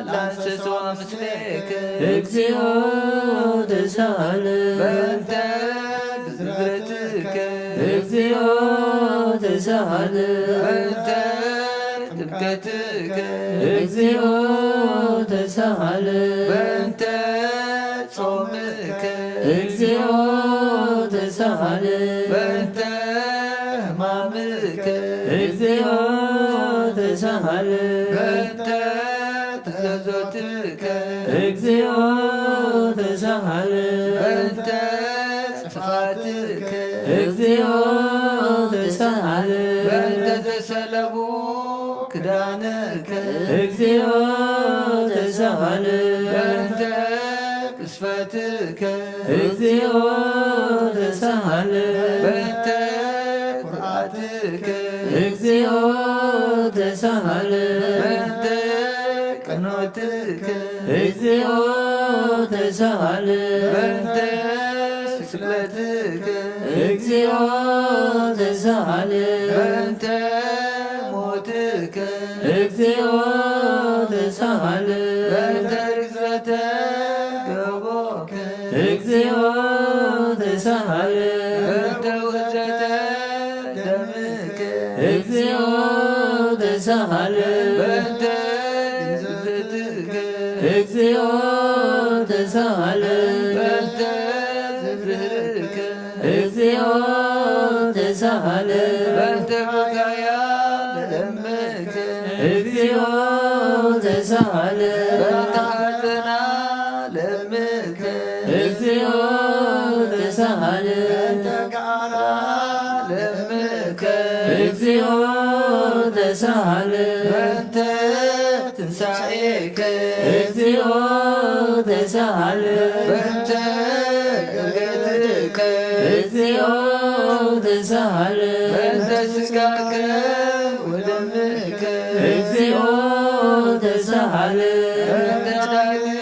ላንሰሶ ምስሌከ እግዚኦ ተሳሃለ። በእንተ ግዝረትከ እግዚኦ ተሳሃለ። በእንተ ጥምቀትከ እግዚኦ ተሳሃለ። በእንተ ጾምከ እግዚኦ ተሳሃለ። በእንተ ሕማምከ እግዚኦ ተሳሃለ። በእንተ ትእዛዞትከ እግዚኦ ተሳሃለ። በእንተ ጥፋትከ እግዚኦ ተሳሃለ። በእንተ ዘሰለቡ ክዳንከ እግዚኦ ተሳሃለ። በእንተ ቅስፈትከ እግዚኦ ተሳሃለ። በእንተ ኩርዓትከ እግዚኦ ተሳሃለ። በእንተ ቅኖትከ እግዚኦ ተሳሃለ። በእንተ ስቅለትከ እግዚኦ ተሳሃለ። በእንተ ሞትከ እግዚኦ ተሳሃለ። በእንተ ርግዘተ ገቦከ እግዚኦ ተሳሃለ። በእንተ ውህዘተ ደምከ እግዚኦ ተሳሃለ። በእንተ ግዝትከ እግዚኦ ተሳሃለ። በእንተ ዝብርህከ እግዚኦ ተሳሃለ። በእንተ በካያ ለምከ እግዚኦ ተሳሃለ። በእንተ ሐዘና ለምከ እግዚኦ ተሳሃለ። በእንተ ጋራ ለምከ እግዚኦ ተሳሃለ። በእንተ ትንሳኤከ እግዚኦ ተሳሃለ። በእንተ ዕርገትከ እግዚኦ ተሳሃለ። በእንተ ስጋከ ወደምከ እግዚኦ ተሳሃለ። በእንተ ዳግም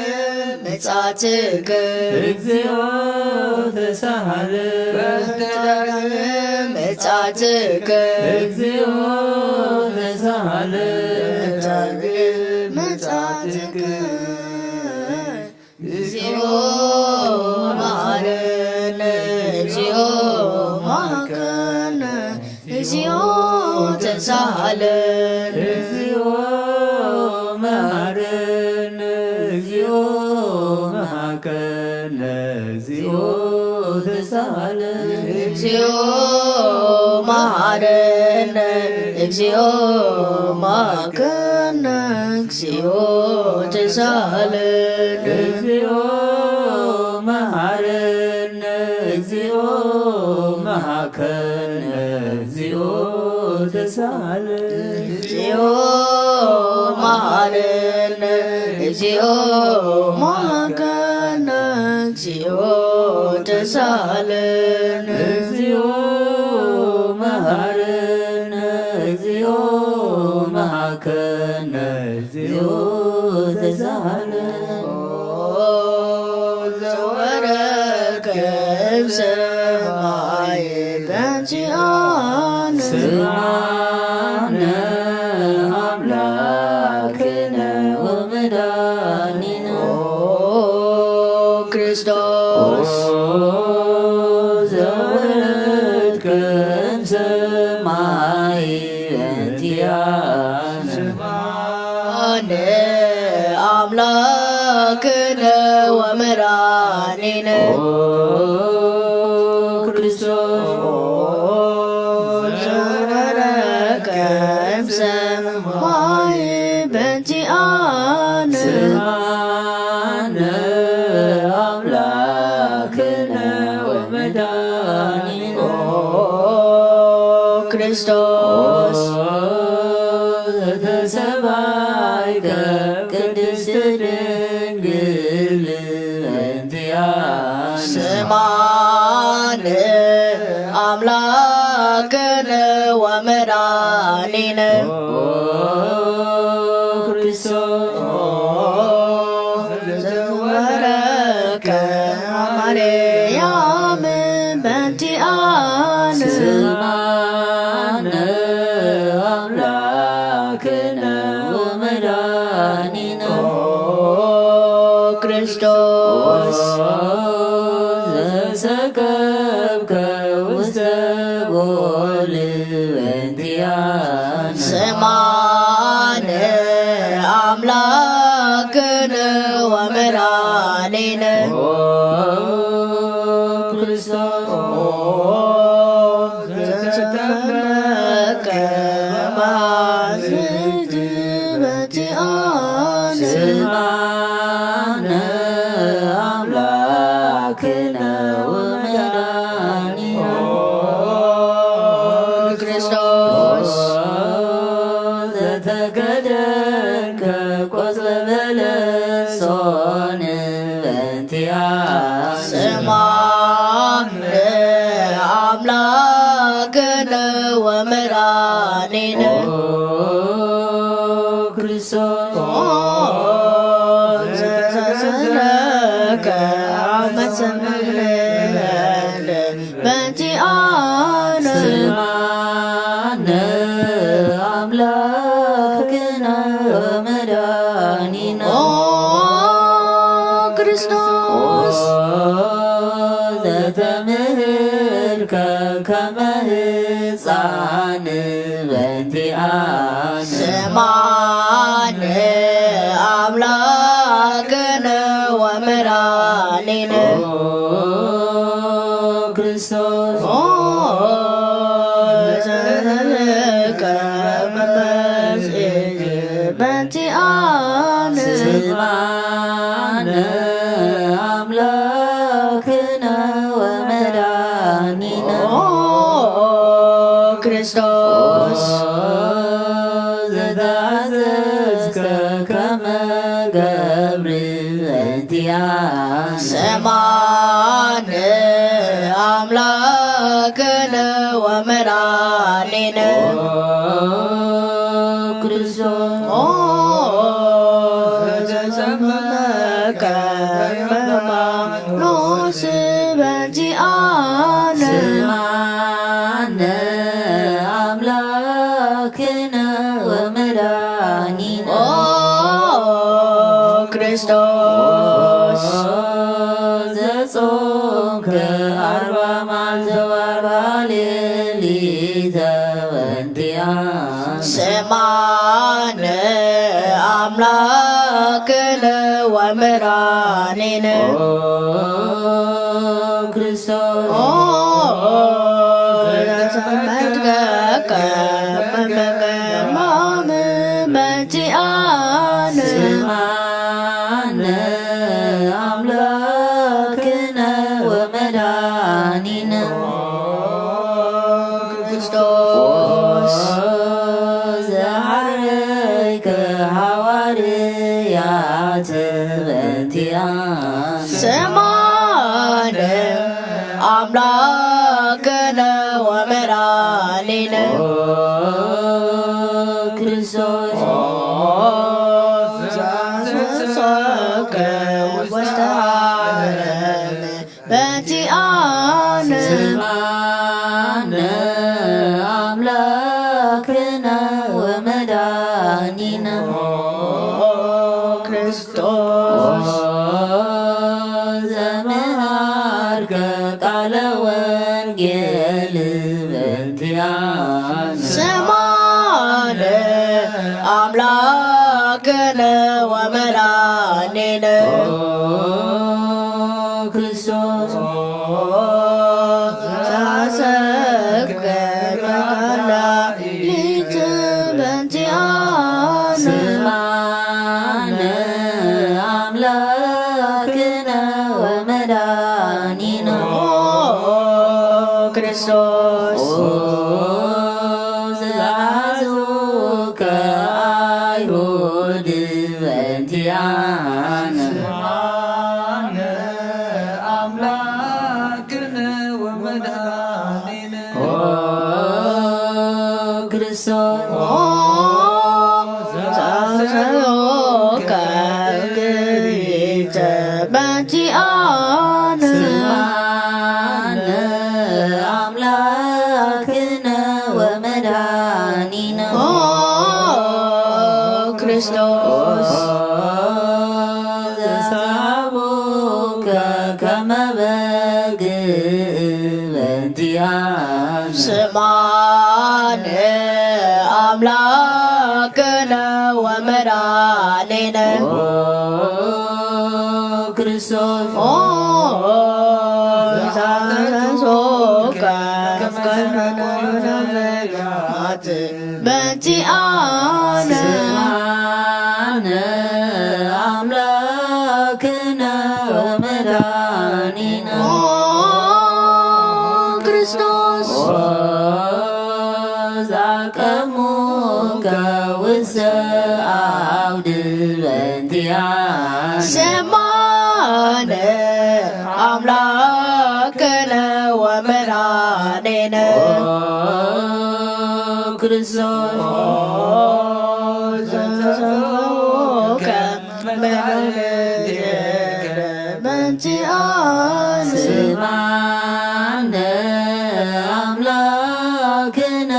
ምጽአትከ እግዚኦ ተሳሃለ። በእንተ ዳግም ምጽአትከ እግዚኦ ተሳሃለ። በእንተ ዳግም ምጽአትከ እግዚኦ መሐረነ፣ እግዚኦ መሐከነ፣ እግዚኦ ተሳሃለን። እግዚኦ መሐረነ፣ እግዚኦ መሐከነ፣ እግዚኦ ተሳሃለን። እግዚኦ መሐረነ፣ እግዚኦ መሐከነ፣ እግዚኦ ተሳሃለን። እግዚኦ መሐረነ፣ እግዚኦ መሐከነ፣ እግዚኦ ተሳሃለን። እግዚኦ መሐረነ፣ እግዚኦ መሐከነ፣ እግዚኦ ተሳሃለን። እግዚኦ መሐረነ፣ እግዚኦ መሐከነ፣ እግዚኦ ተሳሃለን። ኦ ዘወረድከ እምሰማይ በእንቲአነ። ስምዓነ አምላክነ ወመድኃኒነ። ኦ ክርስቶስ። ኦ ዘወረድከ እምሰማይ በእንቲአነ። ስምዓነ አምላክነ ወመድኃኒነ። ኦ ክርስቶስ። ዘወረድከ እምሰማይ በእንቲአነ። ስምዓነ አምላክነ ወመድኃኒነ። ኦ ክርስቶስ። ኦ ዘተሰብአ ኣምላክነ ወመድኃኒነ ኦ ክርስቶስ ዘተወለድከ ማርያም በእንቲኣነ ስማነ ኣምላክነ ወመድኃኒነ ኦ ክርስቶስ ዘሰከብከ ውስተ ጎል በእንቲኣነ ስማነ ኣምላክነ ወመድኃኒነ ኦ ክርስቶስ ዘተጠመቀ በማሕፀንኪ በእንቲኣነ ስማነ ኣምላክነ ወመድኃኒነ ኦ ክርስቶስ ዘተከደንከ ቆጽለ በለሶን በእንቲኣነ ስማነ ኣምላክነ ወመድኃኒነ ኦ ክርስቶስ ዘተሰለከ ኣመሰምነ በእንቲኣነ ስማነ ኣምላክነ ወመድኃኒነ ኦ ክርስቶስ ዘተምህርከ ከመ ህፃን በእንቲኣነ ስማነ ኣምላክነ ወመድኃኒነ ኦ ክርስቶስ ኦ ዘተሰለከ በእንቲኣነ ስማነ ኣምላክነ ወመድኃኒነ ኦ ክርስቶስ ዘተኣዘዝከ ከመ ገብር በእንቲኣነ ስማነ ኣምላክነ ወመድኃኒነ ኦ ክርስቶስ ኦ ዘተጠመቀ በዮርዳኖስ በእንቲኣነ ስማነ ኣምላክነ ወመድኃኒነ ኦ ክርስቶስ ዘጾምከ ኣርባ መዓልተ ወኣርባ ሌሊተ በእንቲኣነ ስማነ ኣምላክነ ወመድኃኒነ ኦ ክርስቶስ ኦ ዘተጠመቀ በማሕፀንኪ በእንቲኣነ ስማነ ኣምላክነ ወመድኃኒነ ክርስቶስ ዘዓረይከ ሃዋርያት በእንቲኣነ ስማነ ኣምላክነ ወመድኃኒነ ኦ ክርስቶስ ዘአንበሰከ ውስተ ዓለም በእንቲኣነ ስማነ ኣምላክነ ወመድኃኒነ ኦ ክርስቶስ ዘመሃርከ ቃለ ወንጌል በእንቲኣነ ስማነ ኣምላክነ ወመድኃኒነ ኦ ክርስቶስ ዘአሰከብከ በቃለ ሌሊት በእንቲኣነ ስማነ ኣምላክነ ወመድኃኒነ ኦ ክርስቶስ ኦ ዘአዝከ አይሁድ በእንቲኣነ ስማነ ኣምላክነ ወመድኃኒነ ኦ ዘሰሎከ ግሪተ በንቲኣነ ስማነ ኣምላክነ ወመድኃኒነ ኦ ክርስቶስ ዘሳቡከ ከመ በግ በንቲኣነ ስማነ ኣምላክነ ወመድኃኒነ ኦ ክርስቶስ ኦ ዘሰሎከ በንቲኣነ ስማነ ኣምላክነ ወመድኃኒነ ኦ ክርስቶስ ኦ ዛቀሙከ ውስተ አውድ በንቲኣነ ስማነ ኣምላክነ ወመድኃኒነ ኦ ክርስቶስ ኦ ዘሰሎከ በንቲኣነ ስማነ ኣምላክነ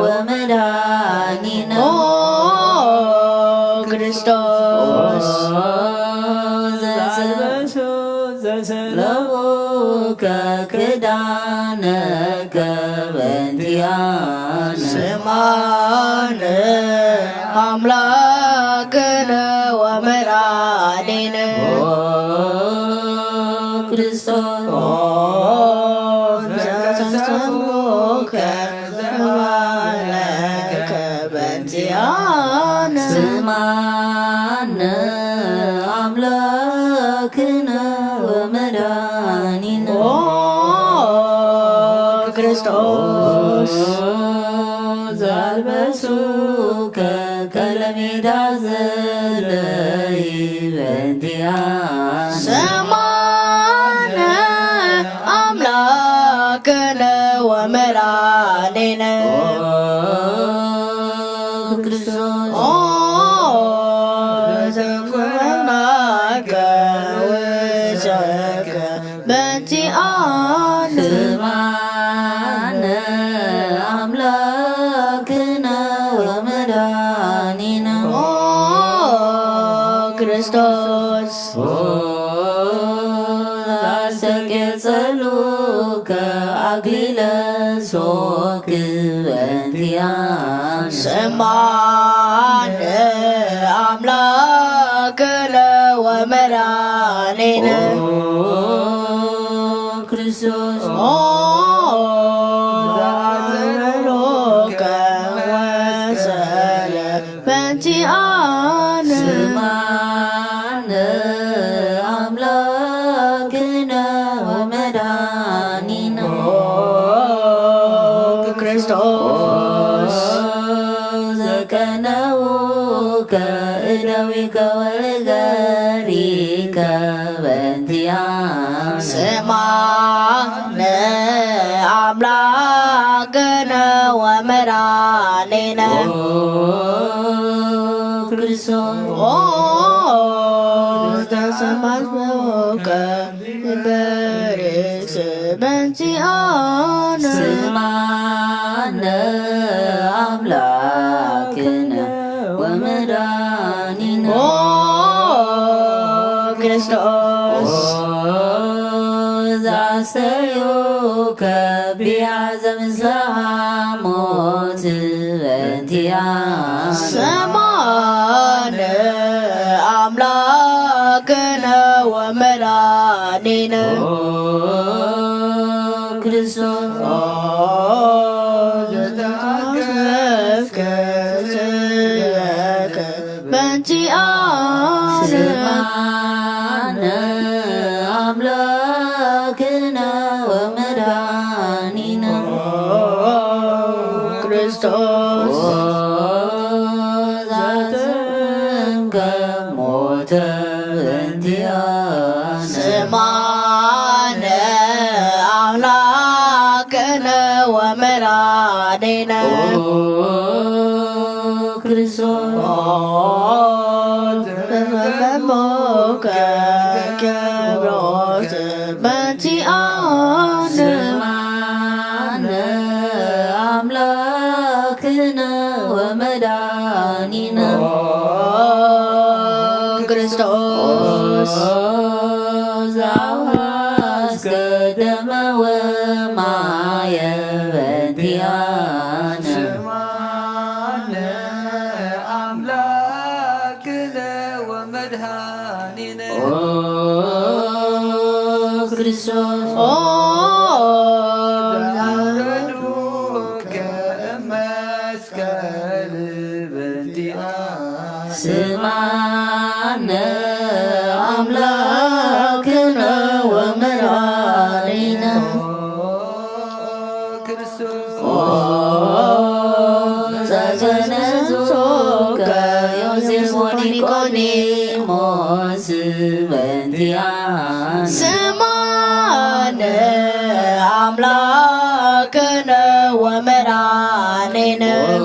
ወመድኃኒነ ኦ ክርስቶስ ኦ ዘሰ- ዘሰለሙ ከክዳነከ በንቲኣነ ስማነ ኣምላክነ ወመድኃኒነ ኦ ክርስቶስ ኦ ዘሰለሙ ከክዳነከ በንቲኣነ ስማነ ኣምላክነ ወመድኃኒነ ኦ ክርስቶስ ዛልበሱከ ከለሜዳ ዘለይ በንቲኣነ ስማነ ኣምላክነ ወመድኃኒነ ኦ ክርስቶስ ኦ ዘንኮናከ ውሰከ በንቲኣነ ስማነ ኣምላክነ ወመድኃኒነ ኦ ክርስቶስ ኦ ኣስተቄጸሉከ አክሊለ ሶክ በንቲኣነ ስማነ ኣምላክነ ወመድኃኒነ ኦ ክርስቶስ ኦ ዘሰሎከ ወሰለ በንቲኣነ ስማነ ኣምላክነ ወመድኃኒነ ኦ ክርስቶስ ዘቀነውከ እደዊከ ወእገሪከ በንቲኣነ ስማነ ኣምላክነ ወመድኃኒነ ኦ ክርስቶስ ኦ ተሰማስበከ በሬስ በንቲኣነ ስማነ ኣምላክነ ወመድኃኒነ ኦ ክርስቶስ ኦ ዘአስተዮከ ቢያዘ ምስለ ሐሞት በንቲኣነ ስማነ ኣምላክነ ወመድኃኒነ ኦ ክርስቶስ ኦ ዘተአስረፍከ ስእለከ በንቲኣነ ስማነ ኣምላክነ ወመድኃኒነ ኦ ክርስቶስ ኦ ዛተንከ ሞተ በንቲኣነ ስማነ ኣምላክ ወመድኃኒነ ኦ ክርስቶስ ተፈጸሞከ ክብሮስ በንቲኣነ ስምዓነ ኣምላክነ ወመድኃኒነ ኦ ክርስቶስ ዘአውሐዝከ ደመ ወማየ በንቲኣነ ስምዓነ ኣምላክነ ወመድኃኒነ ኦ ክርስቶስ ኦ ዘአውረዱከ እመ መስቀል በንቲኣነ ስምዓነ ኣምላክነ ወመድኃኒነ ክርስቶስ ኦ ዘዘነሶከ ዮሴፍ ወኒቆዲሞስ በንቲኣነ ስምዓነ ኣምላክነ ወመድኃኒነ ኦ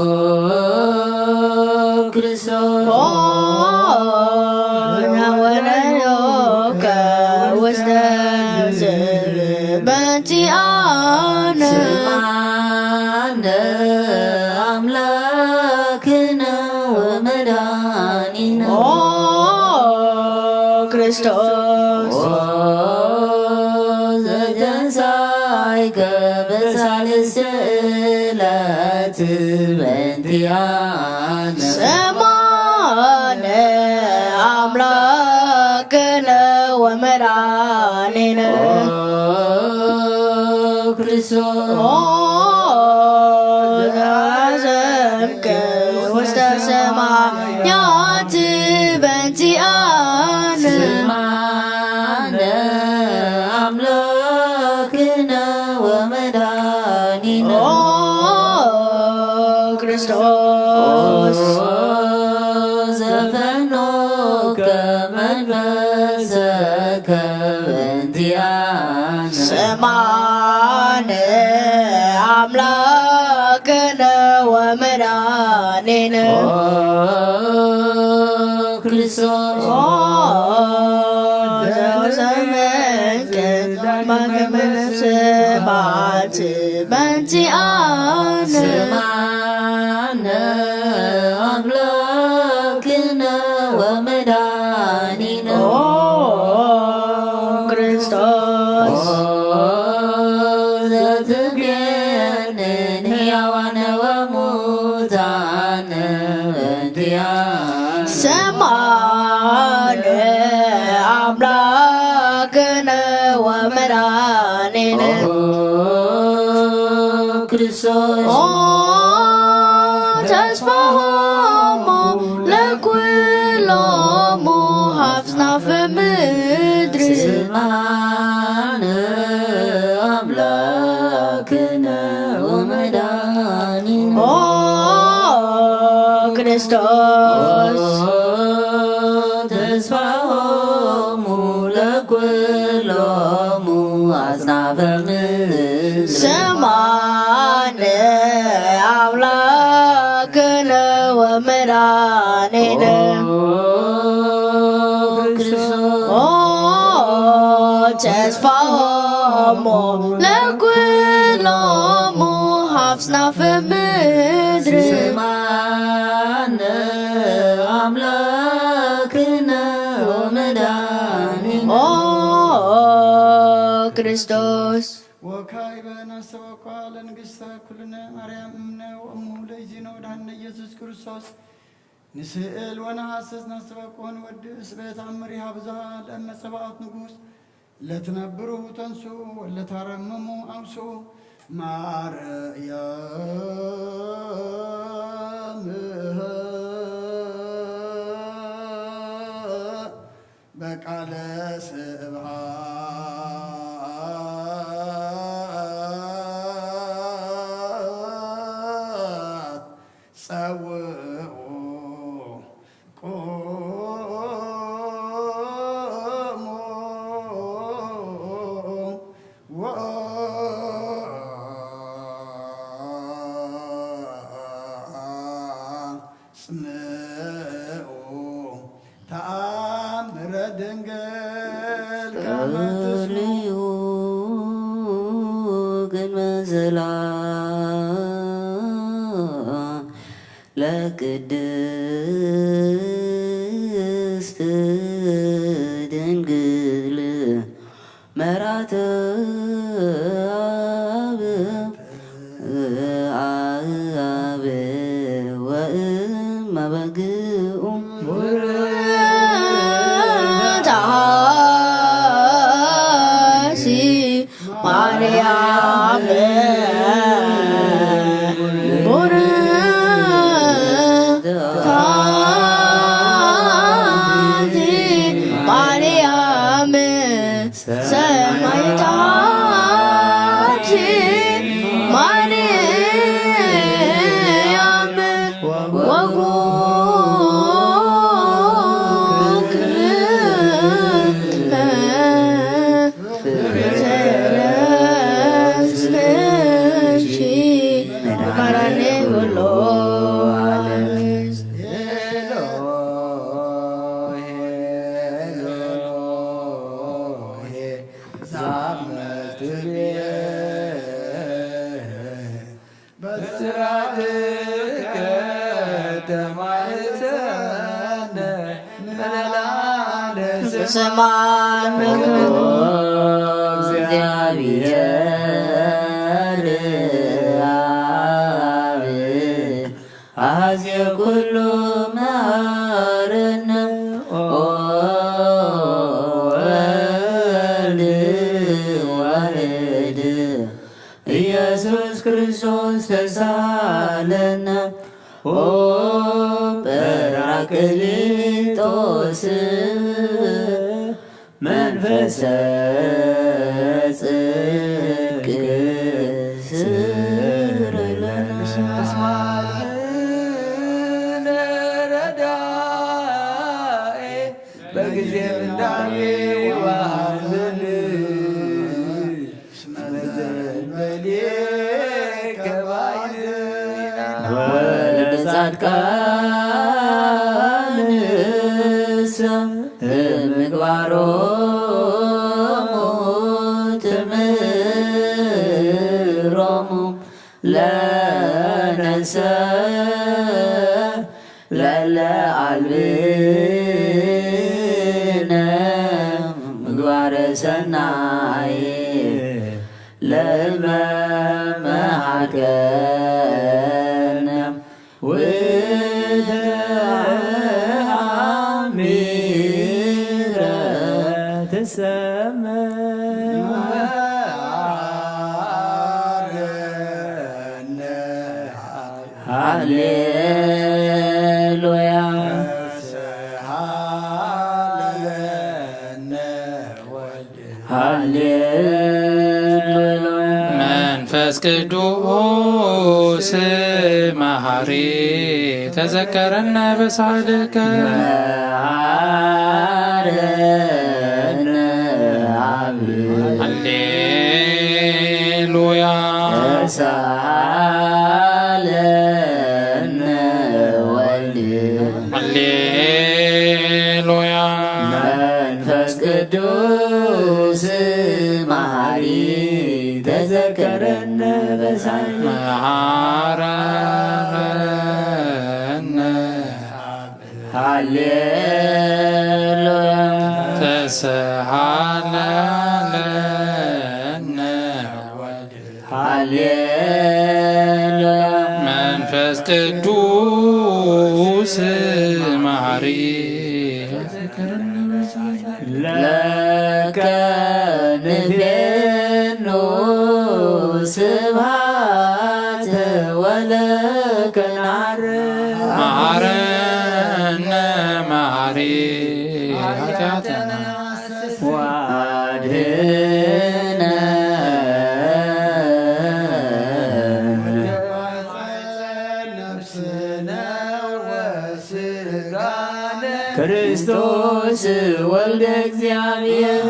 ክርስቶስ ኦ ናወረዶከ ውስተ ዝብእ በንቲኣነ ስምዓነ ኣምላክነ ወመድኃኒነ ኦ ክርስቶስ ኦ ዘተንሳይከ በሳልስቲ ዕለት በንቲኣነ ስምዓነ ኣምላክነ ወመድኃኒነ ኦ ክርስቶስ ኦ ዘአዘዝከ ውስተ ሰማያት በንቲኣነ ስምዓነ ኣምላክነ ወመድኃኒነ ኦ ክርስቶስ ኦ ዘፈኖከ መንፈሰከ በንቲኣነ ስምዓነ ኣምላክነ ወመድኃኒነ ኦ ክርስቶስ ኦ ዘሰመከ ዳግመ ስብሐት በንቲኣነ ስምዓነ ኣምላክነ ወመድኃኒነ ኦ ክርስቶስ ኦ ዘትቤንን ሕያዋነ ወሙታነ በንቲኣነ ስምዓነ ኣምላክነ ወመድኃኒነ ኦ ክርስቶስ ኦ ተስፋሆሙ ለኩሎሙ አጽናፈ ምድር ስምዓነ አምላክነ ወመድኃኒነ ኦ ክርስቶስ ኦ ተስፋሆሙ ለኩሎሙ አጽናፈ ምድር ስምዓነ አምላክነ ወመድኃኒነ ኦ ክርስቶስ ኦ ተስፋሆሙ ለኩሎሙ አጽናፈ ምድር ስምዓነ አምላክነ ወመድኃኒነ ኦ ክርስቶስ ወካዕበ ነስተበኩዐ ለንግሥተ ኩልነ ማርያም እምነ ወእሙ ለእግዚእነ ወመድኃኒነ ኢየሱስ ክርስቶስ ንስእል ወነሐስስ ነስተበኩ ወንወድስ በተአምር ይሃብዛ ለእመ ጸባኦት ንጉሥ ለትነብሩ ተንሱ ወለታረምሙ አውስኡ ማርያም በቃለ ስብሐት ጸውዑ ቁሙ ወ ስምዑ ተኣምረ ድንግል ከመ ትስምዑ። ጸልዩ ቅድመ ሰላም ለቅድስት ድንግል መራተ አብ አብ ወእመ በግኡ ታሲ ማርያም ቡርክቲ ማርያም ሰማዕታቲ ማርያም ወጉክር ተረስነሺ መድኃኔ ኩሉ ዓለም። በስራትከ ተማህፀነ ንለዓለ ስማን ምግቡ እግዚአብሔር አብ አዜ ኩሉ መሐረነ ኦ ወልድ ዋሕድ ኢየሱስ ክርስቶስ ተሳለነ ኦ ጳራቅሊጦስ መንፈሰ ጽድቅ ስረለነ ረዳኤ በጊዜ ምንዳቤ ወሐዘን እስመ ዘእንበሌከ ባይድ ወለጻድቃንሰ ምግባሮሙ ትምህሮሙ ለነሰ ለለ አልብነ ምግባረ ሰናይ ለመመሃከነ ውእተ አሚረ ትሰመ ሃሌሉያ ሃሌሉያ መንፈስ ቅዱስ መሐሪ ተዘከረነ በሳልከ መሐረነ አብ ሃሌሉያ ተሳለነ ወልድ ሃሌሉያ መንፈስ ቅዱስ መሐሪ ተዘከረነ በሳል መሐረነ ሃሌሉያ ተሰሃለነ ሃሌሉያ መንፈስ ቅዱስ መሐሪ ለከ ንፌኑ ስብሐት ወለከ ናር መሐረነ መሐሪ ኃጢአተነ ዋድህነ ክርስቶስ ወልደ እግዚአብሔር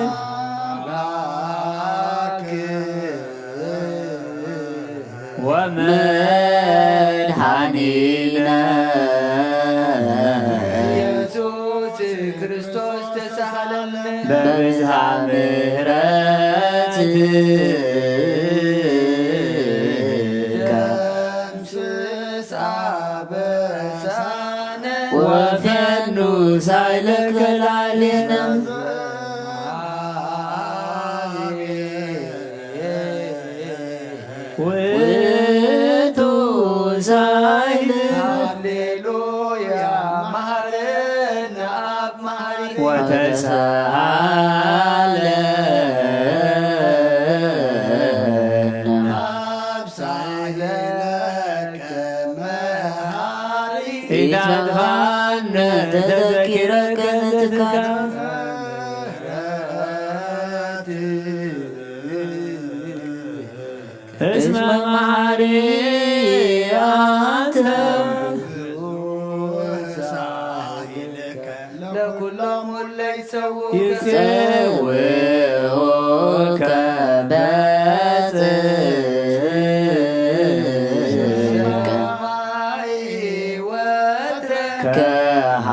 ወመድኃኒነ ደምስስ አበሳነ ወፈኑ ሳይለከ ላዕሌነ። ውእቱ ሳይል ሃሌሉያ መሐረነ አብ መሐሪ ወተሳሃለነ አብ ሳይለከ መሐሪ ኢታጥፋነ ተዘኪረከ ዘትካል እስመ መሐሪ አንተ ለኩሎም እለ ይጸውዑከ ይጸውዑከ በጽድቅ ሰማይ ወትረ ከሃሊ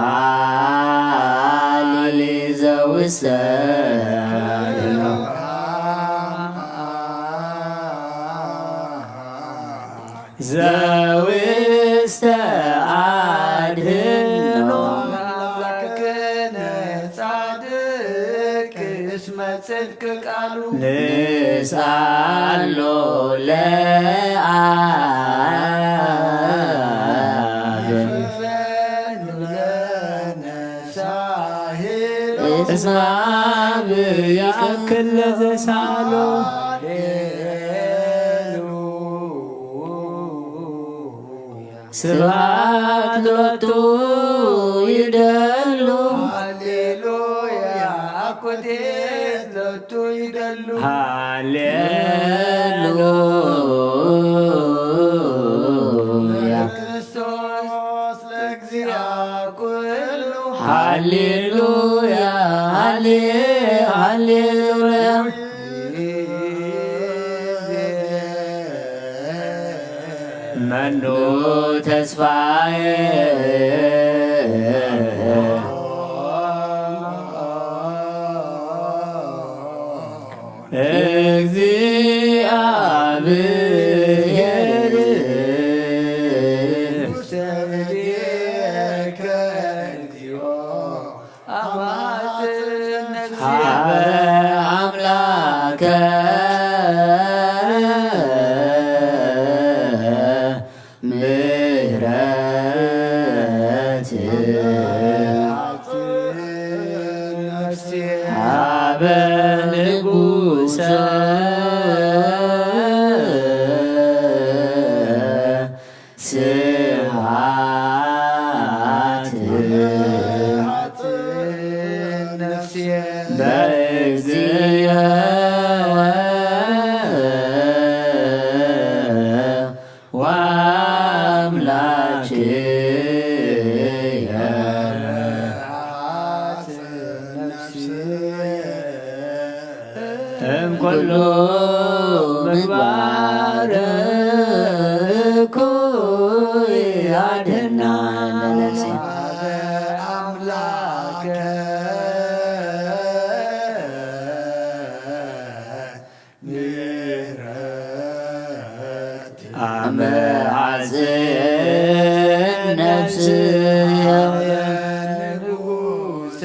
ዘውሰ ዘውስተ አድህኖ አምላክነ ጻድቅ እስመ ጽድቅ ቃሉ ንስአሎ ለአብ ፈኑ ለነ ሳሄሎ እስመ አብ ያእክል ለዘሳሎ ስብሐት ሎቱ ይደሉ ሃሌሉያ አኮቴት ሎቱ ይደሉ ሃሌሉያ ክርስቶስ ለእግዚአ ኩሉ ሃሌሉያ ሃሌ ሃሌሉያ መኑ ተስፋዬ እግዚአብሔር ሀበ አምላከ ምህረት ሀበ ንጉሰ ስብሐት በእግዚእ ወአምላክየ እምኩሉ ምግባር እኩይ አድህና ለነፍሴ። አምላከ ምህረት አመ አጽን ነፍስየ ንጉሰ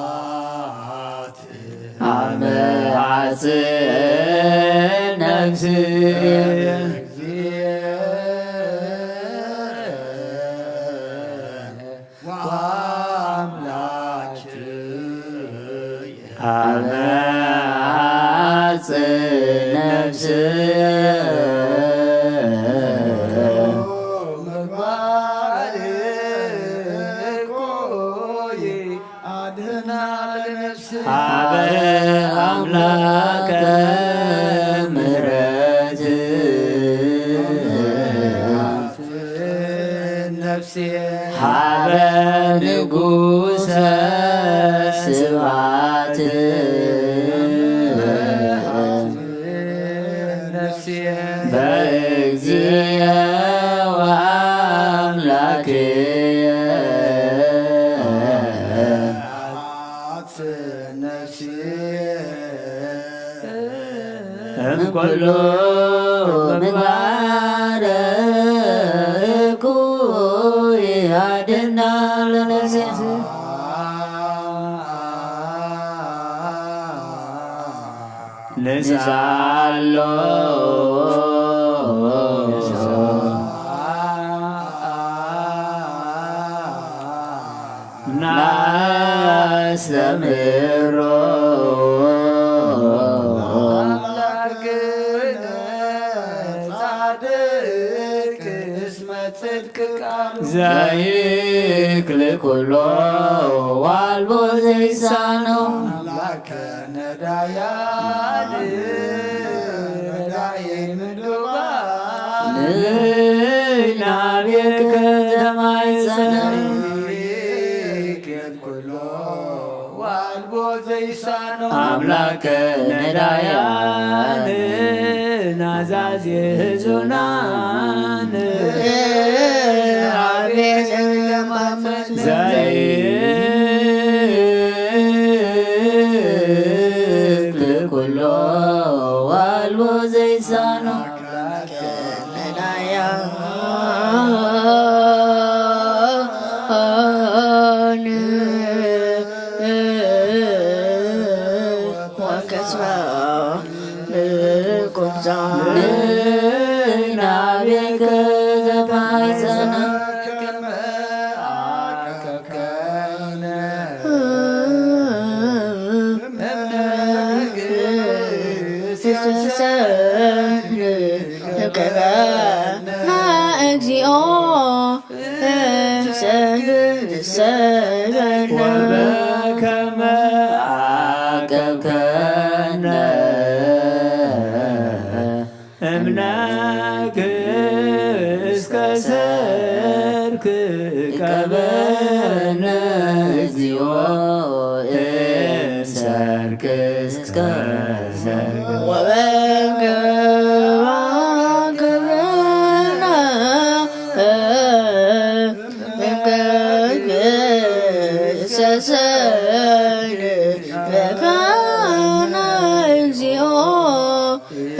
ስብሐት አመ አጽን ነፍስየ አመ አጽን ነፍስየ ሀበ አምላከ ምህረት ሀበ ንጉሰ ስብሐት በእግዚእ ወአምላክየ እምኩሉ ምግባረ እኩይ አድና ለነፍስያ። ንስኣሎ ናስተምህሮ። አምላክነ ጻድቅ እስመ ጽድቅ ቃሉ። ዘይክል ኩሎ ዋልቦ ዘይሳኖ። አምላከ ነዳያን ረዳኤ ምሉባን። ንናቤከ ተማይጸነ። ዘይክል ኩሎ ዋልቦ ዘይሳኖ። አምላከ ነዳያን ናዛዜ ህዙናን። አቤት ለማመን። ዘይክል ኩሎ ዋልቦ ዘይሳኖ። እግዚኦ እንሰግድ ሰገድነ። ወበከመ አቀብከነ እምነግህ እስከ ሰርክ ቀበነ። እግዚኦ እምሰርክ እስከ ሰርክ። ወበከመ አቀብከነ እምነግህ እስከ ሰርክ ቀበነ። እግዚኦ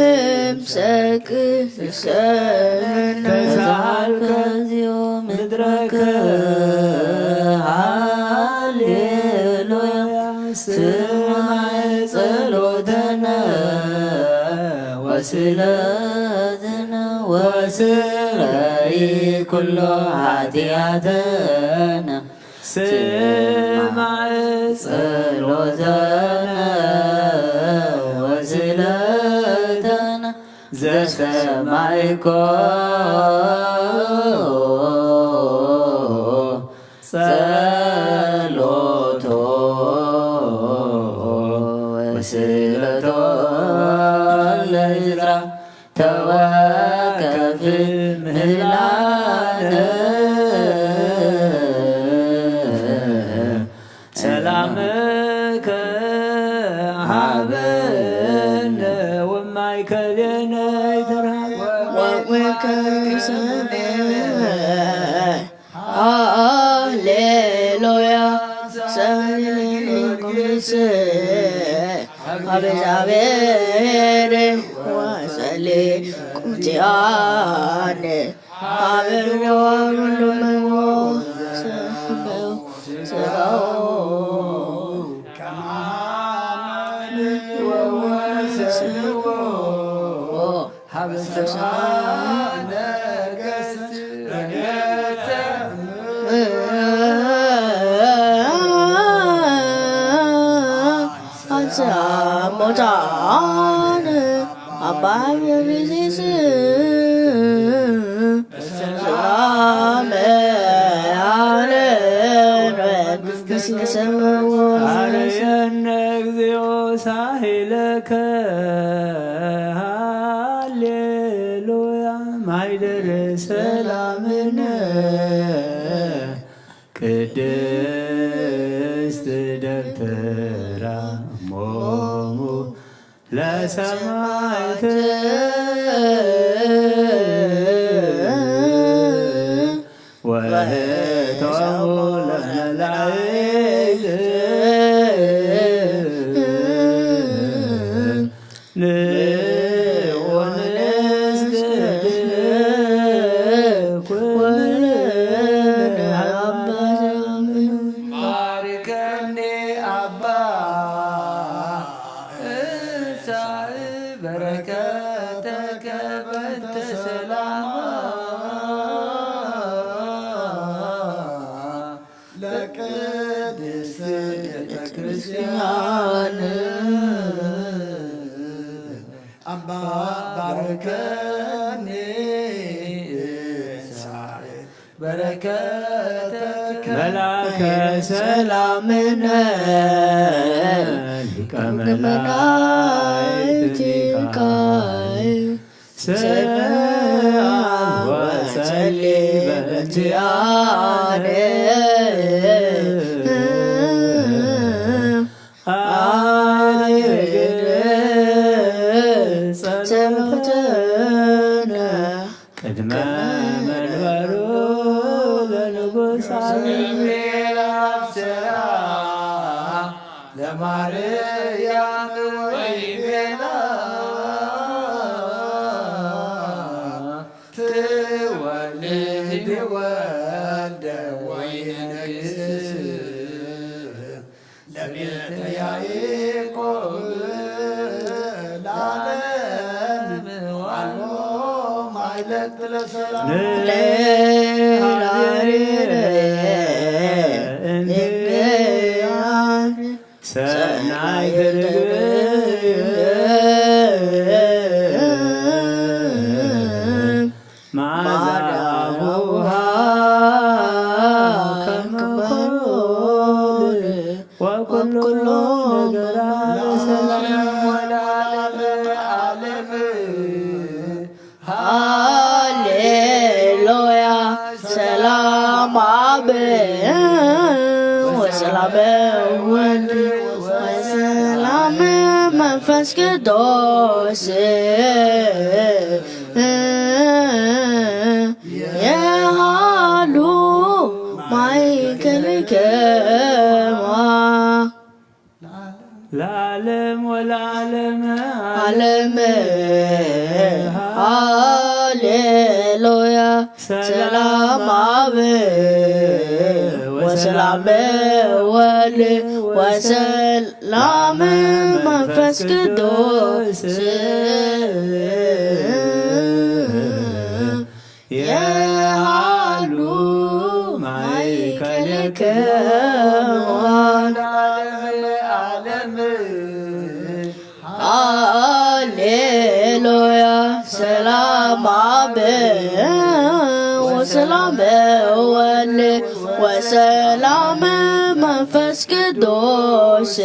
እምሰርክ እስከ ተሳልከ እግዚኦ ምድረከ። ሃሌሉያ ስማዕ ጸሎተነ ወስእለተነ ወስረይ ኩሎ ኃጢአተነ። ስማዕ ጸሎተነ ወስእለተነ ዘሰማዕኮ ጸሎቶ ወስእለቶ ለዕዝራ ተወከፍ ምህላነ። ሰላምከ ሀበነ ወማእከሌነ ይትርሃብ። ወወከ ሰማይ ሃሌሉያ። ሰብሐ ለንጉሥ አብዛቤር ወሰሌ ቁምጽያነ አብሎ ምንዎ ሰበው ስጋው ከማን ወወሰልዎ ሀበ ሰብአ ነገሥት ረገጸ አንሳ ሙታን አባ ጊዮርጊስ ሰላም አለ መንግሥት ሰማያት። አርየነ እግዚኦ ሳህለከ ሃሌሉያ ማይደር ሰላምነ ቅድስት ደብተራ ሞሙ ለሰማዕት ወህቶሙ ለመላእክት ሳዕ በረከተከ በእንተ ሰላማ ለቅድስት ቤተ ክርስቲያን። አባ ባርከኒ ሳዕ በረከተከ መልአከ ሰላምነ ሊቀ መላእክት ሚካኤል። ስምዐ ወጸሊ በእንቲአነ አድርግ ጸሎተነ ቅድመ መንበሩ ለንጉሥ ገብርኤል አብሰራ ለማርያም ወይቤላ ትወልድ ወልደ ወይነግስ ለቤተ ያዕቆብ ለዓለም አልቦ ማይለቅ ለሰላም። ለእግዚአብሔር እንግዲህ ሰናይ ትርግም መዓዛ አቡሃ ከመ ኮል ወኩሉ ነገራ ለሰላም ወለዓለመ ዓለም። ሃሌሉያ። ሰላም አብ ወሰላም ወልድ ወሰላም መንፈስ ቅዱስ የሃሉ ማእከልክማ ለዓለም ወለዓለመ ዓለም። ሃሌሉያ። ሰላም አብ ወሰላም ወልድ ወሰላም መንፈስ ቅዱስ የሃሉ ማእከልክማ ለዓለመ ዓለም። ሃሌሉያ። ሰላም አብ ወሰላም ወልድ ወሰላም መንፈስ ቅዱስ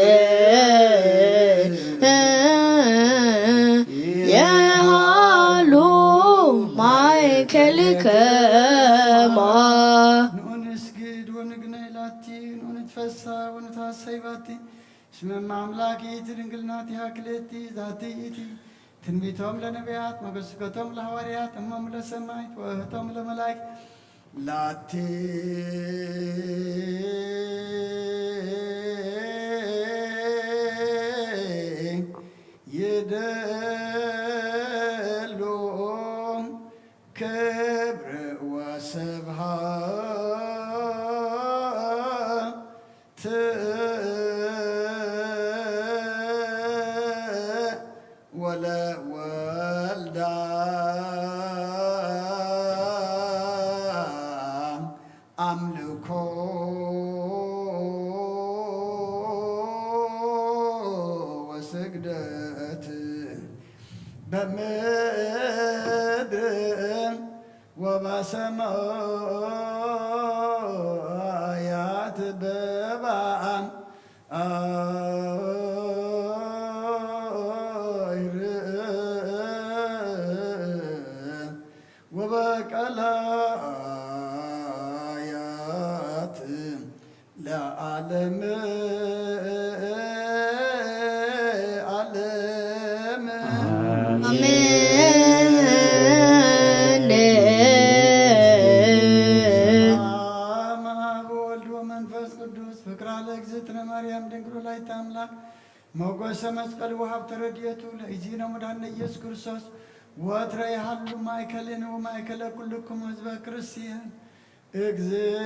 የሃሉ ማእከልክማ። ንዑ ንስግድ ወንግነይ ላቲ፣ ንዑ ንትፈሳ ወንትሐሰይ ባቲ። እስመ እመ አምላክ ይእቲ ድንግል ናቲሃ ክልኤቲ ዛቲ ይእቲ። ትንቢቶም ለነቢያት፣ መገስገቶም ለሐዋርያት፣ እሞም ለሰማይት፣ ወእህቶም ለመላእክት። ላቲ ይደሉ ክብር ወስብሐት ወለወልዳ አምልኮ ወስግደት በምድር ወበሰማያት በባሕር ወበቀላያት ለዓለም ዓለም። አሜን። በስመ አብ ወወልድ ወመንፈስ ቅዱስ። ፍቅራ ለእግዝእትነ ማርያም ድንግል ወላዲተ አምላክ፣ ሞገሰ መስቀል ወሀብተ ረድኤቱ ለእግዚእነ ወመድኃኒነ ኢየሱስ ክርስቶስ ወትረ ይሃሉ ማእከሌነ ወማእከለ ኩልክሙ ህዝበ ክርስቲያን። እግዝእ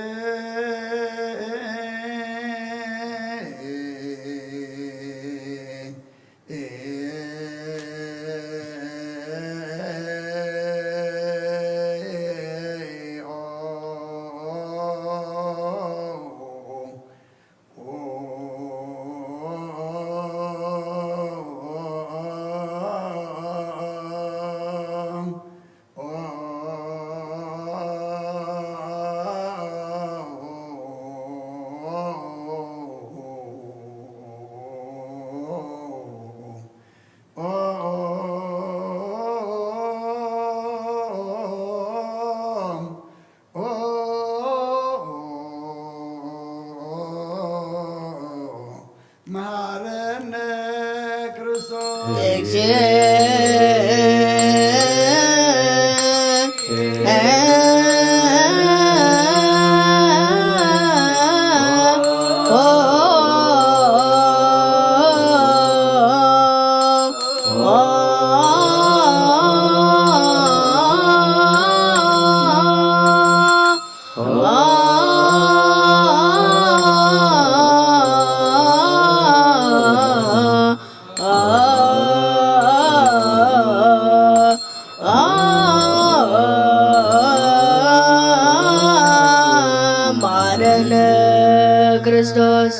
እግዚእ ማረነ ክርስቶስ።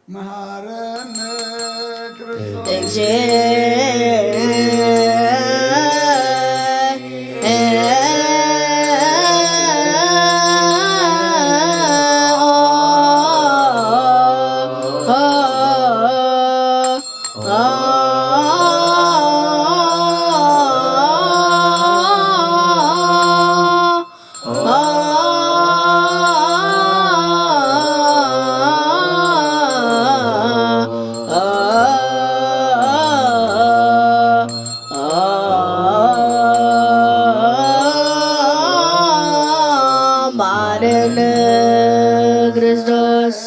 መሃረነ ክርስቶስ። ማረነ ክርስቶስ።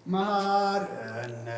መሃረነ።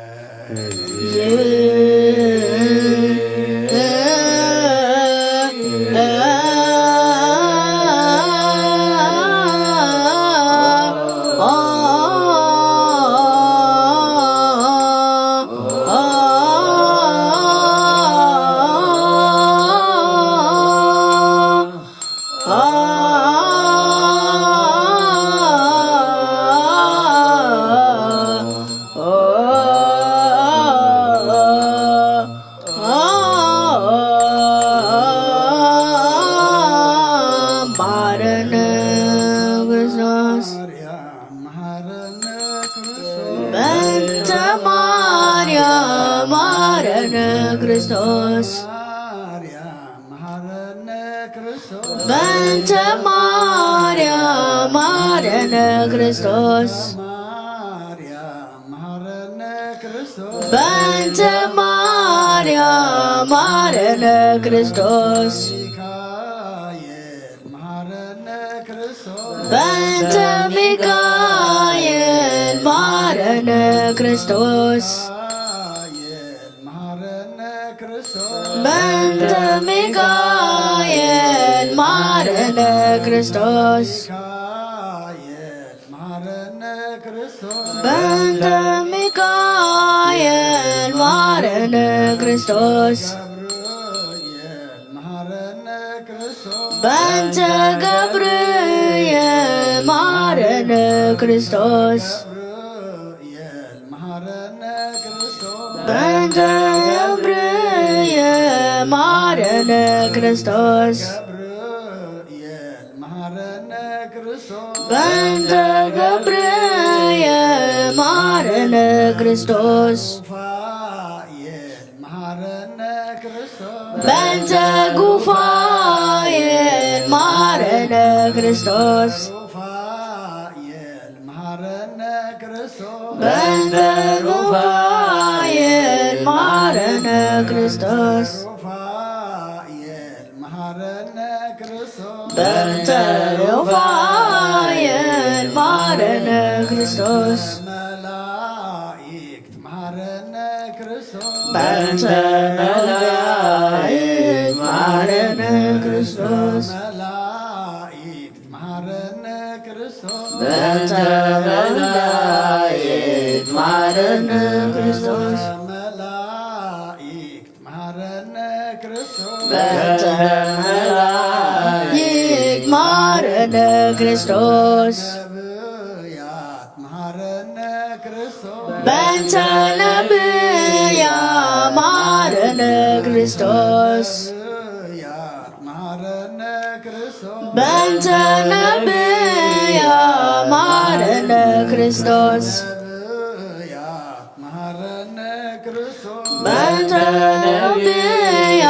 ማረነ ክርስቶስ። በእንተ ማርያም ማረነ ክርስቶስ። በእንተ ማርያም ማረነ ክርስቶስ። በእንተ ማርያም ማረነ ክርስቶስ። በእንተ ሚካኤል ማረነ ክርስቶስ። በእንተ ሚካኤል ማረነ ክርስቶስ። በእንተ ሚካኤል ማረነ ክርስቶስ። በእንተ ገብርኤል ማረነ ክርስቶስ። በእንተ ገብርኤል ማረነ ክርስቶስ። በእንተ ገብርኤል ክርስቶስ። ሩፋኤል መሐረነ ክርስቶስ። በእንተ ሩፋኤል መሐረነ ክርስቶስ። ሩፋኤል መሐረነ ክርስቶስ። በእንተ ሩፋኤል መሐረነ ክርስቶስ። ሩፋኤል መሐረነ ክርስቶስ። በእንተ ሩፋኤል መሐረነ ክርስቶስ። መላእክት መሐረነ ክርስቶስ። በእንተ መላእክት መሐረነ ክርስቶስ። መላእክት መሐረነ ክርስቶስ። በእንተ መላእክት መሐረነ ክርስቶስ። መላእክት መሐረነ ክርስቶስ። በእንተ መላእክት መሐረነ ክርስቶስ። ነቢያት መሐረነ ክርስቶስ። በእንተ ነቢያ መሐረነ ክርስቶስ። ነቢያት መሐረነ ክርስቶስ። በእንተ ነቢያ መሐረነ ክርስቶስ። ነቢያት መሐረነ ክርስቶስ። በእንተ ነቢያ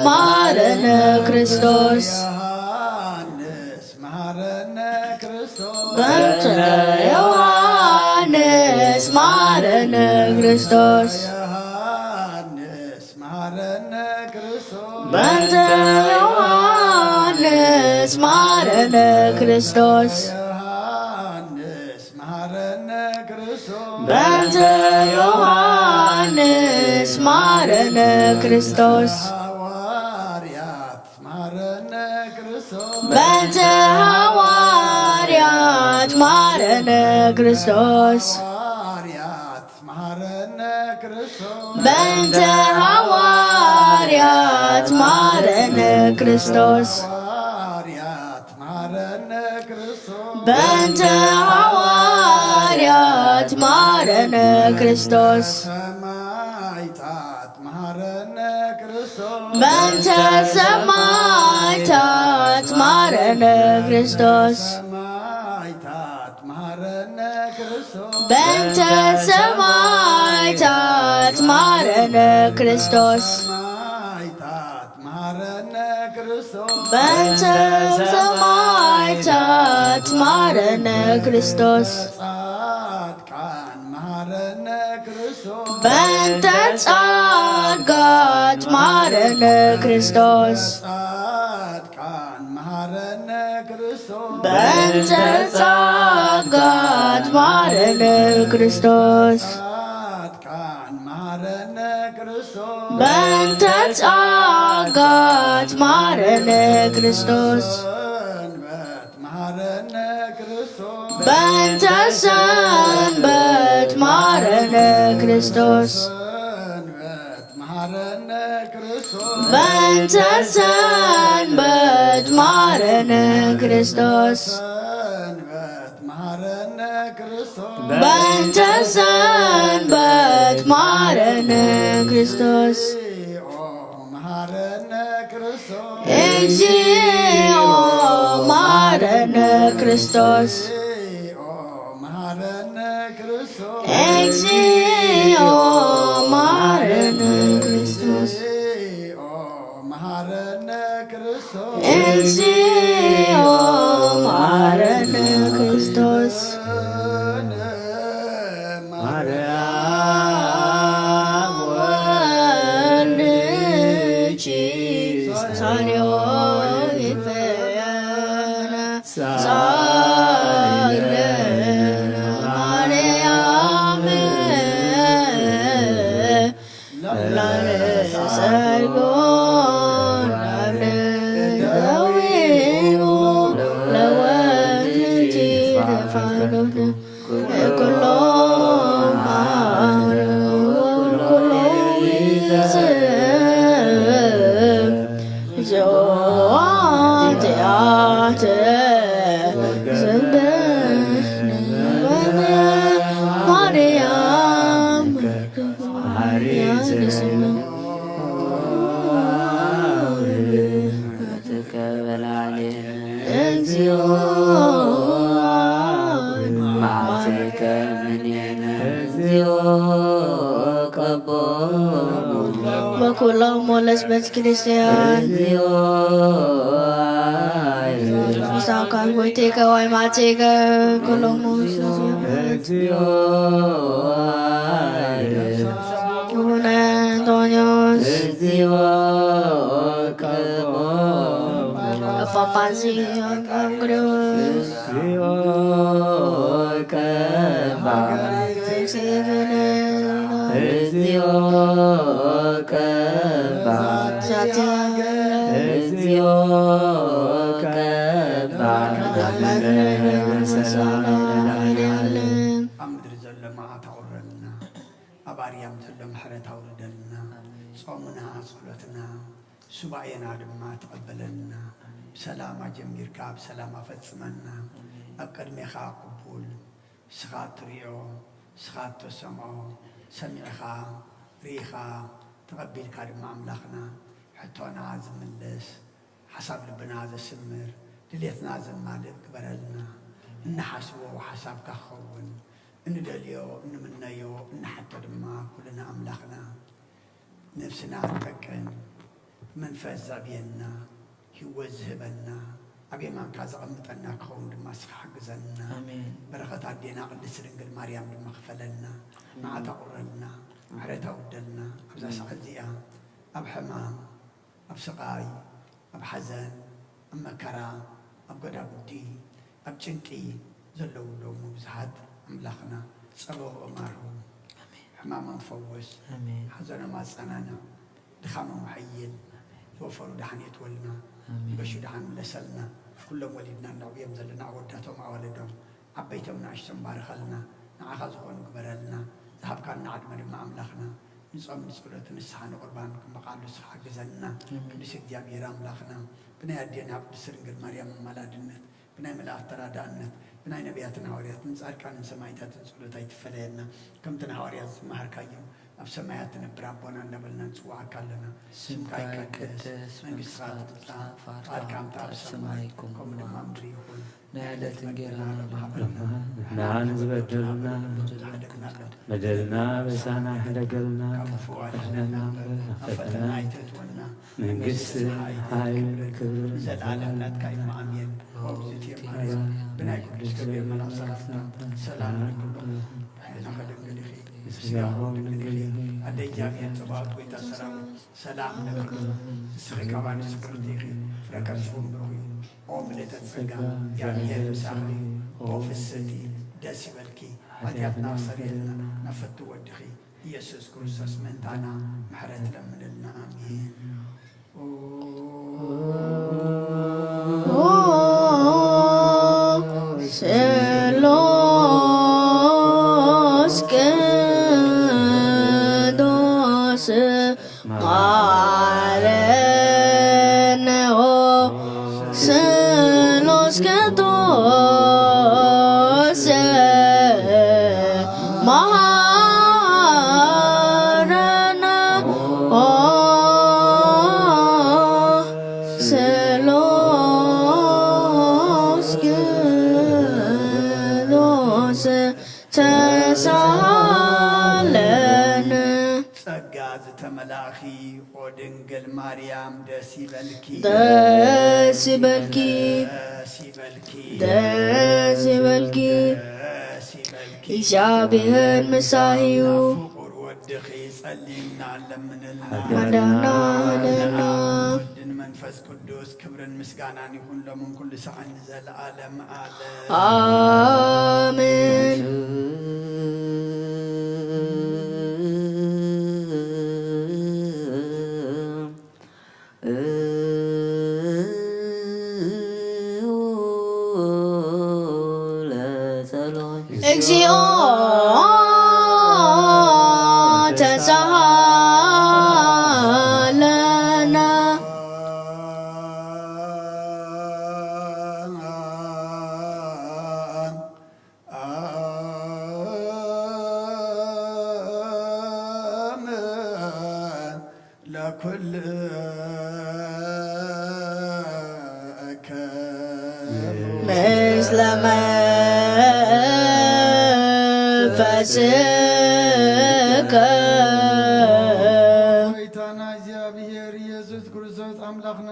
መሐረነ ክርስቶስ። ዮሐንስ መሐረነ ክርስቶስ። በእንተ ዮሐንስ መሐረነ ክርስቶስ። ዮሐንስ መሐረነ ክርስቶስ። በእንተ ዮሐንስ መሐረነ ክርስቶስ። ዮሐንስ መሐረነ ክርስቶስ። በእንተ ዮሐንስ መሐረነ ክርስቶስ። ሐዋርያት መሐረነ ክርስቶስ። በእንተ ሐዋርያት መሐረነ ክርስቶስ። ሐዋርያት መሐረነ ክርስቶስ። በእንተ ሐዋርያት መሐረነ ክርስቶስ። ሐዋርያት መሐረነ ክርስቶስ። በእንተ ሐዋርያት መሐረነ ክርስቶስ። ሰማዕታት መሐረነ ክርስቶስ። በእንተ ሰማዕታት መሐረነ ክርስቶስ። ሰማዕታት መሐረነ ክርስቶስ። በእንተ ሰማዕታት መሐረነ ክርስቶስ። ሰማዕታት መሐረነ ክርስቶስ። በእንተ ሰማዕታት መሐረነ ክርስቶስ። ጻድቃን መሐረነ ክርስቶስ። በእንተ ጻድቃን መሐረነ ክርስቶስ። ጻድቃን መሐረነ ክርስቶስ። በእንተ ጻድቃን መሐረነ ክርስቶስ። ጻድቃን መሐረነ ክርስቶስ። በእንተ ጻድቃን መሐረነ ክርስቶስ። ሰንበት መሐረነ ክርስቶስ። በእንተ ሰንበት መሐረነ ክርስቶስ። ሰንበት መሐረነ ክርስቶስ። በእንተ ሰንበት መሐረነ ክርስቶስ። ሰንበት መሐረነ ክርስቶስ። በእንተ ሰንበት መሐረነ ክርስቶስ። እግዚኦ መሐረነ ክርስቶስ። እግዚኦ መሐረነ ክርስቶስ። እግዚኦ መሐረነ ክርስቶስ። እግዚኦ መሐረነ ክርስቶስ። እግዚኦ መሐረነ ክርስቶስ። እግዚኦ መሐረነ ክርስቶስ። ማርያም ወልድኪ ሳልዮ ይፈየነ ሳልነ ማርያም ላለ ሰርጎ ናብነ ደዊኑ ለወልድኪ ተፋኖነ ኩሎ ማረ ኩሎ ይዘ ዘወትያተ ዘበነ ማርያም ማርያም ተቀበላሌ እግዚኦ ማትከ እግዚኦ ቀቦ በኩሎም ሞለስ ቤተ ክርስቲያን። ምሳካ ጎይቴከ ዋይ ማቴከ ኩሎም ሞለስ እግዚኦ አቡነ አንጦንዮስ እግዚኦ ቀቦ ጳጳስ ዮሐንስ ኣብ ምድሪ ዘሎ መዓት ኣውርደልና፣ ኣብ ኣርያም ዘሎ ምሕረት ኣውርደልና። ጾምና፣ ጸሎትና፣ ሱባኤና ድማ ተቐበለልና። ብሰላም ኣጀሚርካ ብሰላም ኣፈጽመና። ኣብ ቅድሜኻ ቅቡል፣ ንስኻ እትሪኦ፣ ንስኻ እተሰምዖ፣ ሰሚዕኻ፣ ርኢኻ፣ ተቐቢልካ ድማ ኣምላኽና፣ ሕቶና ዝምልስ፣ ሓሳብ ልብና ዘስምር፣ ድሌትና ዘማልእ ግበረልና። እንሓስቦ ሓሳብካ ክኸውን፣ እንደልዮ፣ እንምነዮ፣ እንሓቶ ድማ ኩልና ኣምላኽና፣ ነብስና ዝጠቅም መንፈስ ዘዕብየና፣ ህይወት ዝህበና፣ ኣብ የማንካ ዘቐምጠና ክኸውን ድማ ንስኻ ሓግዘና። ኣሜን። በረኸት ኣዴና ቅድስት ድንግል ማርያም ድማ ክፈለልና። ኣሜን። መዓት ኣቑረልና፣ ምሕረት ኣውርደልና። ኣብዛ ሰዓት እዚኣ ኣብ ሕማም፣ ኣብ ስቓይ፣ ኣብ ሓዘን፣ ኣብ መከራ፣ ኣብ ጎዳጉዲ፣ ኣብ ጭንቂ ዘለዉ ኣለዉ። ብዙሓት ኣምላኽና ጸበብኦም ኣርህዉ። ኣሜን። ሕማሞም ፈውስ። ኣሜን። ሓዘኖም ኣጸናንዕ። ድኻሞም ሓይል። ዝወፈሩ ደሓን የእትወልና። ኣሜን። ንገሹ ደሓን ምለሰልና። ኩሎም ወሊድና እነዕብዮም ዘለና ኣወዳቶም ኣዋልዶም ዓበይቶም ንኣሽቶም ባርኸልና። ንዓኻ ዝኾኑ ግበረልና። ዝሃብካና ዕድመ ድማ ኣምላኽና ንጾም ንጸሎት ንስሓ ንቁርባን ክንበቕዓሉ ንስኻ ሓግዘና። ኣሜን። ቅዱስ እግዚኣብሔር ኣምላኽና ብናይ ኣዴና ቅድስት ድንግል ማርያም ኣማላድነት ብናይ መላእኽቲ ተራዳእነት፣ ብናይ ነቢያትን ሃዋርያትን ጻድቃንን ሰማዕታትን ጸሎት ኣይትፈለየና። ከምቲ ንሃዋርያት ዝመሃርካዮም፣ ኣብ ሰማያት ትነብር ኣቦና እናበልና ንጽውዓካ ኣለና። ስምካ ይቀደስ፣ መንግስትኻ ትምጻእ፣ ፍቓድካ ኣብ ሰማይ ከምኡ ድማ ምድሪ ይኹን። ናይ ዕለት እንጌራና ሃበና። ንዓና ዝበደሉና በደልና በሳና ሕደገልና፣ ካብ ክፉእ ኣድሕነና እምበር፣ ኣብ ፈተና ኣይተእትወና። መንግስቲ፣ ሓይል፣ ክብሪ ንዘለኣለም ናትካ እዩ። ኣሜን። ኦ እግዝእትየ ማርያም፣ ብናይ ቅዱስ ገብርኤል መልኣክ ሰላምታ ሰላም እልክልኪ፣ ብሕልናኺ ድንግል ኢኺ፣ ብስጋኺ እውን ድንግል ኢኺ። ኣደ እግዚኣብሔር ጸባኦት፣ ጎይታ ሰራዊት፣ ሰላም እልክልኪ። ንስኺ ካብ ኣንስቲ ክብርቲ ኢኺ፣ ፍረ ከርስኺ እውን ብሩኽ እዩ። ኦ ምልእተ ጸጋ፣ እግዚኣብሔር ምሳኺ እዩ። ኦ ፍስሕቲ፣ ደስ ይበልኪ፣ ሓጢኣትና ኣስተሰርየልና፣ ናብ ፍትው ወድኺ ኢየሱስ ክርስቶስ ምእንታና ምሕረት ለምንልና። ኣሜን። ስሉስ ቅዱስ ማረነ ኦ ስሉስ ቅዱስ ማረነ ኦ ስሉስ ቅዱስ ተሳሃለነ። ጸጋ ዝተመላእኺ ኦ ድንግል ማርያም ደስ ይበልኪ። ደስ ይበልኪ። ደስ ይበልኪ። ደስ ይበልኪ። ደስ ይበልኪ። እግዚኣብሔር ምሳኺ እዩ። ፍቁር ወድኺ ጸልይና ለምንልና። ሓዳና ሃለና። ወድን መንፈስ ቅዱስ ክብርን ምስጋናን ይኹን ሎምን ኩሉ ሰዓን ንዘለዓለም ዓለም። ኣሜን። ለጸሎት። እግዚኦ ተሳሃለነ። ለኩልከ ምስለ በስከ ጌታና እግዚኣብሔር ኢየሱስ ክርስቶስ ኣምላኽና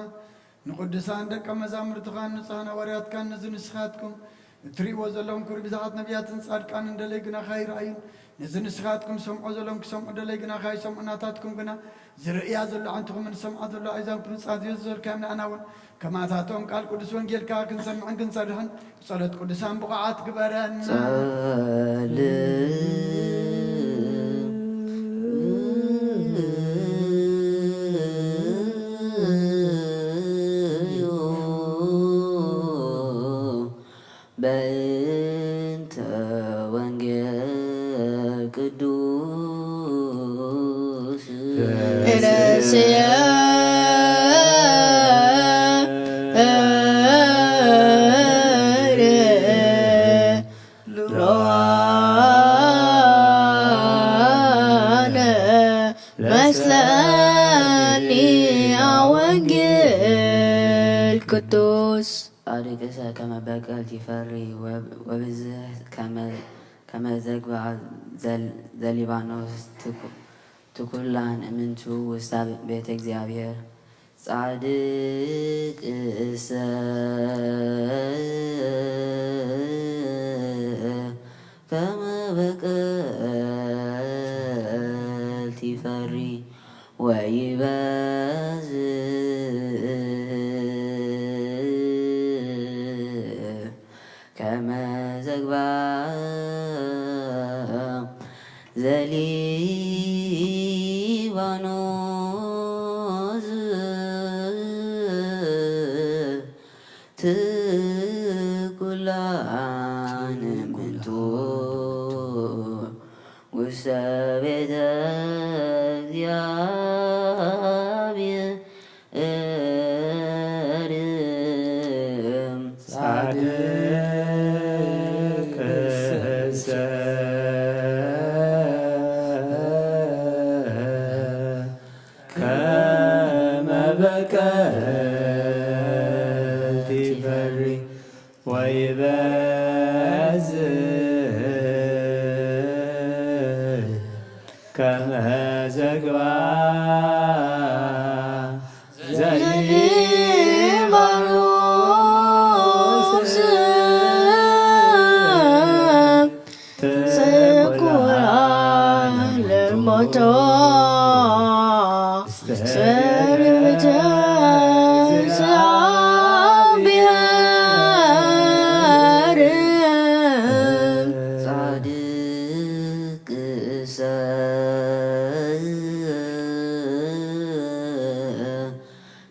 ንቅዱሳን ደቀ መዛሙርትኻ ንጹሓን ሃዋርያትካን ነዚ ንስኻትኩም እትርእይዎ ዘለኹም ክብሪ ብዙሓት ነቢያትን ጻድቃንን ደለይ ግናኻ ይረኣዩ። ነዚ ንስኻትኩም ሰምዖ ዘለኹም ክሰምዑ ደለይ ግናኻ ይሰምዑ። ናታትኩም ግና ዝርእያ ዘሎ ዓንትኹምን ዝሰምዓ ዘሎ ኣእዛንኩም ንጻት ዘዝዘርካዮም ንኣና እውን ከማታቶም ቃል ቅዱስ ወንጌልካ ክንሰምዕን ክንሰርሕን ብጸሎት ቅዱሳን ብቑዓት ግበረና። በእንተ ወንጌል ቅዱስ ኤለስየ ሎአነ መስለኒ ኣወንጌል ቅዱስ። ጻድቅሰ ከመ በቀልት ይፈሪ ወብዝህ ከመ ዘግባ ዘሊባኖስ ትኩላን እምንቱ ውስተ ቤተ እግዚኣብሔር። ጻድቅሰ ከመ በቀልት ይፈሪ ወይበዝህ ከመ ዘግባ ዘሊባኖስ ትኩላን ምንቱ ውስተ ቤተ እግዚአብሔር። ጻድቅሰ ከመ በቀልት ይፈሪ ወይበዝህ ከመ ዘግባ ዘሊባኖስ ትኩላ ለሞቶ ውስተ ቤተ እግዚአብሔር። ጻድቅሰ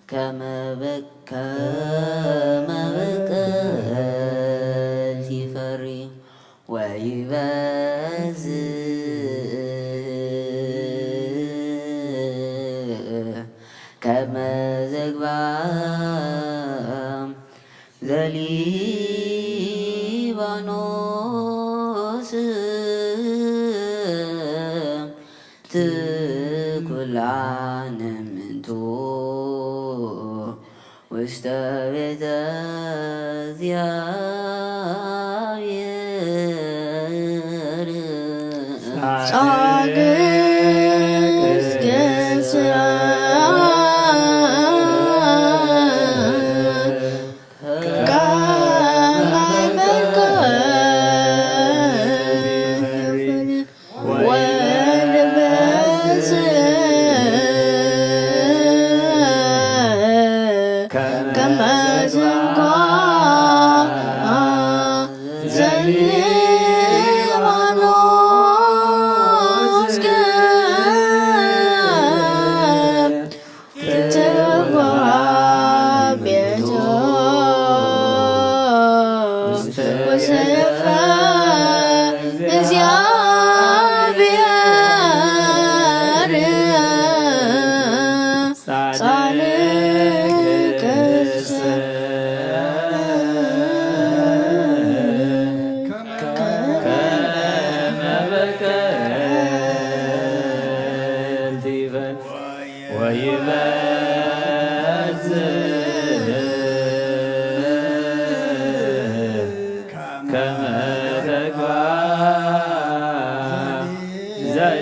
ከመ በ- ከመ በቀልት ይፈሪ ወይበዝህ ከመ ዘግባ ዘሊባኖስ ትኩላን ምንቱ ውስተ ቤተ እግዚአብሔር። ጻድቅ እስከ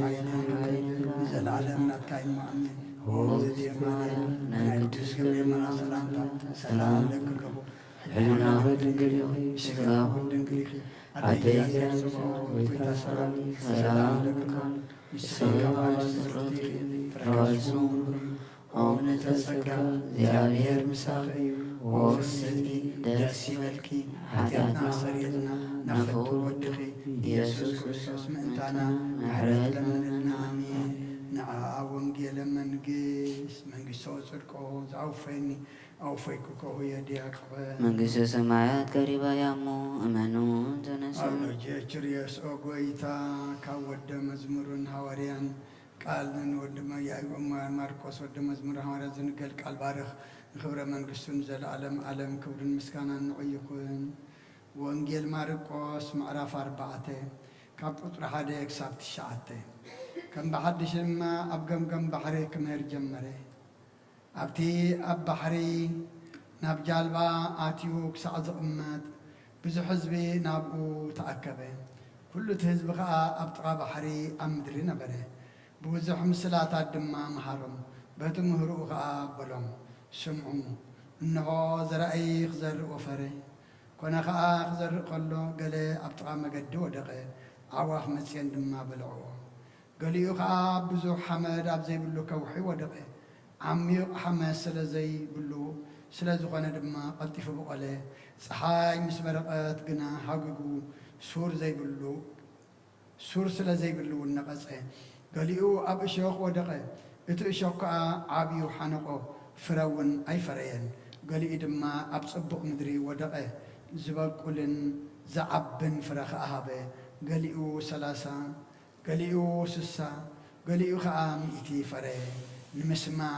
ሓይል ሓይል ንዘለዓለም ናትካ እዩ። ኣሜን። ኦ እግዝእትየ ማርያም፣ ናይ ቅዱስ ገብርኤል መልኣክ ሰላምታ ሰላም ለኪ እገብሮ። ሕልናኺ ድንግል ኢኺ፣ ስጋኺ ድንግል ኢኺ። ኣደይ እግዚኣብሔር ጸባኦት፣ ጎይታ ሰራዊት፣ ሰላም ለኪ። ንስኺ ካብ ኣንስቲ ፍርያት ፍሬኺ ፍሬ ጸጋኺ እዩ። ኦ ምልዕተ ጸጋ፣ እግዚኣብሔር ምሳኺ እዩ። ኦ ፍስሕቲ፣ ደስ ይበልኪ፣ ሓጢኣትና ኣስተሰርየልና፣ ናፍቱ ወድኺ ኢየሱስ ክርስቶስ ምእንታና ምሕረት ለምንልና። ኣሜን። ንዓ ወንጌለ መንግስት መንግስቶ ጽድቆ ዝኣውፈኒ ኣውፈይኩ ከሁ የዲያቅበ። መንግስተ ሰማያት ቀሪባ እያ እሞ እመኑ ተነሱ። ኣሎጀ ችርየስ ኦ ጎይታ፣ ካብ ወደ መዝሙርን ሃዋርያን ቃል ንወዲ መ-፣ ያዕቆብ ማ-፣ ማርቆስ ወደ መዝሙር ሃዋርያ ዝንገል ቃል ባርኽ። ንክብረ መንግስቱ ንዘለዓለም ዓለም ክብርን ምስጋናን ንዑ ይኹን። ወንጌል ማርቆስ ምዕራፍ ኣርባዕተ። ካብ ቁጽሪ ሓደ ክሳብ ትሽዓተ። ከም ብሓድሽ ድማ ኣብ ገምገም ባሕሪ ክምህር ጀመረ። ኣብቲ ኣብ ባሕሪ ናብ ጃልባ ኣትዩ ክሳዕ ዝቕመጥ፣ ብዙሕ ህዝቢ ናብኡ ተኣከበ። ኩሉ እቲ ህዝቢ ኸኣ ኣብ ጥቓ ባሕሪ ኣብ ምድሪ ነበረ። ብብዙሕ ምስላታት ድማ መሃሮም። በቲ ምህሮኡ ኸኣ በሎም፣ ስምዑ፣ እንሆ፣ ዘራኢ ክዘርእ ወፈረ። ኮነ ኸኣ ክዘርእ ከሎ፣ ገለ ኣብ ጥቓ መገዲ ወደቐ፣ ኣዕዋፍ መጺኤን ድማ በልዕኦ። ገሊኡ ኸኣ ብዙሕ ሓመድ ኣብ ዘይብሉ ከውሒ ወደቐ፣ ዓሚቕ ሓመድ ስለ ዘይብሉ፣ ስለ ዝኾነ ድማ ቀልጢፉ በቖለ። ጸሓይ ምስ በረቐት ግና ሃጉጉ፣ ሱር ዘይብሉ፣ ሱር ስለ ዘይብሉ እውን ነቐጸ። ገሊኡ ኣብ እሾኽ ወደቐ፣ እቲ እሾኽ ከኣ ዓብዩ ሓነቖ፣ ፍረ እውን ኣይፈረየን። ገሊኡ ድማ ኣብ ጽቡቕ ምድሪ ወደቐ፣ ዝበቁልን ዝዓብን ፍረ ኸኣ ሃበ። ገሊኡ ሰላሳ፣ ገሊኡ ስሳ፣ ገሊኡ ኸኣ ሚእቲ ፈረ። ንምስማዕ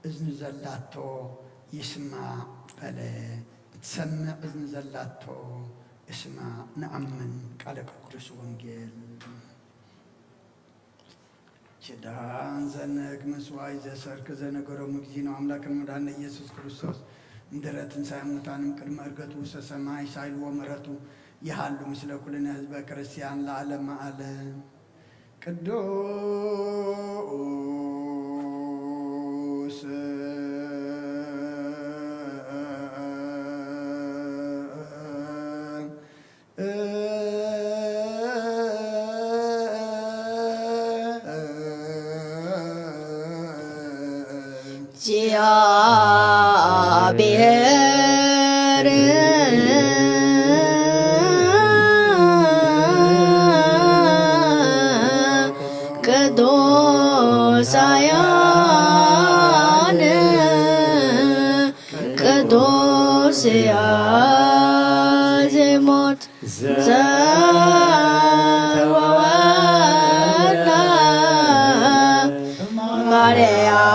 እዝኒ ዘላቶ ይስማዕ በለ። እትሰምዕ እዝኒ ዘላቶ እስማዕ። ንኣምን። ቃለ ቅዱስ ወንጌል። ኪዳን ዘነግ ምስዋይ ዘሰርክ ዘነገሮም እግዚእነ አምላክን መድኃኒነ ኢየሱስ ክርስቶስ፣ እምድረ ትንሣኤ ሙታንም ቅድመ ዕርገቱ ውስተ ሰማይ ሳይል ወምሕረቱ ይሃሉ ምስለ ኩልነ ህዝበ ክርስቲያን ለዓለመ ዓለም። ቅዱስ እግዚአብሔር ቅዱሳያን ቅዱስ አዜሞት ዘተወወልዳ ማርያም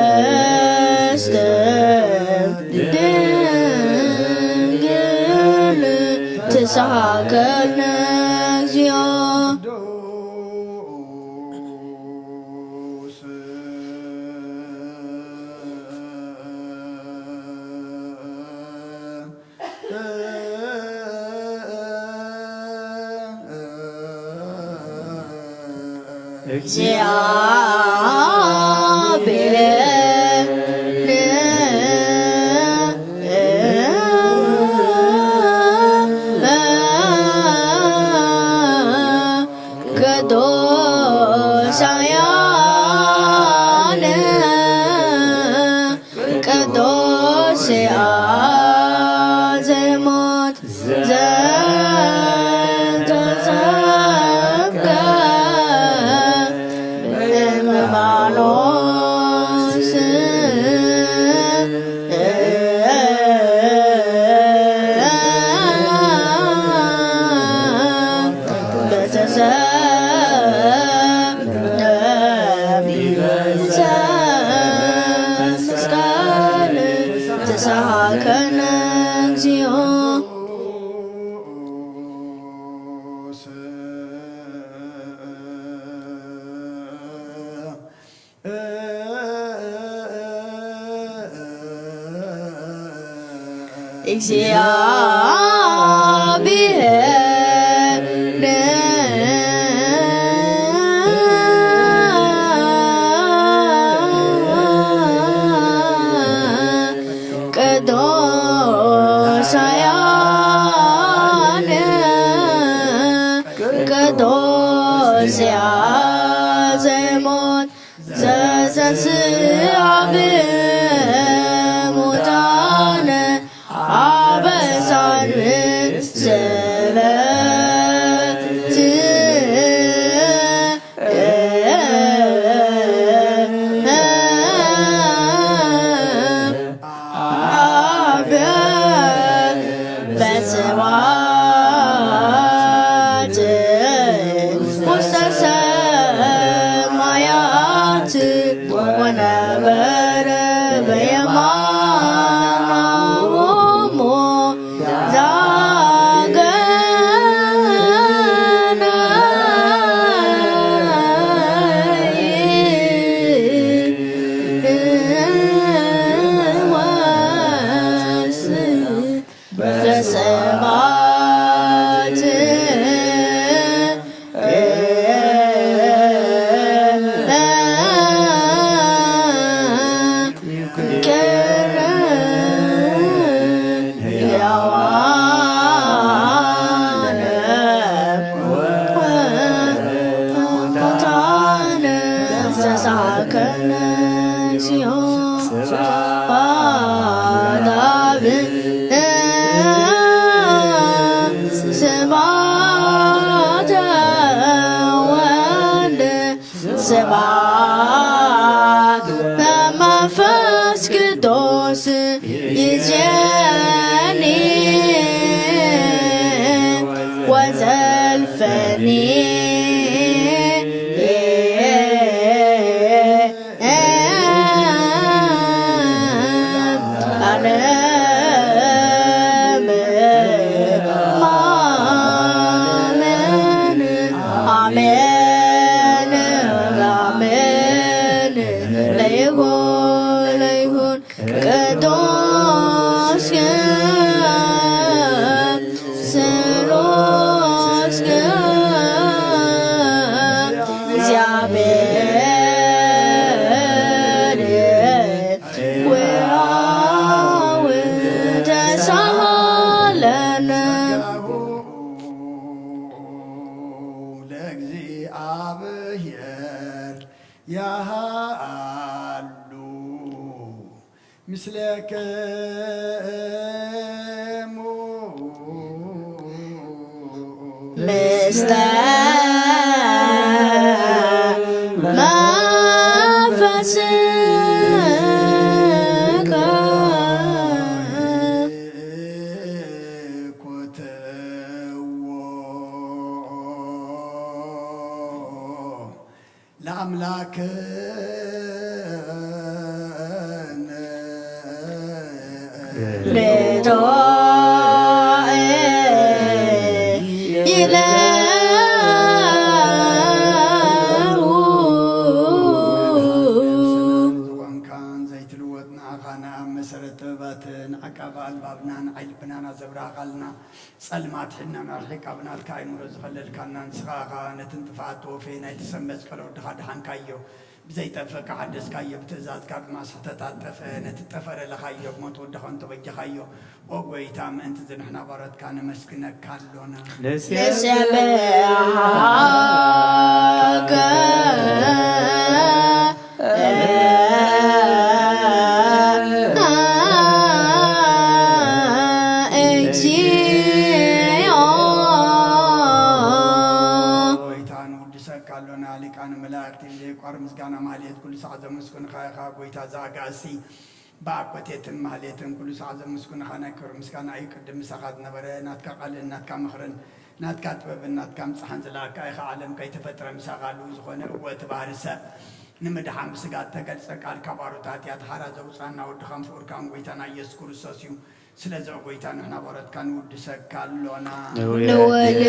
እምቅድስት ድንግል ተሳሃለነ እግዚኦ። እግዚአብሔር ቅዱሳያን ቅዱስ አዜሞት ዘተሰብከ እምባኖስ በተሰ ተሳሃለነ እግዚኦ። እግዚአብሔር ቅዱሳያን ቅዱስ አዜሞት ዘተንሥአ እሙታን አበሳን ስለት አብ በስብሐት ውስተ ሰማያት። ሳከነ ሲዮ ስብሐት ለአብ ስብሐት ወልድ ስብሐት ለመንፈስ ቅዱስ ይዜኒ ወዘልፈኒ ዓለም አሜን፣ አሜን፣ አሜን። ለይኩን፣ ለይኩን ቅዱስ ስሉስ እግዚአብሔር ወአብ ተሳሃለነ። ለእግዚአብሔር ያሃሉ ምስለክሙ ምስለ መንፈስከ ኮትዎ ለአምላክነ ሌቶ ኢለሁ። ዝኾንካን ዘይትልወጥ ንኣኻ ንኣብ መሰረት ጥበባትን ዓቃቢ ኣልባብናን ዓይልብናን ኣዘብራኻልና። ጸልማት ሒናን ኣርሒቃ ብናትካ ኣእምሮ ዝኸለልካና ንስኻ ኢኻ ነቲ ንጥፍኣት ተወፈየ ናይቲ ሰብ መስቀል ወድኻ ደሓንካዮ። ብዘይጠፍእ ከሓደስካዮ፣ ብትእዛዝካ ድማ ስሕተት ኣጠፍአ። ነቲ ጠፈረ ለኻዮ ብሞት ወድኻ እንተበጀኻዮ። ኦ ጐይታ፣ ምእንቲ እዚ ንሕና ባሮትካ ነመስግነካ ኣሎና። ንሴብሖከ እግዚኦ። ጐይታ ንውድሰካ ኣሎና፣ ሊቃነ መላእክቲ ብዘየቋርጽ ምስጋና ማህሌት ኩሉ ሳዕ ዘመስግኑኻ ኢኻ። ጐይታ ዘኣጋእዝቲ ብኣኮቴትን ማህሌትን ኩሉ ሳዕ ዘመስግኑኻ ናይ ክብሪ ምስጋና እዩ። ቅድም ምሳኻ ዝነበረ ናትካ ቃልን ናትካ ምኽርን ናትካ ጥበብን ናትካ ምጽሓን ዝለኣካ ኢኻ። ዓለም ከይተፈጥረ ምሳኻ ኣለዉ ዝኾነ እወ እቲ ባህሪ ሰብ ንምድሓን ብስጋ እተገልጸ ቃል ካብ ኣሮት ሃጥያት ሓራ ዘውጽኣና ወድኻን ፍቑርካን ጐይታና ኢየሱስ ክርስቶስ እዩ። ስለዚ ኦ ጐይታ ንሕና ባሮትካ ንውድሰካ ኣሎና። ንውድሰካ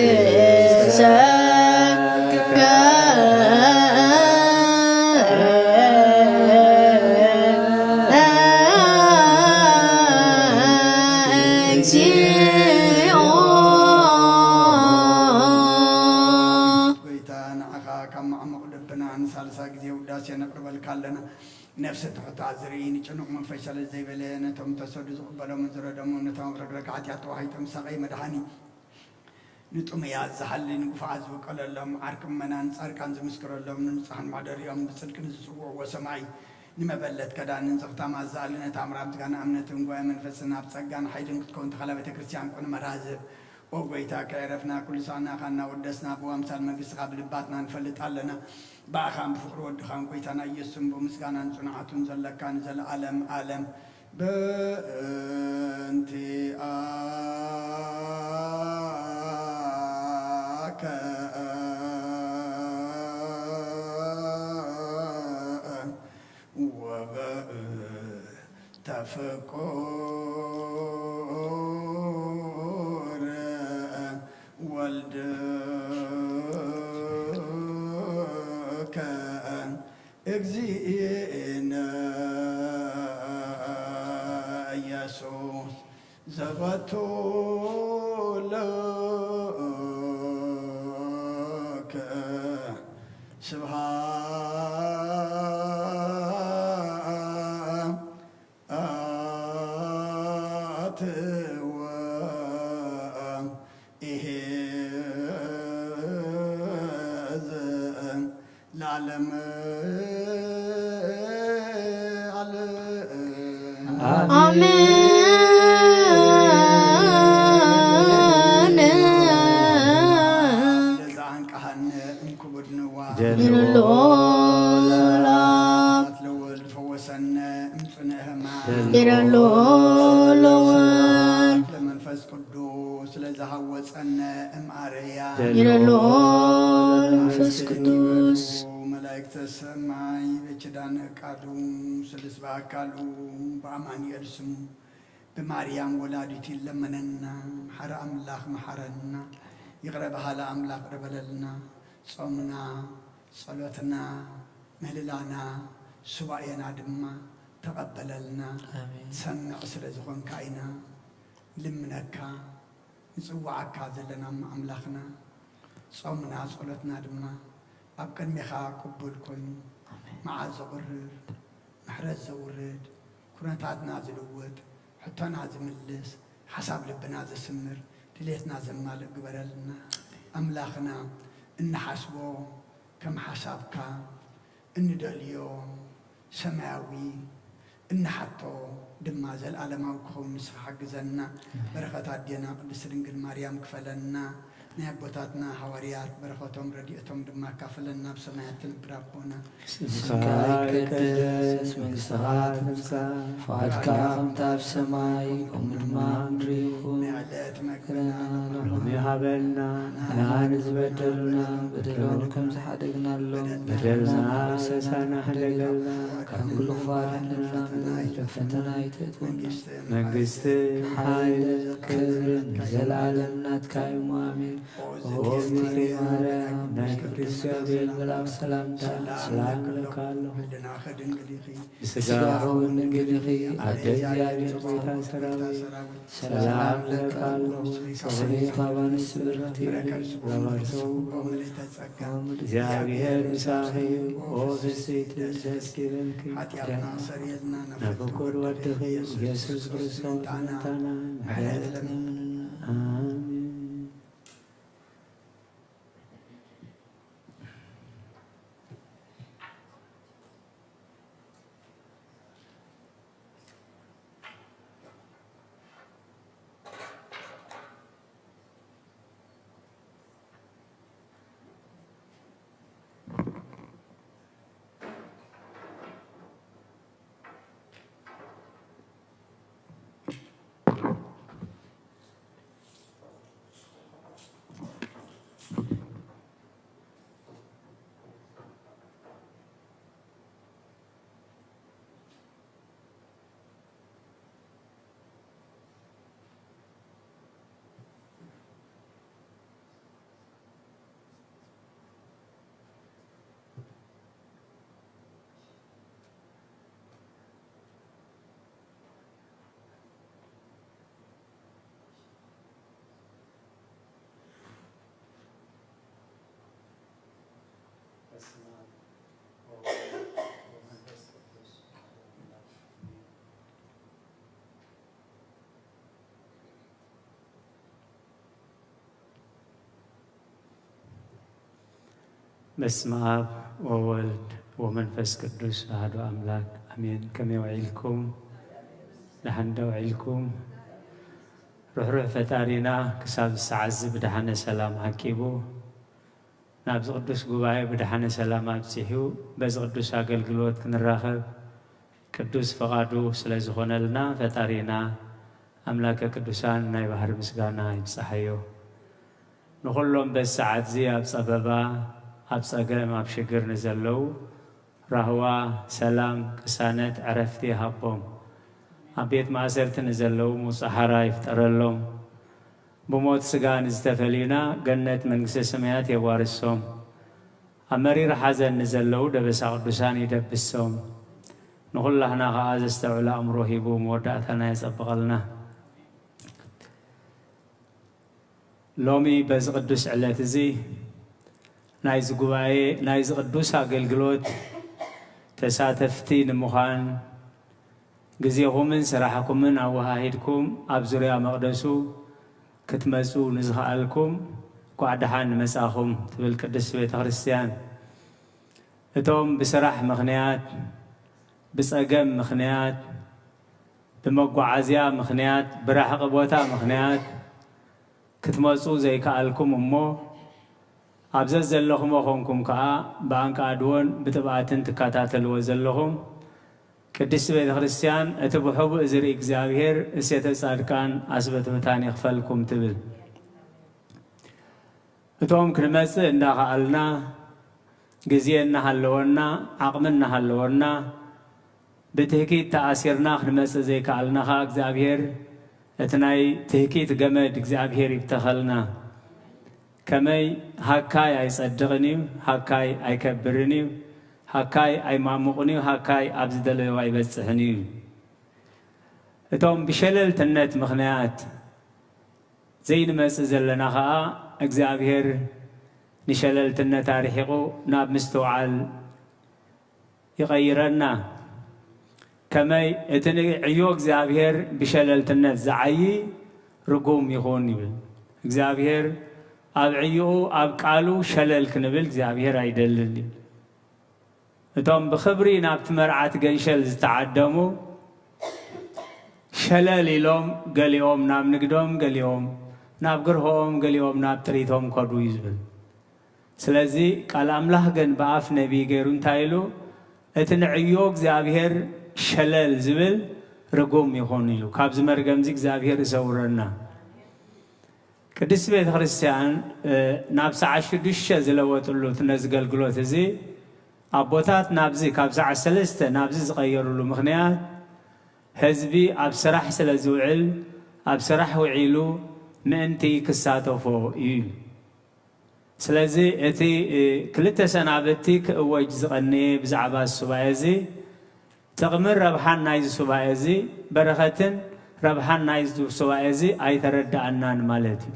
እግዚኦ። ጐይታ ንዓኻ ካብ መዓሙቕ ልብና ንሳልሳ ግዜ ውዳሴ ነቕርበልካ ኣለና። ነፍሲ ትሑታት ዝርኢ ንጭኑቕ መንፈስ ሸለል ዘይበለ ነቶም ተሰዱ ዝቕበሎምን ዝረደሞም ነቶም ኣብ ረግረግ ሓጢኣት ተዋሂጦም ዝሳቐዩ መድሓኒ ንጥሙያት ዝሓሊ ንግፉዓት ዝውቀለሎም ዓርኪ ምእመናን ጻድቃን ዝምስክረሎም ንንጹሓን መሕደሪኦም ብጽድቂ ንዝጽውዕዎ ሰማይ ንመበለት ከዳንን ዘኽታማት ዝኣሊ ነታ ኣምራ ምስጋና እምነትን ጉባኤ መንፈስን ኣብ ጸጋን ሓይልን ክትከውን ተኸላ ቤተ ክርስቲያን ቅኑዕ መራዝብ ኦ ጐይታ ከየዕረፍና ኩሉ ሳዕ ንኣኻ እናወደስና ብዋምሳል መንግስትኻ ብልባትና ንፈልጥ ኣለና። ብኣኻን ብፍቕሪ ወድኻን ጐይታና ኢየሱስን ብምስጋናን ጽንዓቱን ዘለካ ንዘለኣለም ኣለም በእንቲኣከ ወበእንተ ፍቁር ወልድከ እግዚእነ ኢየሱስ ዘበቱ ለከ ስብሐት ወኢሄዝ ለዓለም። ኣሜን። ለዘአንቀሐነ እምክቡድ ንዋ ይረሎ ለወልድ ፈወሰነ እምጽነ ህማ ይረሎ ለወልድ ለመንፈስ ቅዱስ ስለዝሃወፀነ እምኣረያ ይረሎ ለመንፈስ ቅዱስ መላእክተ ሰማይ በኪዳነ ቃሉ ስልስ በአካሉ በአማኑኤል ስሙ ብማርያም ወላዲቱ ይለመነና። መሓረ ኣምላኽ መሓረና። ይቕረ በሃሊ ኣምላኽ ይቕረ በለልና። ጾምና፣ ጸሎትና፣ ምህልላና፣ ሱባኤና ድማ ተቐበለልና። ኣሜን። ትሰምዕ ስለ ዝኾንካ ኢና ንልምነካ፣ ንጽውዓካ ዘለና እሞ ኣምላኽና። ጾምና፣ ጸሎትና ድማ ኣብ ቅድሜኻ ቅቡል ኮይኑ፣ ኣሜን። መዓት ዘቑርር፣ ምሕረት ዘውርድ፣ ኩነታትና ዝልውጥ፣ ሕቶና ዝምልስ፣ ሓሳብ ልብና ዘስምር፣ ድሌትና ዘማልእ ግበረልና። ኣምላኽና፣ እንሓስቦ ከም ሓሳብካ፣ እንደልዮ ሰማያዊ፣ እንሓቶ ድማ ዘልኣለማዊ ክኸውን ንስኻ ሓግዘና። በረኸት ኣዴና ቅድስት ድንግል ማርያም ክፈለና። ናይ ኣቦታትና ሃዋርያት በረኸቶም ረድኤቶም ድማ ኣካፍለና። ኣብ ሰማያት ትነብር ኣቦና፣ ስምካ ይቀደስ፣ መንግስትኻ ትምጻእ፣ ፍቓድካ ከምቲ ኣብ ሰማይ ከምኡ ድማ ኣብ ምድሪ ይኹን። ናይ ዕለት መግብና ሎሚ ሃበና፣ ንዓና ዝበደሉና በደሎም ከም ዝሓደግናሎም በደልና ኣበሳና ሕደገልና፣ ካብ ኩሉ ክፉእ ኣድሕነና እምበር፣ ናብ ፈተና ኣይተእትወና። መንግስትን ሓይልን ክብርን ንዘለኣለም ናትካ እዩ። ኣሜን። ኦ እግዝእትየ ማርያም፣ ናይ ቅዱስ ገብርኤል መልኣክ ሰላምታ ሰላም እብለካ ኣለኹ። ብስጋኺ እውን ድንግል ኢኺ፣ ኣደ እግዚኣብሔር ጸባኦት ሰራዊት፣ ሰላም እብለካ ኣለኹ። ተፈስሒ ካብ ኣንስቲ ብርኽቲ ኢኺ፣ ብረከት ስቡሕ ምልዕቲ ጸጋ፣ እግዚኣብሔር ምሳኺ እዩ። ኦ ፍስሕቲ ደስ ይበልኪ፣ ሓጢኣትና ሰርየልና፣ ናብ ፍቁር ወድኺ ኢየሱስ ክርስቶስ መምጣና ምሕረት ለምንና። ኣሜን። በስመ አብ ወወልድ ወመንፈስ ቅዱስ አሐዱ አምላክ አሜን። በስመ አብ ወወልድ ወመንፈስ ቅዱስ አሐዱ አምላክ አሜን። ከመይ ውዒልኩም? ደሓን ዶ ውዒልኩም? ርሕሩሕ ፈጣሪና ክሳብ ሰዓት እዚ ብደሓነ ሰላም ዓቂቡ ናብዚ ቅዱስ ጉባኤ ብደሓነ ሰላም ኣብፂሑ በዚ ቅዱስ ኣገልግሎት ክንራኸብ ቅዱስ ፈቓዱ ስለ ዝኾነልና ፈጣሪና ኣምላከ ቅዱሳን ናይ ባህሪ ምስጋና ይብፃሓዮ። ንኹሎም በዚ ሰዓት እዚ ኣብ ፀበባ፣ ኣብ ፀገም፣ ኣብ ሽግር ንዘለዉ ራህዋ፣ ሰላም፣ ቅሳነት፣ ዕረፍቲ ይሃቦም። ኣብ ቤት ማእሰርቲ ንዘለዉ ምውፃእ ሓራ ይፍጠረሎም። ብሞት ስጋ ንዝተፈልዩና ገነት መንግስተ ሰማያት የዋርሶም። ኣብ መሪር ሓዘን ንዘለዉ ደበሳ ቅዱሳን ይደብሶም። ንኹላህና ኸዓ ዘስተውዕል ኣእምሮ ሂቡ መወዳእታና የጸብቐልና። ሎሚ በዚ ቅዱስ ዕለት እዚ ናይዚ ጉባኤ፣ ናይዚ ቅዱስ ኣገልግሎት ተሳተፍቲ ንምዃን ግዜኹምን ስራሕኩምን ኣወሃሂድኩም ኣብ ዙርያ መቕደሱ ክትመጹ ንዝኸኣልኩም እንኳዕ ደሓን መጻኹም ትብል ቅድስት ቤተ ክርስቲያን። እቶም ብስራሕ ምኽንያት፣ ብጸገም ምኽንያት፣ ብመጓዓዝያ ምኽንያት፣ ብራሕቒ ቦታ ምኽንያት ክትመጹ ዘይከኣልኩም እሞ፣ ኣብ ዘዘለኹሞ ኾንኩም ከኣ ብኣንቃድዎን ብጥብኣትን ትከታተልዎ ዘለኹም ቅድስቲ ቤተ ክርስቲያን፣ እቲ ብሕቡእ ዝርኢ እግዚኣብሔር እሴተ ጻድቃን ኣስበትብታን ይኽፈልኩም ትብል። እቶም ክንመጽእ እንዳኸኣልና፣ ግዜ እናሃለወና፣ ዓቕሚ እናሃለወና፣ ብትህኪት ተኣሲርና ክንመጽእ ዘይከኣልና ኸኣ እግዚኣብሔር እቲ ናይ ትህኪት ገመድ እግዚኣብሔር ይብተኸልና። ከመይ ሃካይ ኣይጸድቕን እዩ፣ ሃካይ ኣይከብርን እዩ፣ ሃካይ ኣይማሙቕን እዩ፣ ሃካይ ኣብ ዝደለዮ ኣይበጽሕን እዩ። እቶም ብሸለልትነት ምኽንያት ዘይንመጽእ ዘለና ኸኣ እግዚኣብሔር ንሸለልትነት ኣርሒቑ ናብ ምስትውዓል ይቐይረና። ከመይ እቲ ንዕዮ እግዚኣብሔር ብሸለልትነት ዝዓዪ ርጉም ይኹን ይብል። እግዚኣብሔር ኣብ ዕዮኡ ኣብ ቃሉ ሸለል ክንብል እግዚኣብሔር ኣይደልን እዩ። እቶም ብኽብሪ ናብቲ መርዓት ገንሸል ዝተዓደሙ ሸለል ኢሎም ገሊኦም ናብ ንግዶም፣ ገሊኦም ናብ ግርሆኦም፣ ገሊኦም ናብ ጥሪቶም ከዱ እዩ ዝብል። ስለዚ ቃል ኣምላኽ ግን ብኣፍ ነቢይ ገይሩ እንታይ ኢሉ? እቲ ንዕዮ እግዚኣብሔር ሸለል ዝብል ርጉም ይኹን ኢሉ። ካብዚ መርገምዚ እግዚኣብሔር ይሰውረና። ቅድስቲ ቤተ ክርስቲያን ናብ ሰዓት ሽዱሽተ ዝለወጥሉ ነዚ ገልግሎት እዚ ኣቦታት ናብዚ ካብ ሰዓት ሰለስተ ናብዚ ዝቐየሩሉ ምኽንያት ህዝቢ ኣብ ስራሕ ስለ ዝውዕል ኣብ ስራሕ ውዒሉ ምእንቲ ክሳተፎ እዩ። ስለዚ እቲ ክልተ ሰናብቲ ክእወጅ ዝቐነየ ብዛዕባ እዚ ሱባኤ እዚ ጥቕምን ረብሓን ናይዚ ሱባኤ እዚ በረኸትን ረብሓን ናይዚ ሱባኤ እዚ ኣይተረድኣናን ማለት እዩ።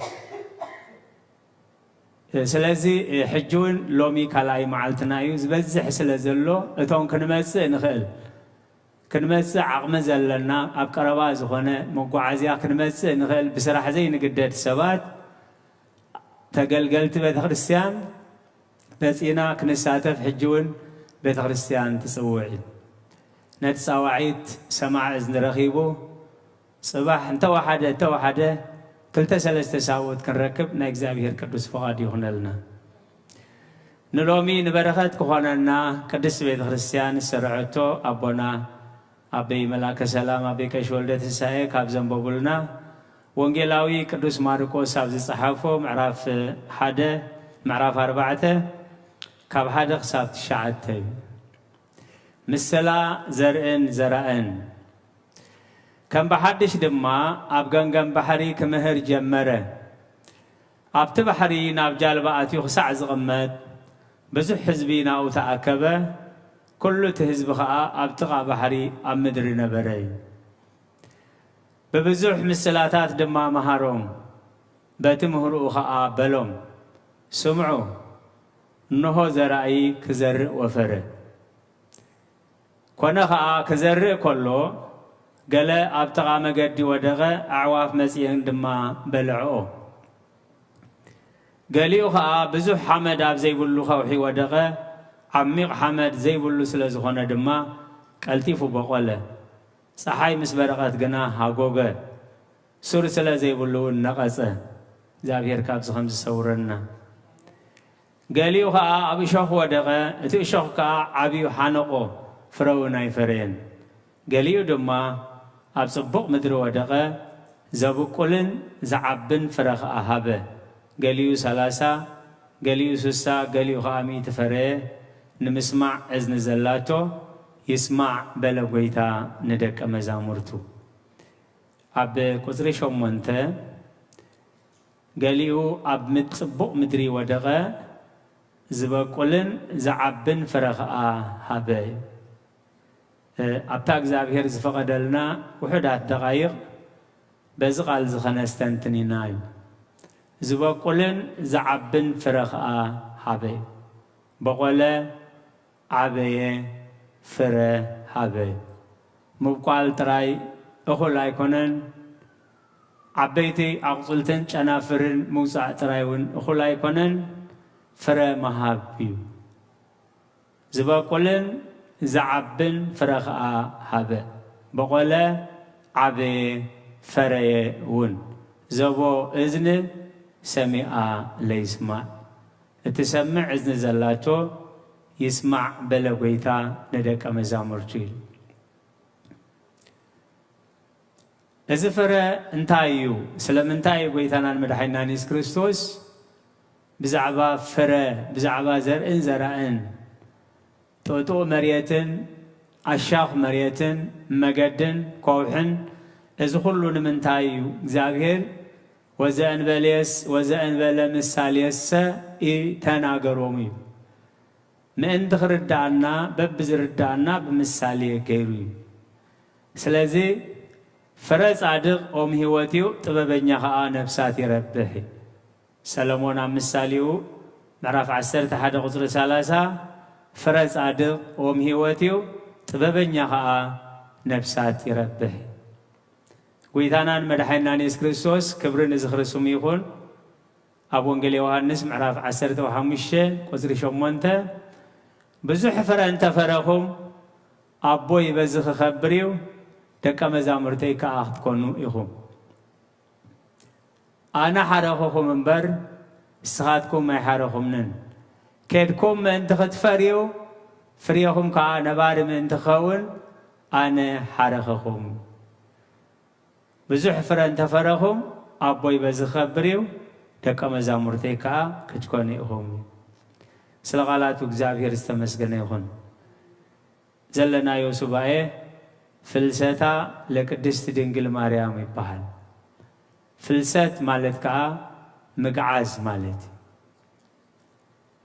ስለዚ ሕጂ እውን ሎሚ ካልኣይ መዓልትና እዩ። ዝበዝሕ ስለ ዘሎ እቶም ክንመጽእ ንኽእል ክንመጽእ ዓቕሚ ዘለና ኣብ ቀረባ ዝኾነ መጓዓዝያ ክንመጽእ ንኽእል ብስራሕ ዘይንግደድ ሰባት ተገልገልቲ ቤተ ክርስቲያን መጺና ክንሳተፍ ሕጂ እውን ቤተ ክርስቲያን ትጽውዕ እዩ። ነቲ ጻዋዒት ሰማዕ እዝኒ ረኺቡ ጽባሕ እንተወሓደ እንተወሓደ ክልተ ሰለስተ ሳብኡት ክንረክብ ናይ እግዚኣብሔር ቅዱስ ፍቓድ ይኹነልና። ንሎሚ ንበረኸት ክኾነና ቅድስቲ ቤተ ክርስቲያን ዝሰርዐቶ ኣቦና ኣበይ መላከ ሰላም ኣበይ ቀሺ ወልደ ትንሳኤ ካብ ዘንበቡልና ወንጌላዊ ቅዱስ ማርቆስ ኣብ ዝጸሓፎ ምዕራፍ ሓደ ምዕራፍ ኣርባዕተ ካብ ሓደ ክሳብ ትሽዓተ እዩ። ምስላ ዘርእን ዘራእን። ከም ብሓድሽ ድማ ኣብ ገምገም ባሕሪ ክምህር ጀመረ። ኣብቲ ባሕሪ ናብ ጃልባ ኣትዩ ክሳዕ ዝቕመጥ ብዙሕ ህዝቢ ናብኡ ተኣከበ። ኩሉ እቲ ህዝቢ ኸኣ ኣብ ጥቓ ባሕሪ ኣብ ምድሪ ነበረ። ብብዙሕ ምስላታት ድማ መሃሮም። በቲ ምህሮኡ ኸኣ በሎም፣ ስምዑ፣ እንሆ ዘራእይ ክዘርእ ወፈረ። ኮነ ኸኣ ክዘርእ ከሎ ገለ ኣብ ጥቓ መገዲ ወደቐ፣ ኣዕዋፍ መጺኤን ድማ በልዕኦ። ገሊኡ ኸኣ ብዙሕ ሓመድ ኣብ ዘይብሉ ከውሒ ወደቐ፣ ዓሚቕ ሓመድ ዘይብሉ ስለ ዝኾነ ድማ ቀልጢፉ በቖለ። ጸሓይ ምስ በረቐት ግና ሃጎገ፣ ሱር ስለ ዘይብሉ እውን ነቐጸ። እግዚኣብሔር ካብዚ ከም ዝሰውረና። ገሊኡ ኸኣ ኣብ እሾኽ ወደቐ፣ እቲ እሾኽ ከኣ ዓብዩ ሓነቆ፣ ፍረ እውን ኣይፈረየን። ገሊኡ ድማ ኣብ ጽቡቕ ምድሪ ወደቐ፣ ዘብቁልን ዝዓብን ፍረ ኸኣ ሃበ። ገሊኡ ሰላሳ፣ ገሊኡ ስሳ፣ ገሊኡ ኸኣ ሚእቲ ፈረየ። ንምስማዕ እዝኒ ዘላቶ ይስማዕ በለ ጐይታ ንደቀ መዛሙርቱ። ኣብ ቁጽሪ ሸሞንተ፣ ገሊኡ ኣብ ምድ-፣ ጽቡቕ ምድሪ ወደቐ፣ ዝበቁልን ዝዓብን ፍረ ኸኣ ሃበ። እ፣ ኣብታ እግዚኣብሔር ዝፈቐደልና ውሑዳት ደቓይቕ በዚ ቃል እዚ ኸነስተንትን ኢና እዩ። ዝበቁልን ዝዓብን ፍረ ኸኣ ሃበ። በቖለ፣ ዓበየ፣ ፍረ ሃበ። ምብቋል ጥራይ እኹል ኣይኮነን። ዓበይቲ ኣቑጽልትን ጨናፍርን ምውጻእ ጥራይ እውን እኹል ኣይኮነን፣ ፍረ ምሃብ እዩ። ዝበቁልን ዝዓብን ፍረ ኸኣ ሃበ። በቖለ፣ ዓበየ፣ ፈረየ እውን። ዘቦ እዝኒ ሰሚኣ ለይስማዕ፣ እትሰምዕ እዝኒ ዘላቶ ይስማዕ በለ ጐይታ ንደቀ መዛሙርቱ ኢሉ። እዚ ፍረ እንታይ እዩ? ስለምንታይ እዩ ጐይታናን መድሓኒናን የሱስ ክርስቶስ ብዛዕባ ፍረ፣ ብዛዕባ ዘርእን ዘራእን፣ ጥጡእ መሬትን ኣሻኽ መሬትን መገድን ከውሕን፣ እዚ ኹሉ ንምንታይ እዩ? እግዚኣብሔር "ወዘእንበሌስ-፣ ወዘእንበለ ምሳሌሰ ኢተናገሮሙ" እዩ። ምእንቲ ክርድኣና፣ በብዝርድኣና ብምሳሌ ገይሩ እዩ። ስለዚ ፍረ ጻድቕ ኦም ህይወት እዩ፣ ጥበበኛ ኸኣ ነፍሳት ይረብሕ እዩ። ሰለሞን ኣብ ምሳሌኡ ምዕራፍ ዓሰርተ ሓደ ቁጽሪ ሰላሳ፣ "ፍረ ጻድቕ ኦም ህይወት እዩ፣ ጥበበኛ ኸኣ ነፍሳት ይረብሕ እዩ።" ጐይታናን መድሓኒናን የሱስ ክርስቶስ ክብሪ ንዝኽሪ ስሙ ይኹን። ኣብ ወንጌል ዮሃንስ ምዕራፍ ዓሰርተ ሓሙሽተ ቁጽሪ ሸሞንተ፣ "ብዙሕ ፍረ እንተ ፈረኹም፣ ኣቦይ በዚ ክኸብር እዩ፣ ደቀ መዛሙርተይ ከኣ ክትኮኑ ኢኹም። ኣነ ሓረኹኹም እምበር፣ ንስኻትኩም ኣይሓረኹምንን። ኬድኩም ምእንቲ ክትፈርዩ፣ ፍሬኹም ከኣ ነባሪ ምእንቲ ክኸውን፣ ኣነ ሓረኹኹም። ብዙሕ ፍረ እንተ ፈረኹም፣ ኣቦይ በዚ ክኸብር እዩ፣ ደቀ መዛሙርተይ ከኣ ክትኮኑ ኢኹም።" ስለ ቃላቱ እግዚኣብሔር ዝተመስገነ ይኹን። ዘለናዮ ሱባኤ ፍልሰታ ለቅድስት ድንግል ማርያም ይበሃል። ፍልሰት ማለት ከኣ ምግዓዝ ማለት እዩ።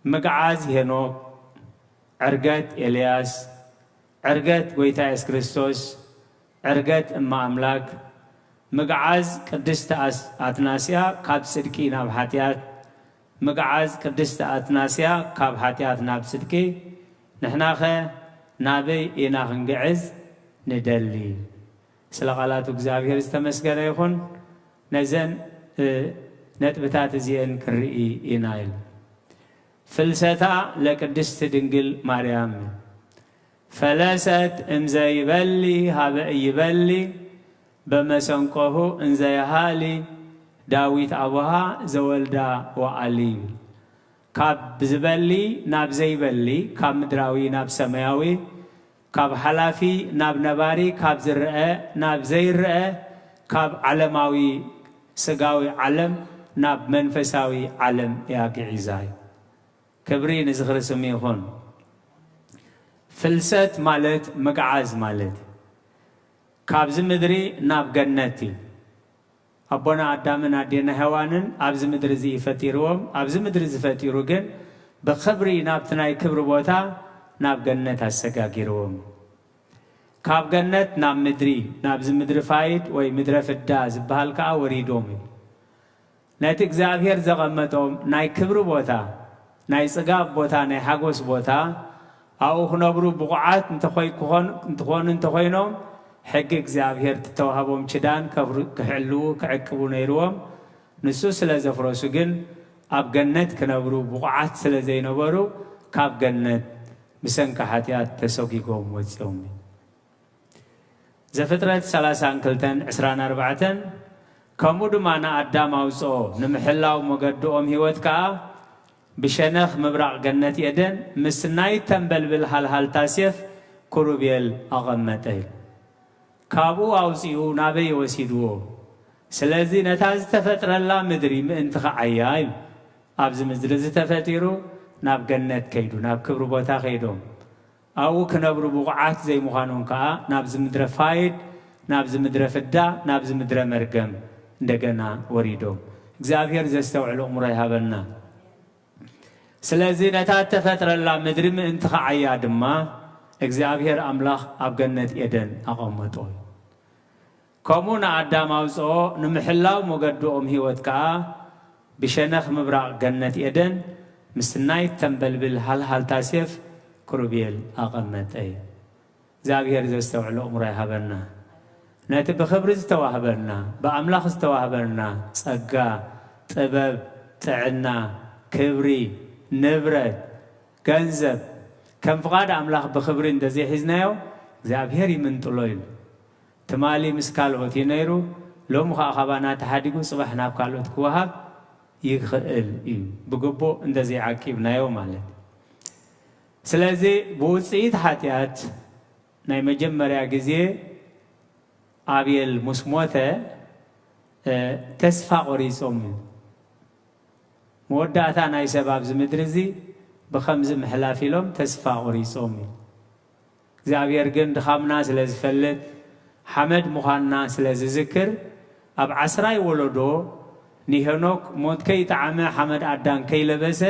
ምግዓዝ ሄኖክ፣ ዕርገት ኤልያስ፣ ዕርገት ጐይታ የሱስ ክርስቶስ፣ ዕርገት እመ ኣምላክ፣ ምግዓዝ ቅድስቲ ኣስ-፣ ኣትናስያ ካብ ጽድቂ ናብ ሓጢኣት፣ ምግዓዝ ቅድስቲ ኣትናስያ ካብ ሓጢኣት ናብ ጽድቂ፣ ንሕናኸ ናበይ ኢና ክንግዕዝ ንደሊ? ስለ ቃላቱ እግዚኣብሔር ዝተመስገነ ይኹን። ነዘን፣ እ፣ ነጥብታት እዚኤን ክንርኢ ኢና ኢሉ። ፍልሰታ ለቅድስት ድንግል ማርያም። ፈለሰት እምዘይበሊ ሀበ እይበሊ፣ በመሰንቆሁ እንዘይሃሊ፣ ዳዊት ኣቡሃ ዘወልዳ ወኣሊ። ካብ ዝበሊ ናብ ዘይበሊ፣ ካብ ምድራዊ ናብ ሰማያዊ፣ ካብ ሓላፊ ናብ ነባሪ፣ ካብ ዝረአ ናብ ዘይረአ፣ ካብ ዓለማዊ ስጋዊ ዓለም ናብ መንፈሳዊ ዓለም እያ ግዒዛ። ክብሪ ንዝኽሪ ስሙ ይኹን። ፍልሰት ማለት ምግዓዝ ማለት እዩ። ካብዚ ምድሪ ናብ ገነት እዩ። ኣቦና ኣዳምን ኣዴና ሄዋንን ኣብዚ ምድሪ እዚ እዩ ፈጢርዎም። ኣብዚ ምድሪ እዚ ፈጢሩ ግን ብኽብሪ ናብቲ ናይ ክብሪ ቦታ ናብ ገነት ኣሰጋጊርዎም። ካብ ገነት ናብ ምድሪ፣ ናብዚ ምድሪ ፋይድ ወይ ምድረ ፍዳ ዝበሃል ከኣ ወሪዶም እዩ። ነቲ እግዚኣብሔር ዘቐመጦም ናይ ክብሪ ቦታ፣ ናይ ጽጋብ ቦታ፣ ናይ ሓጎስ ቦታ፣ ኣብኡ ክነብሩ ብቑዓት እንተኾይ-፣ ክኾን-፣ እንትኾኑ እንተኾይኖም፣ ሕጊ እግዚኣብሔር እትተዋህቦም ኪዳን ከብሩ-፣ ክሕልዉ፣ ክዕቅቡ ነይርዎም። ንሱ ስለ ዘፍረሱ ግን፣ ኣብ ገነት ክነብሩ ብቑዓት ስለ ዘይነበሩ፣ ካብ ገነት ብሰንኪ ሓጢኣት ተሰጒጎም ወጺኦም። ዘፍጥረት ሰላሳን ክልተን ዕስራን ኣርባዕተን፣ ከምኡ ድማ ንኣዳም ኣውጽኦ፣ ንምሕላው መገድኦም ህይወት ከኣ ብሸነኽ ምብራቕ ገነት ኤደን ምስ ናይ ተንበልብል ሃልሃልታ ሴፍ ክሩቤል ኣቐመጠ ኢሉ። ካብኡ ኣውጺኡ ናበይ ወሲድዎ? ስለዚ ነታ ዝተፈጥረላ ምድሪ ምእንቲ ኸዓያ ኢሉ። ኣብዚ ምድሪ እዚ ተፈጢሩ ናብ ገነት ከይዱ፣ ናብ ክብሪ ቦታ ከይዶም። ኣብኡ ክነብሩ ብቑዓት ዘይምዃኖም ከኣ ናብዚ ምድረ ፋይድ፣ ናብዚ ምድረ ፍዳ፣ ናብዚ ምድረ መርገም እንደገና ወሪዶም። እግዚኣብሔር ዘስተውዕል ኣእምሮ ይሃበና። ስለዚ ነታ እተፈጥረላ ምድሪ ምእንቲ ኸዓያ ድማ እግዚኣብሔር ኣምላኽ ኣብ ገነት ኤደን ኣቐመጦ። ከምኡ ንኣዳም ኣውጽኦ፣ ንምሕላው መገድኦም ህይወት ከኣ ብሸነኽ ምብራቕ ገነት ኤደን ምስቲ ናይ ተንበልብል ሃልሃልታ ሴፍ ክሩቤል ኣቐመጠ። እግዚኣብሔር ዘስተውዕሎ እምሮ ይሃበና። ነቲ ብኽብሪ ዝተዋህበና፣ ብኣምላኽ ዝተዋህበና ጸጋ፣ ጥበብ፣ ጥዕና፣ ክብሪ፣ ንብረት፣ ገንዘብ፣ ከም ፍቓድ ኣምላኽ ብኽብሪ እንተዘይሒዝናዮ፣ እግዚኣብሔር ይምንጥሎ ኢሉ። ትማሊ ምስ ካልኦት እዩ ነይሩ፣ ሎሚ ኸዓ ካባና ተሓዲጉ ጽባሕ ናብ ካልኦት ክወሃብ ይኽእል እዩ፣ ብግቡእ እንተዘይዓቂብናዮ ማለት። ስለዚ ብውጽኢት ሓጢኣት ናይ መጀመርያ ግዜ ኣብየል ምስ ሞተ፣ እ፣ ተስፋ ቆሪጾም እዩ። መወዳእታ ናይ ሰብ ኣብዚ ምድሪ እዚ ብኸምዚ ምሕላፍ ኢሎም ተስፋ ቆሪጾም እዩ። እግዚኣብሔር ግን ድኻምና ስለ ዝፈልጥ፣ ሓመድ ምዃንና ስለ ዝዝክር፣ ኣብ ዓስራይ ወለዶ ንሄኖክ ሞት ከይጠዓመ፣ ሓመድ ኣዳም ከይለበሰ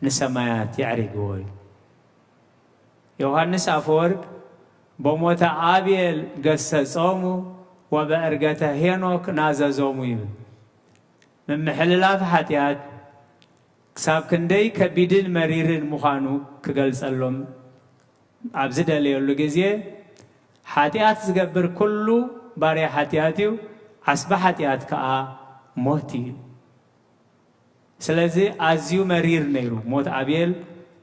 ንሰማያት የዕሪግዎ እዩ። ዮሃንስ ኣፈወርቅ፣ በሞተ ኣብየል ገሰጾሙ ወበዕርገተ ሄኖክ ናዘዞሙ ይብል። ምምሕልላፍ ሓጢኣት ክሳብ ክንደይ ከቢድን መሪርን ምዃኑ ክገልጸሎም ኣብ ዝደለየሉ ግዜ፣ ሓጢኣት ዝገብር ኩሉ ባርያ ሓጢኣት እዩ፣ ዓስቢ ሓጢኣት ከኣ ሞት እዩ። ስለዚ ኣዝዩ መሪር ነይሩ። ሞት ኣብየል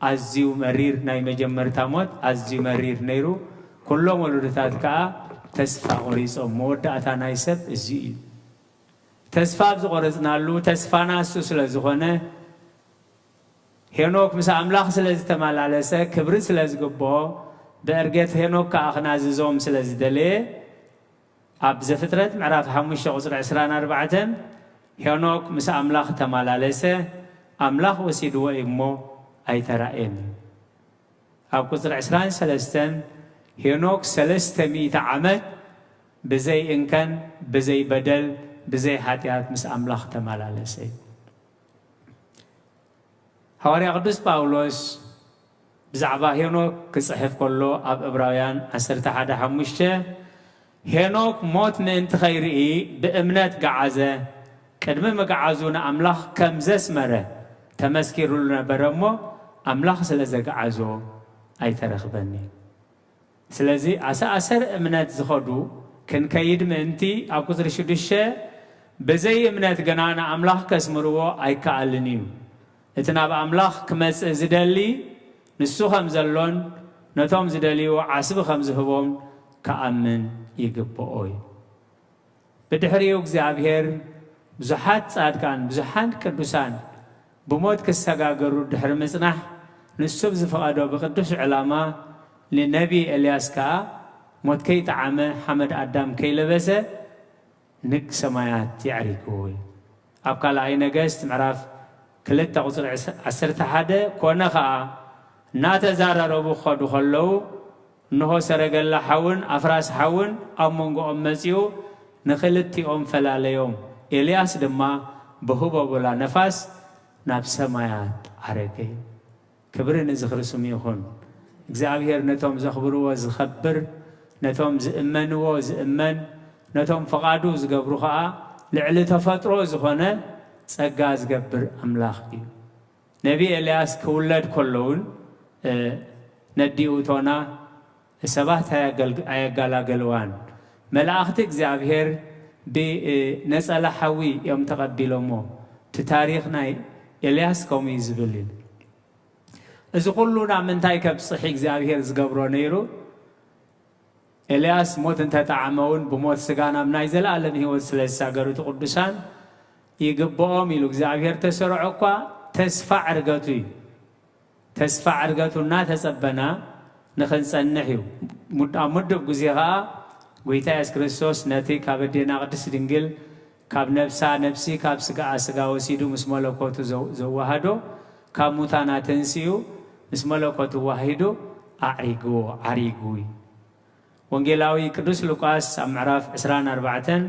ኣዝዩ መሪር፣ ናይ መጀመርታ ሞት ኣዝዩ መሪር ነይሩ። ኩሎም ወለዶታት ከኣ ተስፋ ቆሪጾም። መወዳእታ ናይ ሰብ እዚ እዩ። ተስፋ ኣብ ዝቆረጽናሉ፣ ተስፋና እሱ ስለ ዝኾነ፣ ሄኖክ ምስ ኣምላኽ ስለ ዝተመላለሰ፣ ክብሪ ስለ ዝግብኦ፣ ብዕርገት ሄኖክ ከኣ ክናዝዞም ስለ ዝደለየ፣ ኣብ ዘፍጥረት ምዕራፍ ሓሙሽተ ቁጽሪ ዕስራን ኣርባዕተን፣ ሄኖክ ምስ ኣምላኽ ተመላለሰ፣ ኣምላኽ ወሲድዎ እዩ እሞ ኣይተራእየን እዩ። ኣብ ቁጽሪ ዕስራን ሰለስተን፣ ሄኖክ ሰለስተ ሚእቲ ዓመት ብዘይ እንከን፣ ብዘይ በደል፣ ብዘይ ሓጢኣት ምስ ኣምላኽ ተመላለሰ እዩ። ሃዋርያ ቅዱስ ጳውሎስ ብዛዕባ ሄኖክ ክጽሕፍ ከሎ፣ ኣብ ዕብራውያን ዓሰርተ ሓደ ሓሙሽተ፣ ሄኖክ ሞት ምእንቲ ኸይርኢ ብእምነት ገዓዘ፣ ቅድሚ ምግዓዙ ንኣምላኽ ከም ዘስመረ ተመስኪሩሉ ነበረ እሞ፣ ኣምላኽ ስለ ዘግዓዞ ኣይተረኽበን እዩ። ስለዚ ኣሰኣሰር እምነት ዝኸዱ ክንከይድ ምእንቲ፣ ኣብ ቁጽሪ ሽዱሽተ፣ ብዘይ እምነት ግና ንኣምላኽ ከስምርዎ ኣይከኣልን እዩ። እቲ ናብ ኣምላኽ ክመጽእ ዝደሊ፣ ንሱ ከም ዘሎን ነቶም ዝደልይዎ ዓስቢ ከም ዝህቦም ክኣምን ይግብኦ እዩ። ብድሕሪኡ እግዚኣብሔር ብዙሓት ጻድቃን፣ ብዙሓት ቅዱሳን ብሞት ክሰጋገሩ ድሕሪ ምጽናሕ፣ ንሱ ብዝፈቐዶ ብቅዱስ ዕላማ ንነቢ ኤልያስ ከኣ ሞት ከይጠዓመ፣ ሓመድ ኣዳም ከይለበሰ፣ ንግ ሰማያት የዕሪግዎ እዩ። ኣብ ካልኣይ ነገስት ምዕራፍ ክልተ ቁጽሪ ዕስ-፣ ዓሰርተ ሓደ፣ ኮነ ኸኣ፣ እናተዛራረቡ ክኸዱ ከለዉ፣ እንሆ ሰረገላ ሓውን ኣፍራስ ሓውን ኣብ መንጎኦም መጺኡ፣ ንኽልቲኦም ፈላለዮም። ኤልያስ ድማ ብህቦብላ ነፋስ ናብ ሰማያት ዓረገ። ክብሪ ንዝኽሪ ስሙ ይኹን። እግዚኣብሔር ነቶም ዘኽብርዎ ዝኸብር፣ ነቶም ዝእመንዎ ዝእመን፣ ነቶም ፍቓዱ ዝገብሩ ኸኣ ልዕሊ ተፈጥሮ ዝኾነ ጸጋ ዝገብር ኣምላኽ እዩ። ነቢ ኤልያስ ክውለድ ከሎ እውን፣ እ፣ ነዲኡ እቶና ሰባት ኣየገልግ-፣ ኣየገላገልዋን። መላእኽቲ እግዚኣብሔር ብ-፣ እ፣ ነጸላ ሓዊ እዮም ተቐቢሎሞ። እቲ ታሪኽ ናይ ኤልያስ ከምኡ እዩ ዝብል እዩ። እዚ ኩሉ ናብ ምንታይ ከብጽሕ እግዚኣብሔር ዝገብሮ ነይሩ? ኤልያስ ሞት እንተጠዓመ እውን ብሞት ስጋ ናብ ናይ ዘለኣለም ህይወት ስለ ዝሳገሩ እቲ ቅዱሳን ይግብኦም ኢሉ እግዚኣብሔር ተሰርዖ እኳ ተስፋ ዕርገቱ እዩ። ተስፋ ዕርገቱ እናተጸበና ንኽንጸንሕ እዩ። ሙድ-፣ ኣብ ምዱብ ግዜ ኸኣ ጐይታ የሱስ ክርስቶስ ነቲ ካብ ኣዴና ቅድስት ድንግል ካብ ነፍሳ ነፍሲ ካብ ስጋኣ ስጋ ወሲዱ ምስ መለኮቱ ዘው-፣ ዘዋህዶ ካብ ሙታን ኣተንሲኡ ምስ መለኮቱ ዋሂዱ ኣዕሪግዎ፣ ዓሪጉ እዩ። ወንጌላዊ ቅዱስ ሉቃስ ኣብ ምዕራፍ ዕስራን ኣርባዕተን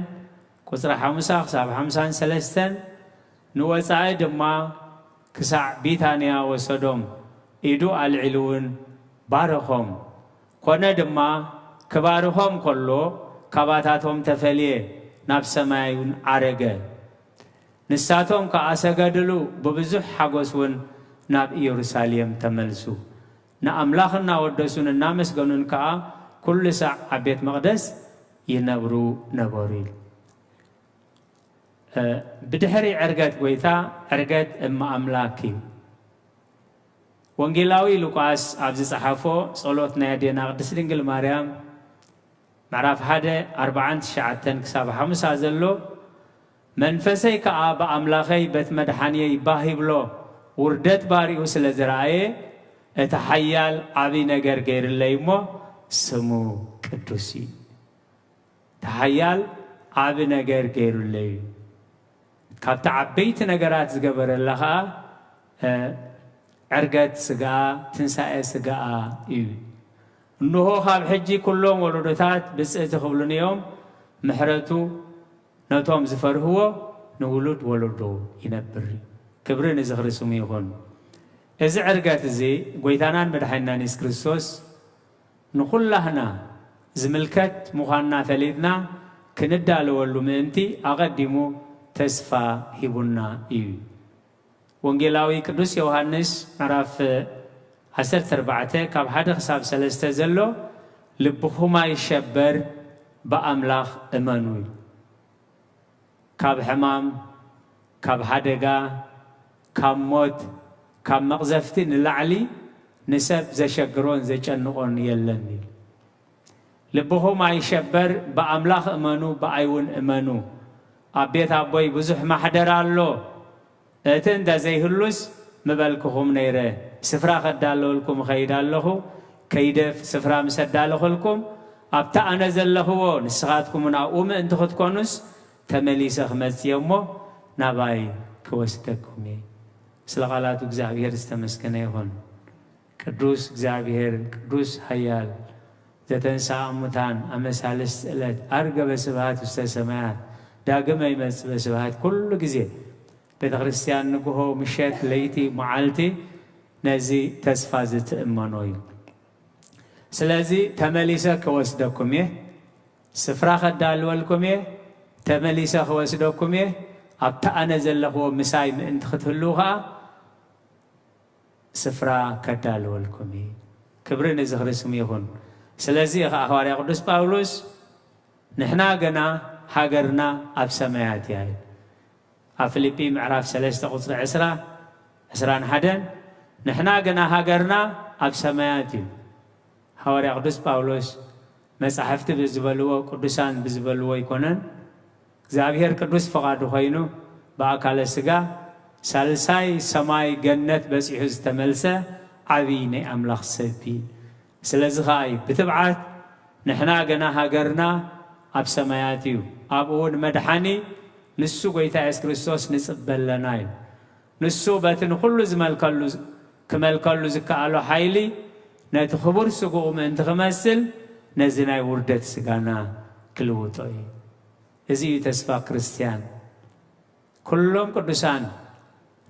ቁጽሪ ሓምሳ ክሳብ ሓምሳን ሰለስተን፣ ንወጻኢ ድማ ክሳዕ ቢታንያ ወሰዶም፣ ኢዱ ኣልዒሉ እውን ባረኾም። ኮነ ድማ፣ ክባርኾም ከሎ፣ ካባታቶም ተፈልየ፣ ናብ ሰማይ እውን ዓረገ። ንሳቶም ከኣ ሰገድሉ፣ ብብዙሕ ሓጎስ እውን ናብ ኢየሩሳሌም ተመልሱ። ንኣምላኽ እናወደሱን እናመስገኑን ከኣ፣ ኩሉ ሳዕ ኣብ ቤት መቕደስ ይነብሩ ነበሩ ኢሉ። እ፣ ብድሕሪ ዕርገት ጐይታ፣ ዕርገት እመ ኣምላክ እዩ። ወንጌላዊ ሉቃስ ኣብ ዝጸሓፎ ጸሎት ናይ ኣዴና ቅድስት ድንግል ማርያም፣ ምዕራፍ ሓደ ኣርባዓን ትሽዓተን ክሳብ ሓሙሳ ዘሎ፣ መንፈሰይ ከኣ ብኣምላኸይ በቲ መድሓንየይ ባህ ይብሎ፣ ውርደት ባሪኡ ስለ ዝረኣየ፣ እቲ ሓያል ዓቢ ነገር ገይሩለይ እሞ፣ ስሙ ቅዱስ እዩ። እቲ ሓያል ዓቢ ነገር ገይሩለይ እዩ። ካብቲ ዓበይቲ ነገራት ዝገበረላ ኸኣ፣ እ፣ ዕርገት ስጋኣ፣ ትንሳኤ ስጋኣ እዩ። እንሆ፣ ካብ ሕጂ ኩሎም ወለዶታት ብጽእቲ ክብሉኒ እዮም፣ ምሕረቱ ነቶም ዝፈርህዎ ንውሉድ ወለዶ ይነብር። ክብሪ ንዝኽሪ ስሙ ይኹን። እዚ ዕርገት እዚ፣ ጐይታናን መድሓኒናን የሱስ ክርስቶስ ንኹላህና ዝምልከት ምዃንና ፈሊጥና ክንዳለወሉ ምእንቲ፣ ኣቐዲሙ ተስፋ ሂቡና እዩ። ወንጌላዊ ቅዱስ ዮሃንስ ምዕራፍ ዓሰርተ ኣርባዕተ ካብ ሓደ ክሳብ ሰለስተ ዘሎ፣ "ልብኹም ኣይሸበር፣ ብኣምላኽ እመኑ" እዩ። ካብ ሕማም፣ ካብ ሓደጋ፣ ካብ ሞት፣ ካብ መቕዘፍቲ ንላዕሊ ንሰብ ዘሸግሮን ዘጨንቖን የለን እዩ። "ልብኹም ኣይሸበር፣ ብኣምላኽ እመኑ፣ ብኣይ እውን እመኑ። ኣብ ቤት ኣቦይ ብዙሕ ማሕደር ኣሎ። እቲ እንተ ዘይህሉስ ምበልክኹም ነይረ። ስፍራ ከዳለወልኩም እኸይድ ኣለኹ። ከይደ ስፍራ ምስ ኣዳለኹልኩም፣ ኣብቲ ኣነ ዘለኽዎ ንስኻትኩም እውን ኣብኡ ምእንቲ ክትኮኑስ፣ ተመሊሰ ክመጽእ እየ እሞ ናባይ ክወስደኩም እየ።" ስለ ቃላቱ እግዚኣብሔር ዝተመስገነ ይኹን። ቅዱስ እግዚኣብሔር፣ ቅዱስ ኃያል፣ ዘተንሥአ እሙታን፣ አመ ሣልስት ዕለት ዐርገ በስብሐት ውስተ ሰማያት፣ ዳግመ ይመጽእ በስብሐት። ኩሉ ግዜ ቤተ ክርስቲያን ንግሆ፣ ምሸት፣ ለይቲ፣ መዓልቲ ነዚ ተስፋ እዚ ትእመኖ እዩ። ስለዚ ተመሊሰ ክወስደኩም እየ፣ ስፍራ ከዳልወልኩም እየ፣ ተመሊሰ ክወስደኩም እየ፣ ኣብቲ ኣነ ዘለኽዎ ምሳይ ምእንቲ ክትህልዉ ኸኣ ስፍራ ከዳልወልኩም እዩ። ክብሪ ንዝኽሪ ስሙ ይኹን። ስለዚ እዩ ኸዓ ሃዋርያ ቅዱስ ጳውሎስ፣ "ንሕና ገና ሃገርና ኣብ ሰማያት እያ" ኢሉ። ኣብ ፊልጲ ምዕራፍ ሰለስተ ቁጽሪ ዕስራ፣ ዕስራን ሓደን፣ "ንሕና ገና ሃገርና ኣብ ሰማያት እዩ" ሃዋርያ ቅዱስ ጳውሎስ። መጻሕፍቲ ብዝበልዎ፣ ቅዱሳን ብዝበልዎ ኣይኮነን። እግዚኣብሔር ቅዱስ ፍቓዱ ኾይኑ ብኣካለ ሥጋ ሳልሳይ ሰማይ ገነት በጺሑ ዝተመልሰ ዓብዪ ናይ ኣምላኽ ሰብ እዩ። ስለዚ ኸኣ እዩ ብትብዓት፣ "ንሕና ገና ሃገርና ኣብ ሰማያት እዩ፣ ኣብኡ እውን መድሓኒ ንሱ ጐይታ የሱስ ክርስቶስ ንጽበ ኣለና" እዩ። ንሱ በቲ ንኹሉ ዝመልከሉ፣ ክመልከሉ ዝከኣሎ ሓይሊ ነቲ ክቡር ስግኡ ምእንቲ ክመስል ነዚ ናይ ውርደት ስጋና ክልውጦ እዩ። እዚ እዩ ተስፋ ክርስትያን። ኩሎም ቅዱሳን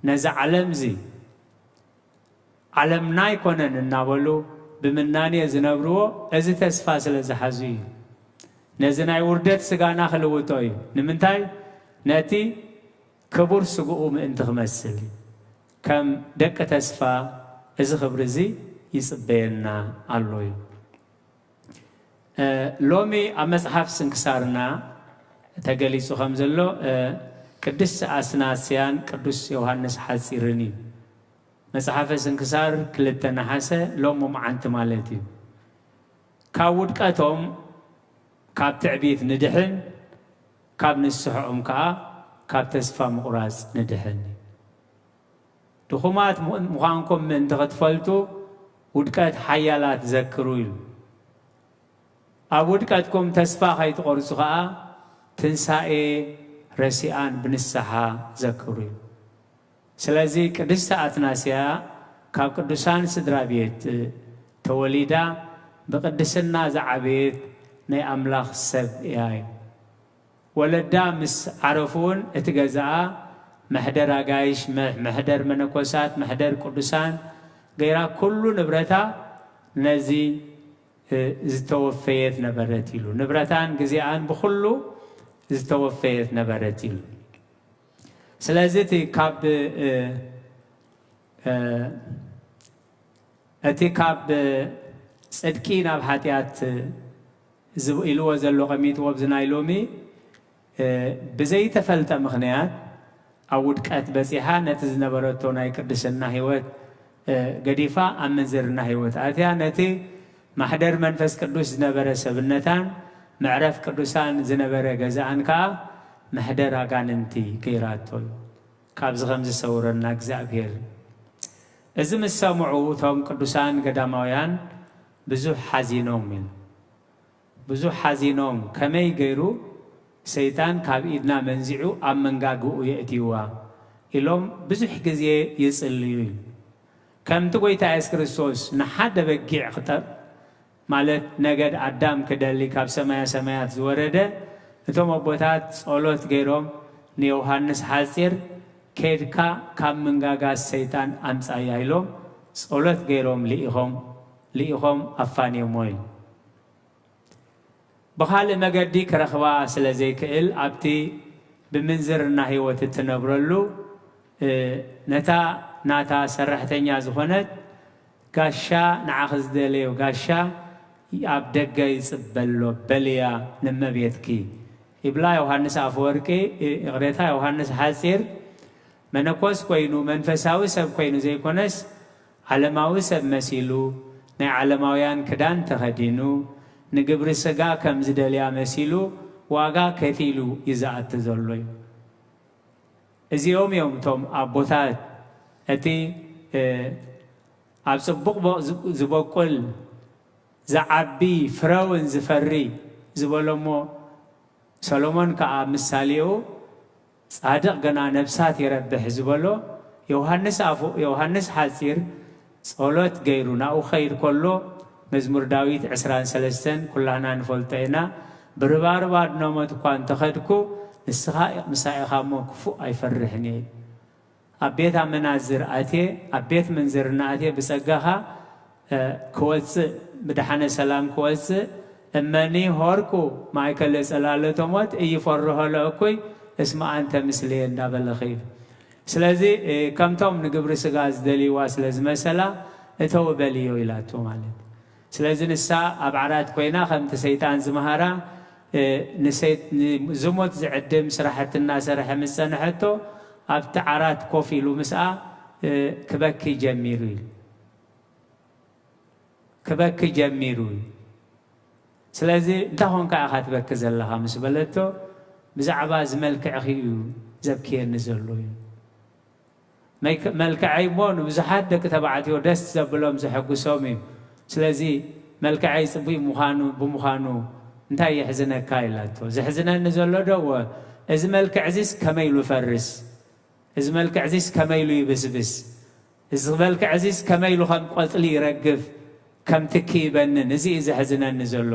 ነዚ ዓለም እዚ ዓለምና ኣይኮነን እናበሉ ብምናኔ ዝነብርዎ እዚ ተስፋ ስለ ዝሓዙ እዩ። ነዚ ናይ ውርደት ስጋና ክልውጦ እዩ። ንምንታይ? ነቲ ክቡር ስግኡ ምእንቲ ክመስል ከም ደቂ ተስፋ እዚ ክብሪ እዚ ይጽበየና ኣሎ እዩ። እ፣ ሎሚ ኣብ መጽሓፍ ስንክሳርና ተገሊጹ ከም ዘሎ፣ እ፣ ቅድስቲ ኣስናስያን ቅዱስ ዮሃንስ ሓጺርን እዩ። መጽሓፈ ስንክሳር ክልተ ነሓሰ ሎሚ መዓንቲ ማለት እዩ። ካብ ውድቀቶም ካብ ትዕቢት ንድሕን፣ ካብ ንስሕኦም ከኣ ካብ ተስፋ ምቑራጽ ንድሕን። ድኹማት ምዃንኩም ምእንቲ ክትፈልጡ ውድቀት ሓያላት ዘክሩ ኢሉ። ኣብ ውድቀትኩም ተስፋ ከይትቖርጹ ከኣ ትንሳኤ ረሲኣን ብንስሓ ዘክሩ ኢሉ። ስለዚ ቅድስቲ ኣትናስያ ካብ ቅዱሳን ስድራ ቤት ተወሊዳ ብቅድስና ዝዓበየት ናይ ኣምላኽ ሰብ እያ እዩ። ወለዳ ምስ ዓረፉ እውን እቲ ገዛኣ መሕደር ኣጋይሽ፣ መ-፣ መሕደር መነኮሳት፣ መሕደር ቅዱሳን ገይራ ኩሉ ንብረታ ነዚ፣ እ፣ ዝተወፈየት ነበረት ኢሉ። ንብረታን ግዜኣን ብኹሉ ዝተወፈየት ነበረት ኢሉ። ስለዚ እቲ ካብ፣ እ፣ እ፣ እቲ ካብ ጽድቂ ናብ ሓጢኣት ዝብ-፣ ኢልዎ ዘሎ ቀሚጥዎ ኣብዚ ናይ ሎሚ፣ እ፣ ብዘይተፈልጠ ምኽንያት ኣብ ውድቀት በጺሓ ነቲ ዝነበረቶ ናይ ቅድስና ህይወት፣ እ፣ ገዲፋ ኣብ ምንዝርና ህይወት ኣትያ ነቲ ማሕደር መንፈስ ቅዱስ ዝነበረ ሰብነታን መዕረፍ ቅዱሳን ዝነበረ ገዛኣን ከኣ መሕደር ኣጋንንቲ ገይራቶ እዩ። ካብዚ ከም ዝሰውረና እግዚኣብሔር። እዚ ምስ ሰምዑ እቶም ቅዱሳን ገዳማውያን ብዙሕ ሓዚኖም ኢሉ። ብዙሕ ሓዚኖም፣ "ከመይ ገይሩ ሰይጣን ካብ ኢድና መንዚዑ ኣብ መንጋግኡ የእትይዋ?" ኢሎም ብዙሕ ግዜ ይጽልዩ ኢሉ። ከምቲ ጐይታ የሱስ ክርስቶስ ንሓደ በጊዕ ክጠ-፣ ማለት ነገድ ኣዳም ክደሊ ካብ ሰማያ ሰማያት ዝወረደ፣ እቶም ኣቦታት ጸሎት ገይሮም ንዮሃንስ ሓጺር፣ "ኬድካ ካብ ምንጋጋ ሰይጣን ኣምጻያ" ኢሎም ጸሎት ገይሮም ልኢኾም፣ ልኢኾም ኣፋንዮሞ ኢሉ። ብኻልእ መገዲ ክረኽባ ስለ ዘይክእል፣ ኣብቲ ብምንዝርና ህይወት እትነብረሉ፣ እ፣ ነታ ናታ ሰራሕተኛ ዝኾነት ጋሻ፣ ንዓኺ ዝደለዮ ጋሻ ኣብ ደገ ይጽበ ኣሎ፣ በልያ ንእመቤትኪ ይብላ ዮሃንስ ኣፈወርቂ፣ እ፣ ይቕሬታ፣ ዮሃንስ ሓጺር። መነኮስ ኮይኑ፣ መንፈሳዊ ሰብ ኮይኑ ዘይኮነስ፣ ዓለማዊ ሰብ መሲሉ፣ ናይ ዓለማውያን ክዳን ተኸዲኑ፣ ንግብሪ ስጋ ከም ዝደልያ መሲሉ ዋጋ ከፊሉ እዩ ዝኣቲ ዘሎ እዩ። እዚኦም እዮም እቶም ኣቦታት፣ እቲ፣ እ፣ ኣብ ጽቡቕ ቦ-፣ ዝ-፣ ዝበቁል፣ ዝዓቢ፣ ፍረ እውን ዝፈሪ ዝበሎ እሞ፣ ሰሎሞን ከኣ ምሳሌኡ፣ "ጻድቕ ግና ነፍሳት ይረብሕ" ዝበሎ፣ ዮሃንስ ኣፉ-፣ ዮሃንስ ሓጺር ጸሎት ገይሩ ናብኡ ክኸይድ ከሎ፣ መዝሙር ዳዊት ዕስራን ሰለስተን ኩላህና ንፈልጦ ኢና፣ "ብርባርብ ኣድኖሞት እኳ እንተኸድኩ፣ ንስኻ ምሳይ ኢኻ እሞ ክፉእ ኣይፈርሕን እየ" ኢሉ። ኣብ ቤት ኣመናዝር ኣትየ፣ ኣብ ቤት ምንዝርና ኣትየ፣ ብጸጋኻ፣ እ፣ ክወጽእ፣ ብደሓነ ሰላም ክወጽእ፣ እመኒ ሆርኩ ማእከለ ጸላለተ ሞት፣ ኢይፈርሆ ለእኩይ እስመ ኣንተ ምስሌየ እንዳበለ ኸይዱ። ስለዚ፣ እ፣ ከምቶም ንግብሪ ስጋ ዝደልይዋ ስለ ዝመሰላ፣ እተው በልዮ ኢላቶ ማለት። ስለዚ ንሳ ኣብ ዓራት ኮይና ከምቲ ሰይጣን ዝመሃራ፣ እ፣ ንሰይጥ-፣ ንዝሙት ዝዕድም ስራሕቲ እናሰርሐ ምስ ጸንሐቶ፣ ኣብቲ ዓራት ኮፍ ኢሉ ምስኣ፣ እ፣ ክበኪ ጀሚሩ ኢሉ። ክበኪ ጀሚሩ ኢሉ። ስለዚ፣ "እንታይ ኾንካ ኢኻ ትበኪ ዘለኻ?" ምስ በለቶ፣ "ብዛዕባ እዚ መልክዕኺ እዩ ዘብክየኒ ዘሎ" ኢሉ። መይክ-፣ መልክዐይ እሞ ንብዙሓት ደቂ ተባዕትዮ ደስ ዘብሎም ዘሐጉሶም እዩ። ስለዚ መልክዐይ ጽቡቕ ምዃኑ፣ ብምዃኑ እንታይ የሕዝነካ ኢላቶ። "ዘሕዝነኒ ዘሎ ዶ እወ፣ እዚ መልክዕ እዚስ ከመይ ኢሉ ፈርስ? እዚ መልክዕ እዚስ ከመይ ኢሉ ይብስብስ? እዚ መልክዕ እዚስ ከመይ ኢሉ ከም ቆጽሊ ይረግፍ፣ ከም ትኪ ይበንን? እዚ እዩ ዘሕዝነኒ ዘሎ።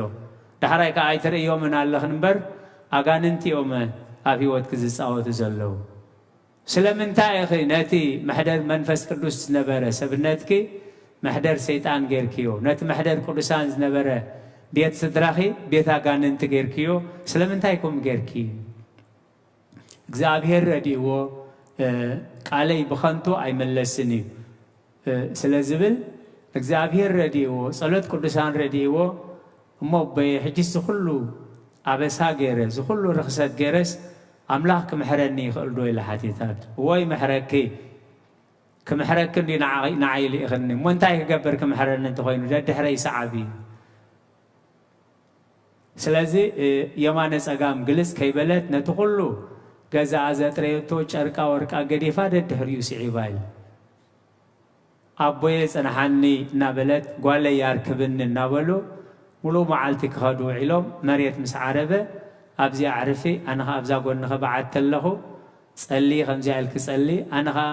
ዳሕራይ ከኣ ኣይትርእዮምን ኣለኽን እምበር፣ ኣጋንንቲ እዮም ኣብ ህይወትኪ ዝጻወቱ ዘለዉ። ስለምንታይ ኢኺ ነቲ መሕደር መንፈስ ቅዱስ ዝነበረ ሰብነትኪ፣ መሕደር ሰይጣን ጌርክዮ? ነቲ መሕደር ቅዱሳን ዝነበረ ቤት ስድራኺ፣ ቤት ኣጋንንቲ ጌርክዮ? ስለምንታይ ከምኡ ጌርኪ?" እግዚኣብሔር ረድእዎ፣ እ፣ "ቃለይ ብኸንቱ ኣይምለስን እዩ" እ፣ ስለ ዝብል፣ እግዚኣብሔር ረድእዎ፣ ጸሎት ቅዱሳን ረድእዎ፣ "እሞ ኣቦየ፣ ሕጂ እዚ ኩሉ ኣበሳ ገይረ፣ እዚ ኩሉ ርኽሰት ገይረስ፣ ኣምላኽ ክምሕረኒ ይኽእል ዶ?" ኢላ ሓቲታት። "እዎ ይምሕረኪ፣ ክምሕረኪ እንድዩ ንዓ-፣ ንዓይ ልኢኽኒ። እሞ እንታይ ክገብር ክምሕረኒ እንተኾይኑ? ደድሕረይ ሰዓቢ" ኢሉ። ስለዚ፣ እ፣ የማነ ጸጋም ግልጽ ከይበለት ነቲ ኩሉ ገዛኣ ዘጥረየቶ ጨርቃ ወርቃ ገዲፋ ደድሕሪኡ ስዒባ ኢሉ። "ኣቦየ ጽንሓኒ" እናበለት፣ "ጓለይ ኣርክብኒ" እናበሉ ምሉእ መዓልቲ ክኸዱ ውዒሎም፣ መሬት ምስ ዓረበ፣ "ኣብዚ ኣዕርፊ፣ ኣነ ኸኣ ኣብዛ ጎንኺ በዓቲ ኣለኹ፣ ጸልዪ፣ ከምዚኣ ኢልኪ ጸልዪ፣ ኣነ ኸኣ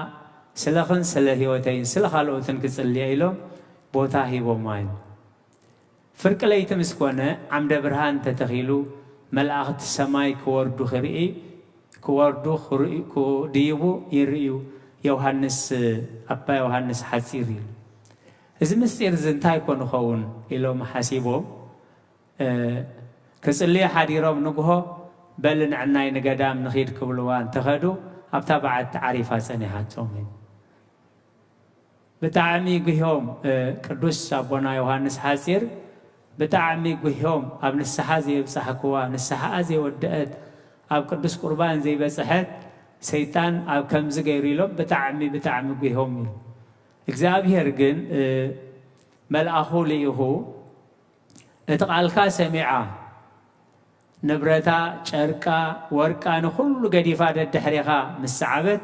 ስለኽን ስለ ህይወተይን ስለ ካልኦትን ክጽልየ" ኢሎም ቦታ ሂቦማ ኢሉ። ፍርቂ ለይቲ ምስ ኮነ፣ ዓምደ ብርሃን ተተኺሉ፣ መላእኽቲ ሰማይ ክወርዱ ክርኢ፣ ክወርዱ ክርኢ-፣ ክድይቡ ይርእዩ፣ ዮሃንስ፣ ኣባ ዮሃንስ ሓጺር ኢሉ። "እዚ ምስጢር እዚ እንታይ ኮን ይኸውን?" ኢሎም ሓሲቦም፣ እ፣ ክጽልዩ ሓዲሮም ንግሆ፣ "በሊ ንዕናይ ንገዳም ንኺድ" ክብልዋ እንተኸዱ፣ ኣብታ በዓቲ ዓሪፋ ጸኒሓቶም እዩ። ብጣዕሚ ጉህዮም፣ እ፣ ቅዱስ ኣቦና ዮሃንስ ሓጺር ብጣዕሚ ጉህዮም፣ ኣብ ንስሓ ዘየብጻሕክዋ፣ ንስሓኣ ዘይወደአት፣ ኣብ ቅዱስ ቁርባን ዘይበጽሐት ሰይጣን ኣብ ከምዚ ገይሩ ኢሎም ብጣዕሚ፣ ብጣዕሚ ጉህዮም ኢሉ። እግዚኣብሔር ግን፣ እ፣ መልኣኹ ልኢኹ እቲ ቃልካ ሰሚዓ፣ ንብረታ፣ ጨርቃ፣ ወርቃ ንኹሉ ገዲፋ ደድሕሬኻ ምስ ሰዓበት፣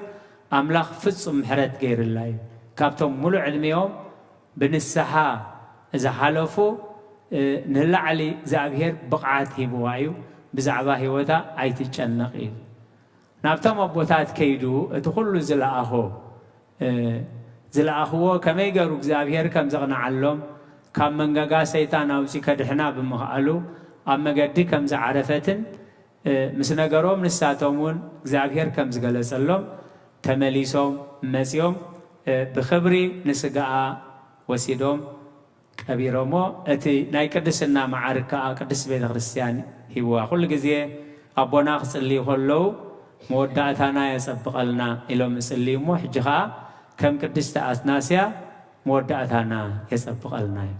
ኣምላኽ ፍጹም ምሕረት ገይርላ እዩ። ካብቶም ሙሉእ ዕድሜኦም ብንስሓ ዝሓለፉ፣ እ፣ ንላዕሊ እግዚኣብሔር ብቕዓት ሂብዋ እዩ። ብዛዕባ ህይወታ ኣይትጨነቕ እዩ። ናብቶም ኣቦታት ከይዱ እቲ ኩሉ ዝለኣኾ፣ እ፣ ዝለኣኽዎ ከመይ ገሩ እግዚኣብሔር ከም ዘቕንዓሎም፣ ካብ መንገጋ ሰይጣን ኣውጺኡ ከድሕና ብምኽኣሉ፣ ኣብ መገዲ ከም ዝዓረፈትን፣ እ፣ ምስ ነገሮም፣ ንሳቶም እውን እግዚኣብሔር ከም ዝገለጸሎም፣ ተመሊሶም መጺኦም፣ እ፣ ብኽብሪ ንስጋኣ ወሲዶም ቀቢሮሞ። እቲ ናይ ቅድስና መዓርግ ከኣ ቅድስት ቤተ ክርስቲያን ሂብዋ። ኩሉ ግዜ ኣቦና ክጽልዩ ከለዉ፣ "መወዳእታና የጸብቐልና" ኢሎም ይጽልዩ እሞ፣ ሕጂ ከኣ ከም ቅድስቲ ኣትናስያ መወዳእታና የጸብቐልና እዩ።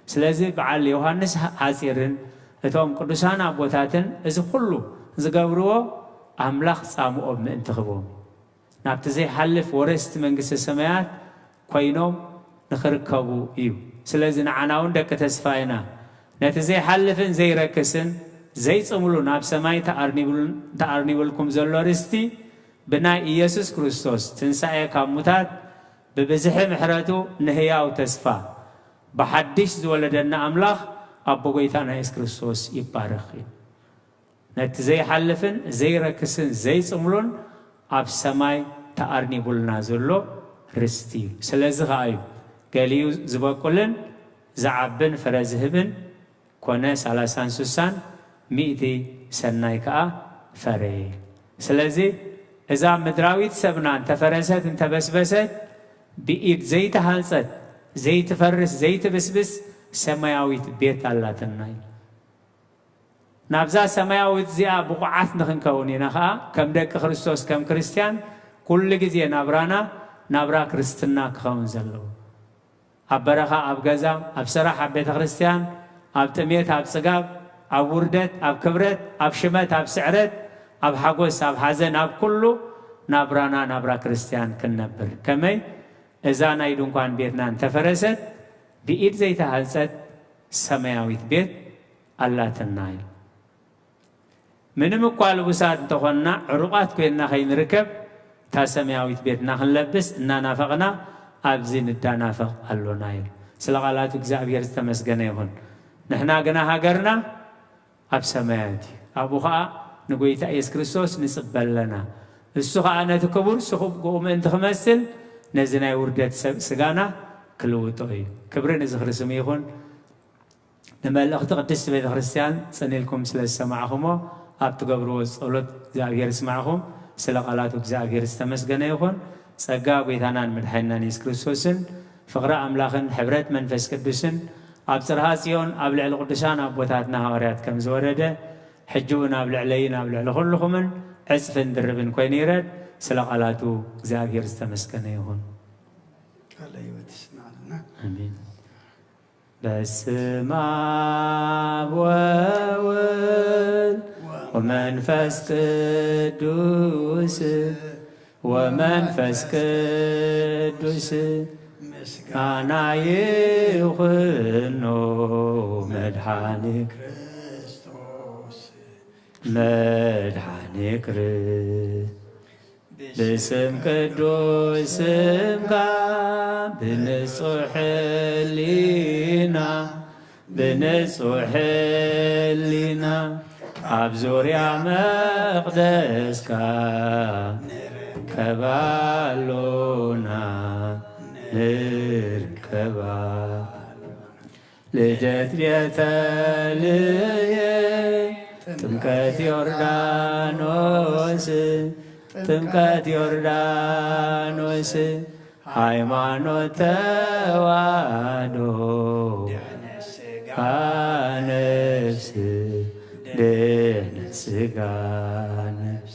ስለዚ በዓል ዮሃንስ ሓጺርን እቶም ቅዱሳን ኣቦታትን እዚ ኩሉ ዝገብርዎ፣ ኣምላኽ ጻምኦም ምእንቲ ክህቦም፣ ናብቲ ዘይሓልፍ ወረስቲ መንግስተ ሰማያት ኮይኖም ንኽርከቡ እዩ። ስለዚ ንዓና እውን ደቂ ተስፋ ኢና። ነቲ ዘይሓልፍን ዘይረክስን ዘይጽምሉን ኣብ ሰማይ ተኣርኒቡል-፣ ተኣርኒቡልኩም ዘሎ ርስቲ ብናይ ኢየሱስ ክርስቶስ ትንሳኤ ካብ ሙታት ብብዝሒ ምሕረቱ ንህያው ተስፋ ብሓድሽ ዝወለደና ኣምላኽ ኣቦ ጎይታና የሱስ ክርስቶስ ይባረኽ እዩ። ነቲ ዘይሓልፍን ዘይረክስን ዘይጽምሉን ኣብ ሰማይ ተኣርኒቡልና ዘሎ ርስቲ እዩ። ስለዚ ኸኣ እዩ ገሊኡ ዝበቁልን ዝዓብን ፍረ ዝህብን ኮነ፣ ሰላሳን ስሳን፣ ሚእቲ ሰናይ ከኣ ፈረየ። ስለዚ እዛ ምድራዊት ሰብና እንተፈረሰት እንተበስበሰት፣ ብኢድ ዘይተሃንጸት፣ ዘይትፈርስ፣ ዘይትብስብስ ሰማያዊት ቤት ኣላትና እዩ። ናብዛ ሰማያዊት እዚኣ ብቑዓት ንኽንከውን ኢና ኸኣ ከም ደቂ ክርስቶስ፣ ከም ክርስትያን፣ ኩሉ ግዜ ናብራና ናብራ ክርስትና ክኸውን ዘለዎ። ኣብ በረኻ፣ ኣብ ገዛ፣ ኣብ ስራሕ፣ ኣብ ቤተ ክርስትያን፣ ኣብ ጥሜት፣ ኣብ ጽጋብ፣ ኣብ ውርደት፣ ኣብ ክብረት፣ ኣብ ሽመት፣ ኣብ ስዕረት፣ ኣብ ሓጎስ፣ ኣብ ሓዘን፣ ኣብ ኩሉ ናብራና ናብራ ክርስትያን ክንነብር። ከመይ? እዛ ናይ ድንኳን ቤትና እንተፈረሰት፣ ብኢድ ዘይተሃንጸት ሰማያዊት ቤት ኣላትና እዩ። ምንም እኳ ልቡሳት እንተኾንና፣ ዕሩቓት ኮይንና ከይንርከብ፣ እታ ሰማያዊት ቤትና ክንለብስ እናናፈቕና ኣብዚ ንዳናፈቕ ኣሎና እዩ። ስለ ቃላቱ እግዚኣብሔር ዝተመስገነ ይኹን። ንሕና ግና ሃገርና ኣብ ሰማያት እዩ። ኣብኡ ኸኣ ንጎይታ ኢየሱስ ክርስቶስ ንጽበ ኣለና። እሱ ኸኣ ነቲ ክቡር ስኹብ ጎኡ ምእንቲ ክመስል፣ ነዚ ናይ ውርደት ሰብ ስጋና ክልውጦ እዩ። ክብሪ ንዝኽሪ ስሙ ይኹን። ንመልእኽቲ ቅድስቲ ቤተ ክርስቲያን ጽን ኢልኩም ስለ ዝሰማዕኹሞ፣ ኣብ ትገብርዎ ጸሎት እግዚኣብሔር ይስማዕኹም። ስለ ቃላቱ እግዚኣብሔር ዝተመስገነ ይኹን። ጸጋ ጐይታናን መድሓኒናን የሱስ ክርስቶስን ፍቕሪ ኣምላኽን ሕብረት መንፈስ ቅዱስን ኣብ ጽርሃ ጽዮን ኣብ ልዕሊ ቅዱሳን ኣቦታትና ሃዋርያት ከም ዝወረደ፣ ሕጂ እውን ኣብ ልዕለይን ኣብ ልዕሊ ኩልኹምን ዕጽፍን ድርብን ኮይኑ ይረድ። ስለ ቃላቱ እግዚኣብሔር ዝተመስገነ ይኹን። ቃለ ሕይወት ይስማዕልና። ኣሜን። በስመ አብ ወወልድ ወመንፈስ ቅዱስ፣ ወመንፈስ ቅዱስ ምስጋና ይኹኖ መድኃኒ ክርስቶስ፣ መድኃኒ ክርስቶስ። ብስም ቅዱስ ስምካ ብንጹሕ ሕሊና፣ ብንጹሕ ሕሊና ኣብ ዙርያ መቕደስካ ንርከባሉና፣ ንርከባ። ልደት ቤተልሔም፣ ጥምቀት ዮርዳኖስ፣ ጥምቀት ዮርዳኖስ፣ ሃይማኖት ተዋህዶ፣ ድሕነት ስጋ ነፍስ፣ ድሕነት ስጋ ነፍስ።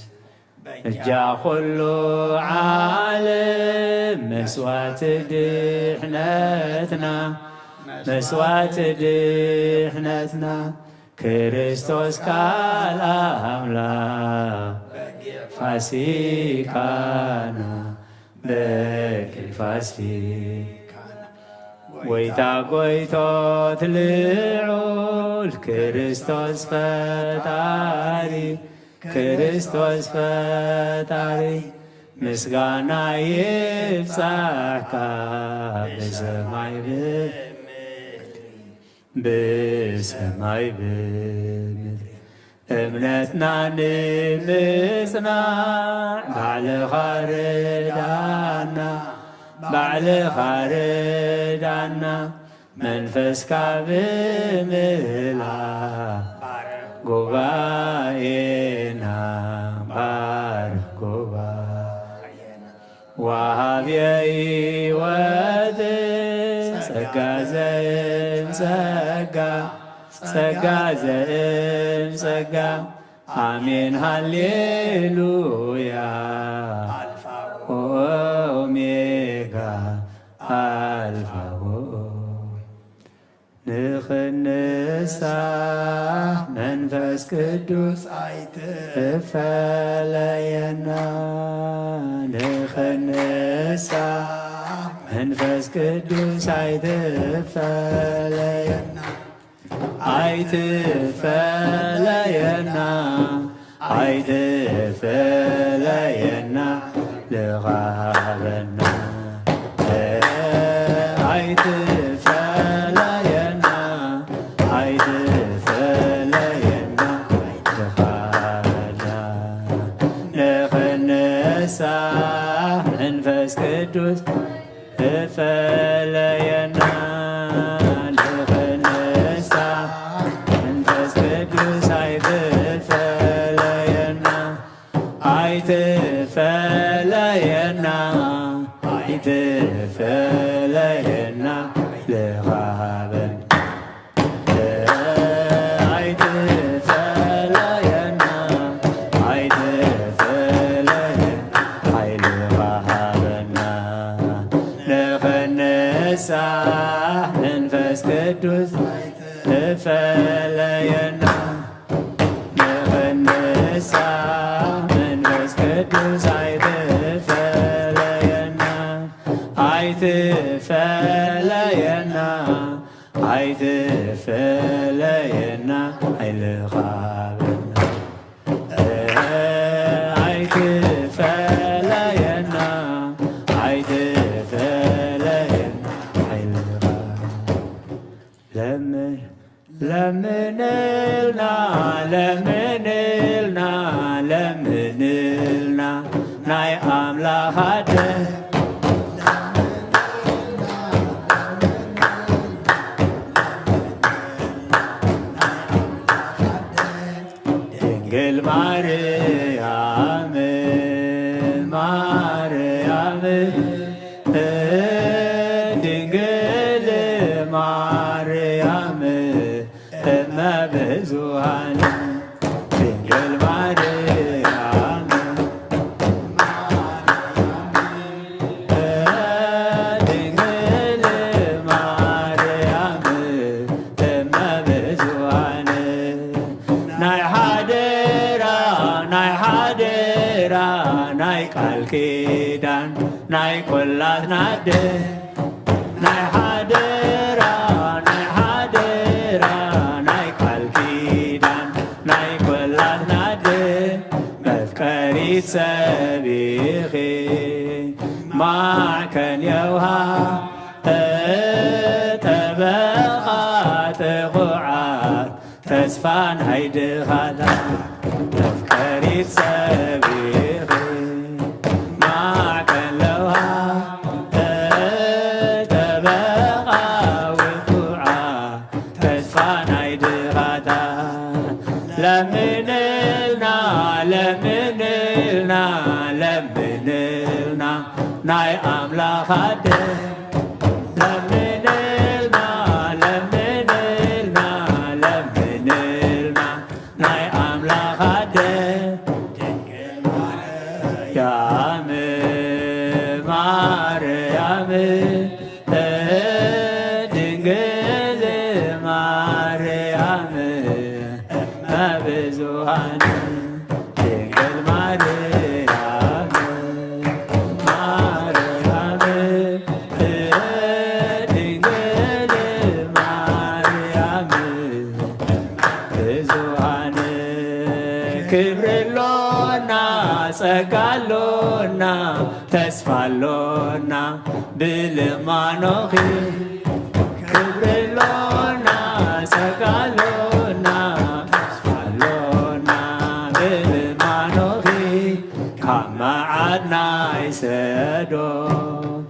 በጃ ኩሉ ዓለም መስዋዕቲ ድሕነትና፣ መስዋዕቲ ድሕነትና፣ ክርስቶስ ካልኣ ኣምላኽ በጊዕ ፋሲካና፣ በጊዕ ፋሲካና፣ ጎይታ ጎይቶት ልዑል ክርስቶስ ፈጣሪ፣ ክርስቶስ ፈጣሪ፣ ምስጋና ይብጻሕካ ብሰማይ ብምድሪ፣ ብሰማይ ብምድሪ። እምነትና ንምጽናዕ ባዕልኻ ርዳና፣ ባዕልኻ ርዳና። መንፈስካ ብምህላ ባርኽ ጉባኤና፣ ባርኽ ጉባኤና። ወሃብየ ሕይወት ጸጋ ዘእም ጸጋ፣ ጸጋ ዘእም ጸጋ። ኣሜን ሃሌሉያ። ኣልፋ ኦሜጋ፣ ኣልፋ ኦ-፣ ንኽንሳሕ መንፈስ ቅዱስ ኣይትፈለየና። ንኽንሳሕ መንፈስ ቅዱስ ኣይትፈለየና። ኣይትፈለየና፣ ኣይትፈለየና፣ ልኻበና። ኣይትፈለየና፣ ኣይትፈለየና፣ ልኻበና። ንኽንሳሕ መንፈስ ቅዱስ እፈለየና። ንኽንሳ መንፈስ ቅዱስ ኣይትፈለየና፣ ኣይትፈለየና፣ ኣይትፈለየና፣ ልኻበን። ኣይትፈለየና፣ ኣይትፈለየና፣ ሓይሊ ሃበና። ንኽንሳሕ መንፈስ ቅዱስ ኣይትፈለየና። ንኽንሳሕ መንፈስ ቅዱስ ኣይትፈለየና፣ ኣይትፈለየና። ኣይትፈለየና፣ ሓይልኻ ሃበና። ኣይትፈለየና፣ ኣይትፈለየና፣ ሓይልኻ። ለምን፣ ለምንልና፣ ለምንልና፣ ለምንልና፣ ናይ ኣምላኽ ኣደ። ድንግል ማርያም፣ ማርያም፣ ድንግል ማርያም፣ እመ ብዙኃን ድንግል ማርያም፣ ድንግል ማርያም፣ እመ ብዙኃን፣ ናይ ሓደራ፣ ናይ ሓደራ፣ ናይ ቃል ኪዳን፣ ናይ ኲላትና ኣደ። ናይ ሓደራ፣ ናይ ሓደራ፣ ናይ ቃል ኪዳን፣ ናይ ኲላትና ኣደ፣ መፍቀሪት ሰብ ኢኺ፣ ማዕከን የውሃ፣ ጠበቓ ጥቑዓት፣ ተስፋ ናይ ድኻታት፣ መፍቀሪት ሰብ ኢኺ፣ ማዕከን ለውሃ፣ ጠበቓ ውጹዓ፣ ተስፋ ናይ ድኻታት። ለምንልና፣ ለምንልና፣ ለምንልና፣ ናይ ኣምላኽ ኣደ። ለምንልና፣ ለምንልና፣ ለምንልና፣ ናይ ኣምላኽ ኣደ ድንግል ማርያም፣ ማርያም፣ ድንግል ማርያም፣ እመ ብዙኃን ድንግል ማርያም፣ ማርያም፣ ድንግል ማርያም፣ ዮሃን ክብሪ ኣሎና፣ ጸጋ ኣሎና፣ ተስፋ ኣሎና፣ ብልማኖኺ ክብሪ ኣሎና፣ ጸጋ ኣሎና፣ ተስፋ ኣሎና፣ ብልማኖኺ ካብ መዓት ናይ ሰዶም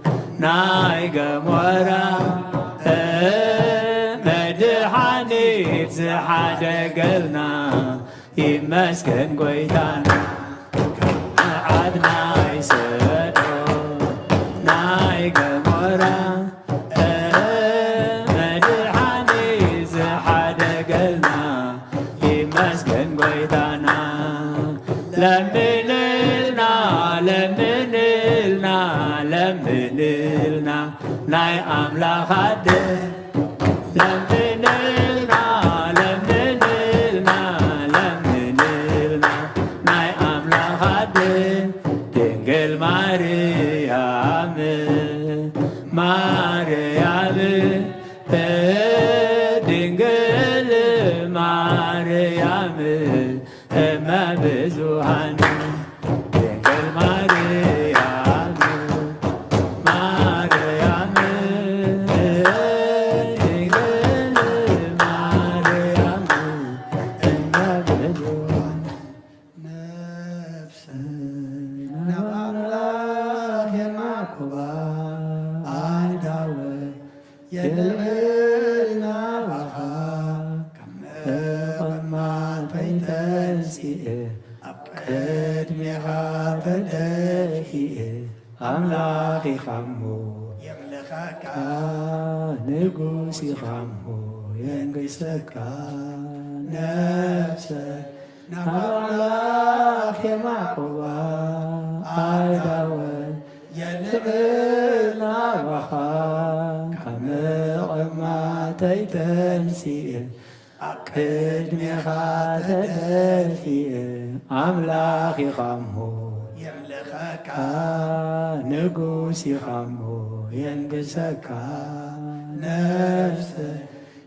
ናይ ገሞራ መድሓኒት ዝሓደገልና ይመስገን ጎይታና። ካብ መዓት ናይ ሰዶም ናይ ገሞራ መድሓኒት ዝሓደገልና ይመስገን ጎይታና። ለምንልና፣ ለምንልና፣ ለምንልና ናይ ኣምላኽ ኣደ። ለምንልና፣ ለምንልና፣ ለምንልና ናይ ኣምላኽ ኣደ። ድንግል ማርያም፣ ማርያም፣ ድንግል ማርያም፣ እመ ብዙኃን ድንግል ማርያም፣ ማርያም፣ ድንግል ማርያም፣ እመ ብዙኃን። ነፍሰይ ናብ ኣምላኽ የማዕቁባ፣ ኣእዳወ የልዕል ናባኻ። ካብ መቐማጠይ ተንሲኤ፣ ኣብ ቅድሜኻ ተደፊኤ፣ ኣምላኽ ኢኻሞ የምልኸካ፣ ንጉስ ኢኻሞ የንግሰካ። ነፍሰይ ናብ ኣምላኽ የማዕቁባ፣ ኣእዳወ የልዕል ናባኻ። ካብ መቐማጠይ ተንሲኤ፣ ኣብ ቅድሜኻ ተደፊኤ፣ ኣምላኽ ኢኻሞ የምልኸካ፣ ንጉስ ኢኻሞ የንግሰካ። ነፍሰይ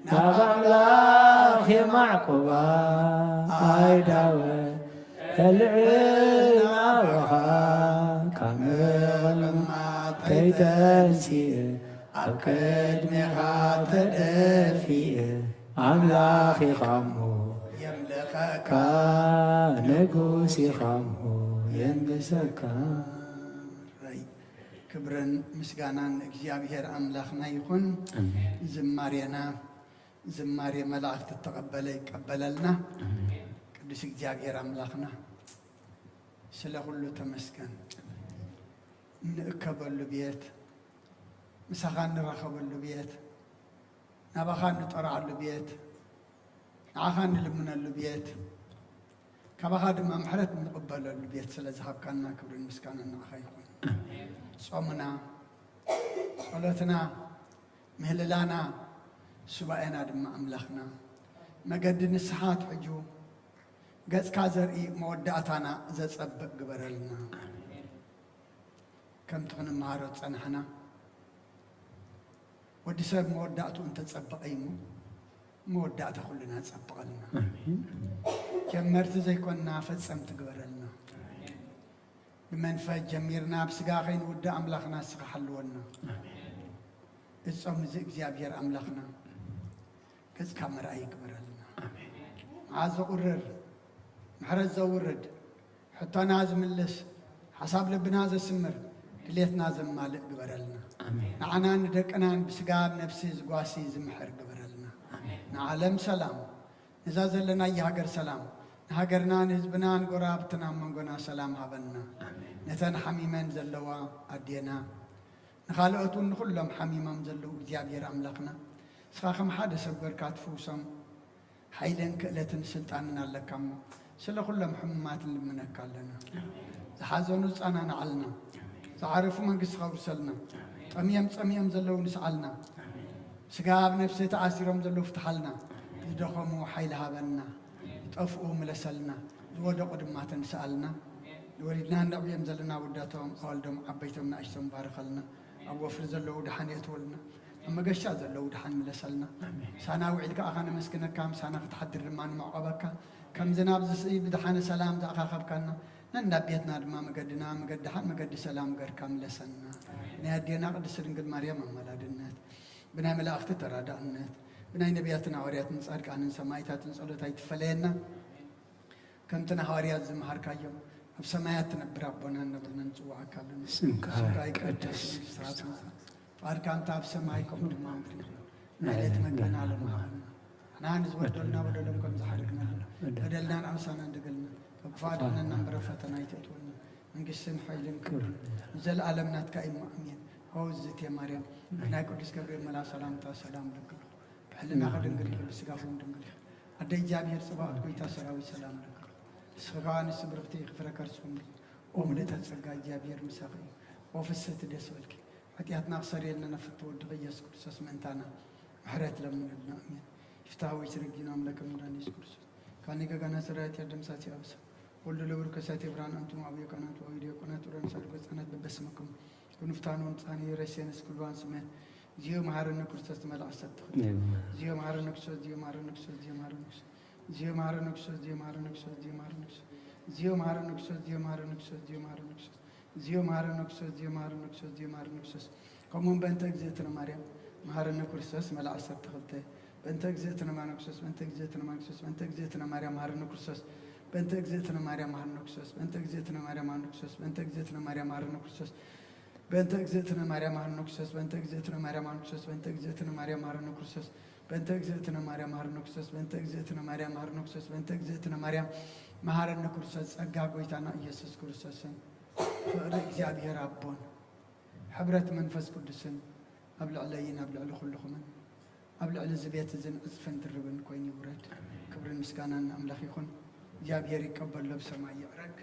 ናብ ኣምላኽ የማዕቁባ፣ ኣእዳወ የልዕል ናባኻ። ካብ መቐማጠይ ተንሲኤ፣ ኣብ ቅድሜኻ ተደፊኤ፣ ኣምላኽ ኢኻሞ የምልኸካ፣ ንጉስ ኢኻሞ የንግሰካ። ክብርን ምስጋናን ንእግዚኣብሔር ኣምላኽና ይኹን። ኣሜን። ዝማሬና ዝማሬ መላእክት እተቐበለ ይቀበለልና። ኣሜን። ቅዱስ እግዚኣብሔር ኣምላኽና ስለ ኩሉ ተመስገን። እንእከበሉ ቤት፣ ምሳኻ እንራኸበሉ ቤት፣ ናባኻ እንጠርዓሉ ቤት፣ ንዓኻ እንልምነሉ ቤት፣ ካባኻ ድማ ምሕረት እንቕበለሉ ቤት ስለ ዝሃብካና ክብርን ምስጋናን ንዓኻ ይኹን። ኣሜን። ጾምና፣ ጸሎትና፣ ምህልላና፣ ሱባኤና ድማ ኣምላኽና መገዲ ንስሓ ኣትሕጁ፣ ገጽካ ዘርኢ መወዳእታና ዘጸብቕ ግበረልና። ኣሜን። ከምቲ ክንመሃሮ ዝጸናሕና፣ ወዲ ሰብ መወዳእትኡ እንተጸበቐ እዩ እሞ፣ መወዳእታ ኩልና ጸብቐልና። ኣሜን። ጀመርቲ ዘይኮንና ፈጸምቲ ግበረልና። ኣሜን። ብመንፈስ ጀሚርና ብስጋ ከይንውድእ ኣምላኽና ንስኻ ሓልወልና። ኣሜን። እዚ ጾም እዚ እግዚኣብሔር ኣምላኽና ገጽካ መርኣይ ይግበረልና። ኣሜን። መዓት ዘቑርር፣ ምሕረት ዘውርድ፣ ሕቶና ዝምልስ፣ ሓሳብ ልብና ዘስምር፣ ድሌትና ዘማልእ ግበረልና። ኣሜን። ንዓናን ንደቅናን ብስጋ ኣብ ነፍሲ ዝጓሲ ዝምሕር ግበረልና። ኣሜን። ንዓለም ሰላም፣ ነዛ ዘለናያ ሃገር ሰላም፣ ንሃገርና ንህዝብና ንጎረባብትና ኣብ መንጎና ሰላም ሃበና። ኣሜን። ነተን ሓሚመን ዘለዋ ኣዴና፣ ንኻልኦት እውን ንኹሎም ሓሚሞም ዘለዉ እግዚኣብሔር ኣምላኽና፣ ንስኻ ከም ሓደ ሰብ ገርካ ትፍውሶም፣ ሓይልን ክእለትን ስልጣንን ኣለካ እሞ፣ ስለ ኩሎም ሕሙማት ንልምነካ ኣለና። ኣሜን። ዝሓዘኑ ዝጸናንዓልና፣ ኣሜን። ዝዓረፉ መንግስቲ ከውርሰልና፣ ኣሜን። ጠምዮም ጸሚኦም ዘለዉ ንስዓልና። ኣሜን። ስጋ ኣብ ነፍሲ ተኣሲሮም ዘለዉ ፍትሓልና። ኣሜን። ዝደኸሙ ሓይሊ ሃበና። ኣሜን። ዝጠፍኡ ምለሰልና። ዝወደቑ ድማ ተንስኣልና። ኣሜን። ንወሊድና እነዕብዮም ዘለና ውዳቶም፣ ኣዋልዶም፣ ዓበይቶም፣ ንኣሽቶም ባርኸልና። ኣብ ወፍሪ ዘለዉ ደሓን የእትወልና። ኣብ መገሻ ዘለዉ ድሓን ምለሰልና። ምሳና ውዒልካ ኣኻ ነመስግነካ፣ ምሳና ክትሓድር ድማ ንመዕቆበካ። ከም ዝናብ ዝስኢ ብድሓነ ሰላም ዝኣኻኸብካና፣ ነንዳ ቤትና ድማ መገድና መገዲ ድሓን መገዲ ሰላም ገርካ ምለሰና። ናይ ኣዴና ቅድስት ድንግል ማርያም ኣማላድነት፣ ብናይ መላእኽቲ ተራዳእነት፣ ብናይ ነቢያትን ሃዋርያትን ጻድቃንን ሰማዕታትን ጸሎት ኣይትፈለየና። ከምቲ ንሃዋርያት ዝመሃርካዮም፣ ኣብ ሰማያት ትነብር ኣቦና እናበልና ንጽውዓካ ኣለና። ስምካ ስምካ ይቀደስ፣ ይቀደስ፣ መንግስትኻ ትምጻእ፣ ፍቓድካ እንተ ኣብ ሰማይ ከምኡ ድማ ኣብ ምድሪ። ናይ ዕለት መግብና ሎሚ ሃበና። ንሕና ንዝበደሉና በደሎም ከም ዝሓለፍና፣ በደልና ንኣምሳና እንደገልና፣ ካብ ክፉእ ኣድሕነና እምበር ኣብ ፈተና ኣይተእትወና። መንግስትን ሓይልን ክብርን ንዘለኣለም ናትካ እዩ፣ ኣሜን። ሆው እዝእትየ ማርያም፣ ናይ ቅዱስ ገብርኤል መልኣኽ ሰላምታ ሰላም እብለኪ ኣለኹ። ብሕልናኺ ድንግል ኢኺ፣ ብስጋኺ እውን ድንግል ኢኺ። ኣደ እግዚኣብሔር ጽባኦት፣ ጎይታ ሰራዊት ሰላም እብለኪ ኣለኹ። ንስኺ ከኣ ኣንስቲ ብርኽቲ ኢኺ፣ ፍረ ከርስኺ እውን ብሩኽ። ኦ ምልእተ ጸጋ፣ እግዚኣብሔር ምሳኺ እዩ። ኦ ፍስሕቲ ደስ በልኪ፣ ሓጢኣትና ክሰርየልና ናብ ፍትው ወድኺ ኢየሱስ ክርስቶስ ምእንታና ምሕረት ለምንልና። ኣሜን። ይፍታህ ወይ ስረጊና ኣምላክ ምዳን ኢየሱስ ክርስቶስ ካኒ ገጋና ሰራያት ያደምሳሲ ኣብሳ ወልዱ ለብሩ ከሳቴ ብርሃን ኣንቱም ኣብ የቀናቱ ኣብ ዲያቆናት ኡራን ሳድጎ ህጻናት በበስመኩም ኩንፍታን ወምጻኒ ረሴንስ ኩልዋን ስሜት ዚዮ መሃረነ ክርስቶስ ትመልእ ዓሰርተ ክልተ። ዚዮ መሃረነ ክርስቶስ፣ ዚዮ መሃረነ ክርስቶስ፣ ዚዮ መሃረነ ክርስቶስ። ዚዮ መሃረነ ክርስቶስ፣ ዚዮ መሃረነ ክርስቶስ፣ ዚዮ መሃረነ ክርስቶስ። ዚዮ መሃረነ ክርስቶስ፣ ዚዮ መሃረነ ክርስቶስ፣ ዚዮ መሃረነ ክርስቶስ። ዚዮ መሃረነ ክርስቶስ፣ ዚዮ መሃረነ ክርስቶስ፣ ዚዮ መሃረነ ክርስቶስ። ከምኡውን በእንተ እግዝእትነ ማርያም መሃረነ ክርስቶስ መልእ ዓሰርተ ክልተ። በእንተ እግዝእትነ ማርያም ክርስቶስ፣ በእንተ እግዝእትነ ማርያም ክርስቶስ፣ በእንተ እግዝእትነ ማርያም መሃረነ ክርስቶስ። በእንተ እግዝእትነ ማርያም መሃረነ ክርስቶስ፣ በእንተ እግዝእትነ ማርያም መሃረነ ክርስቶስ፣ በእንተ እግዝእትነ ማርያም መሃረነ ክርስቶስ። በእንተ እግዝእትነ ማርያም መሃረነ ክርስቶስ፣ በእንተ እግዝእትነ ማርያም መሃረነ ክርስቶስ፣ በእንተ እግዝእትነ ማርያም መሃረነ ክርስቶስ። በእንተ እግዝእትነ ማርያም መሃረነ ክርስቶስ፣ በእንተ እግዝእትነ ማርያም መሃረነ ክርስቶስ፣ በእንተ እግዝእትነ ማርያም መሃረነ ክርስቶስ። ጸጋ ጎይታና ኢየሱስ ክርስቶስን ፍቕሪ እግዚኣብሔር ኣቦን ሕብረት መንፈስ ቅዱስን ኣብ ልዕለይን ኣብ ልዕሊ ኩልኹምን ኣብ ልዕሊ እዚ ቤት እዝን ዕጽፍን ድርብን ኮይኑ ይውረድ። ክብርን ምስጋናን ንኣምላኽ ይኹን። እግዚኣብሔር ይቀበሎ ብሰማይ ይዕረግ።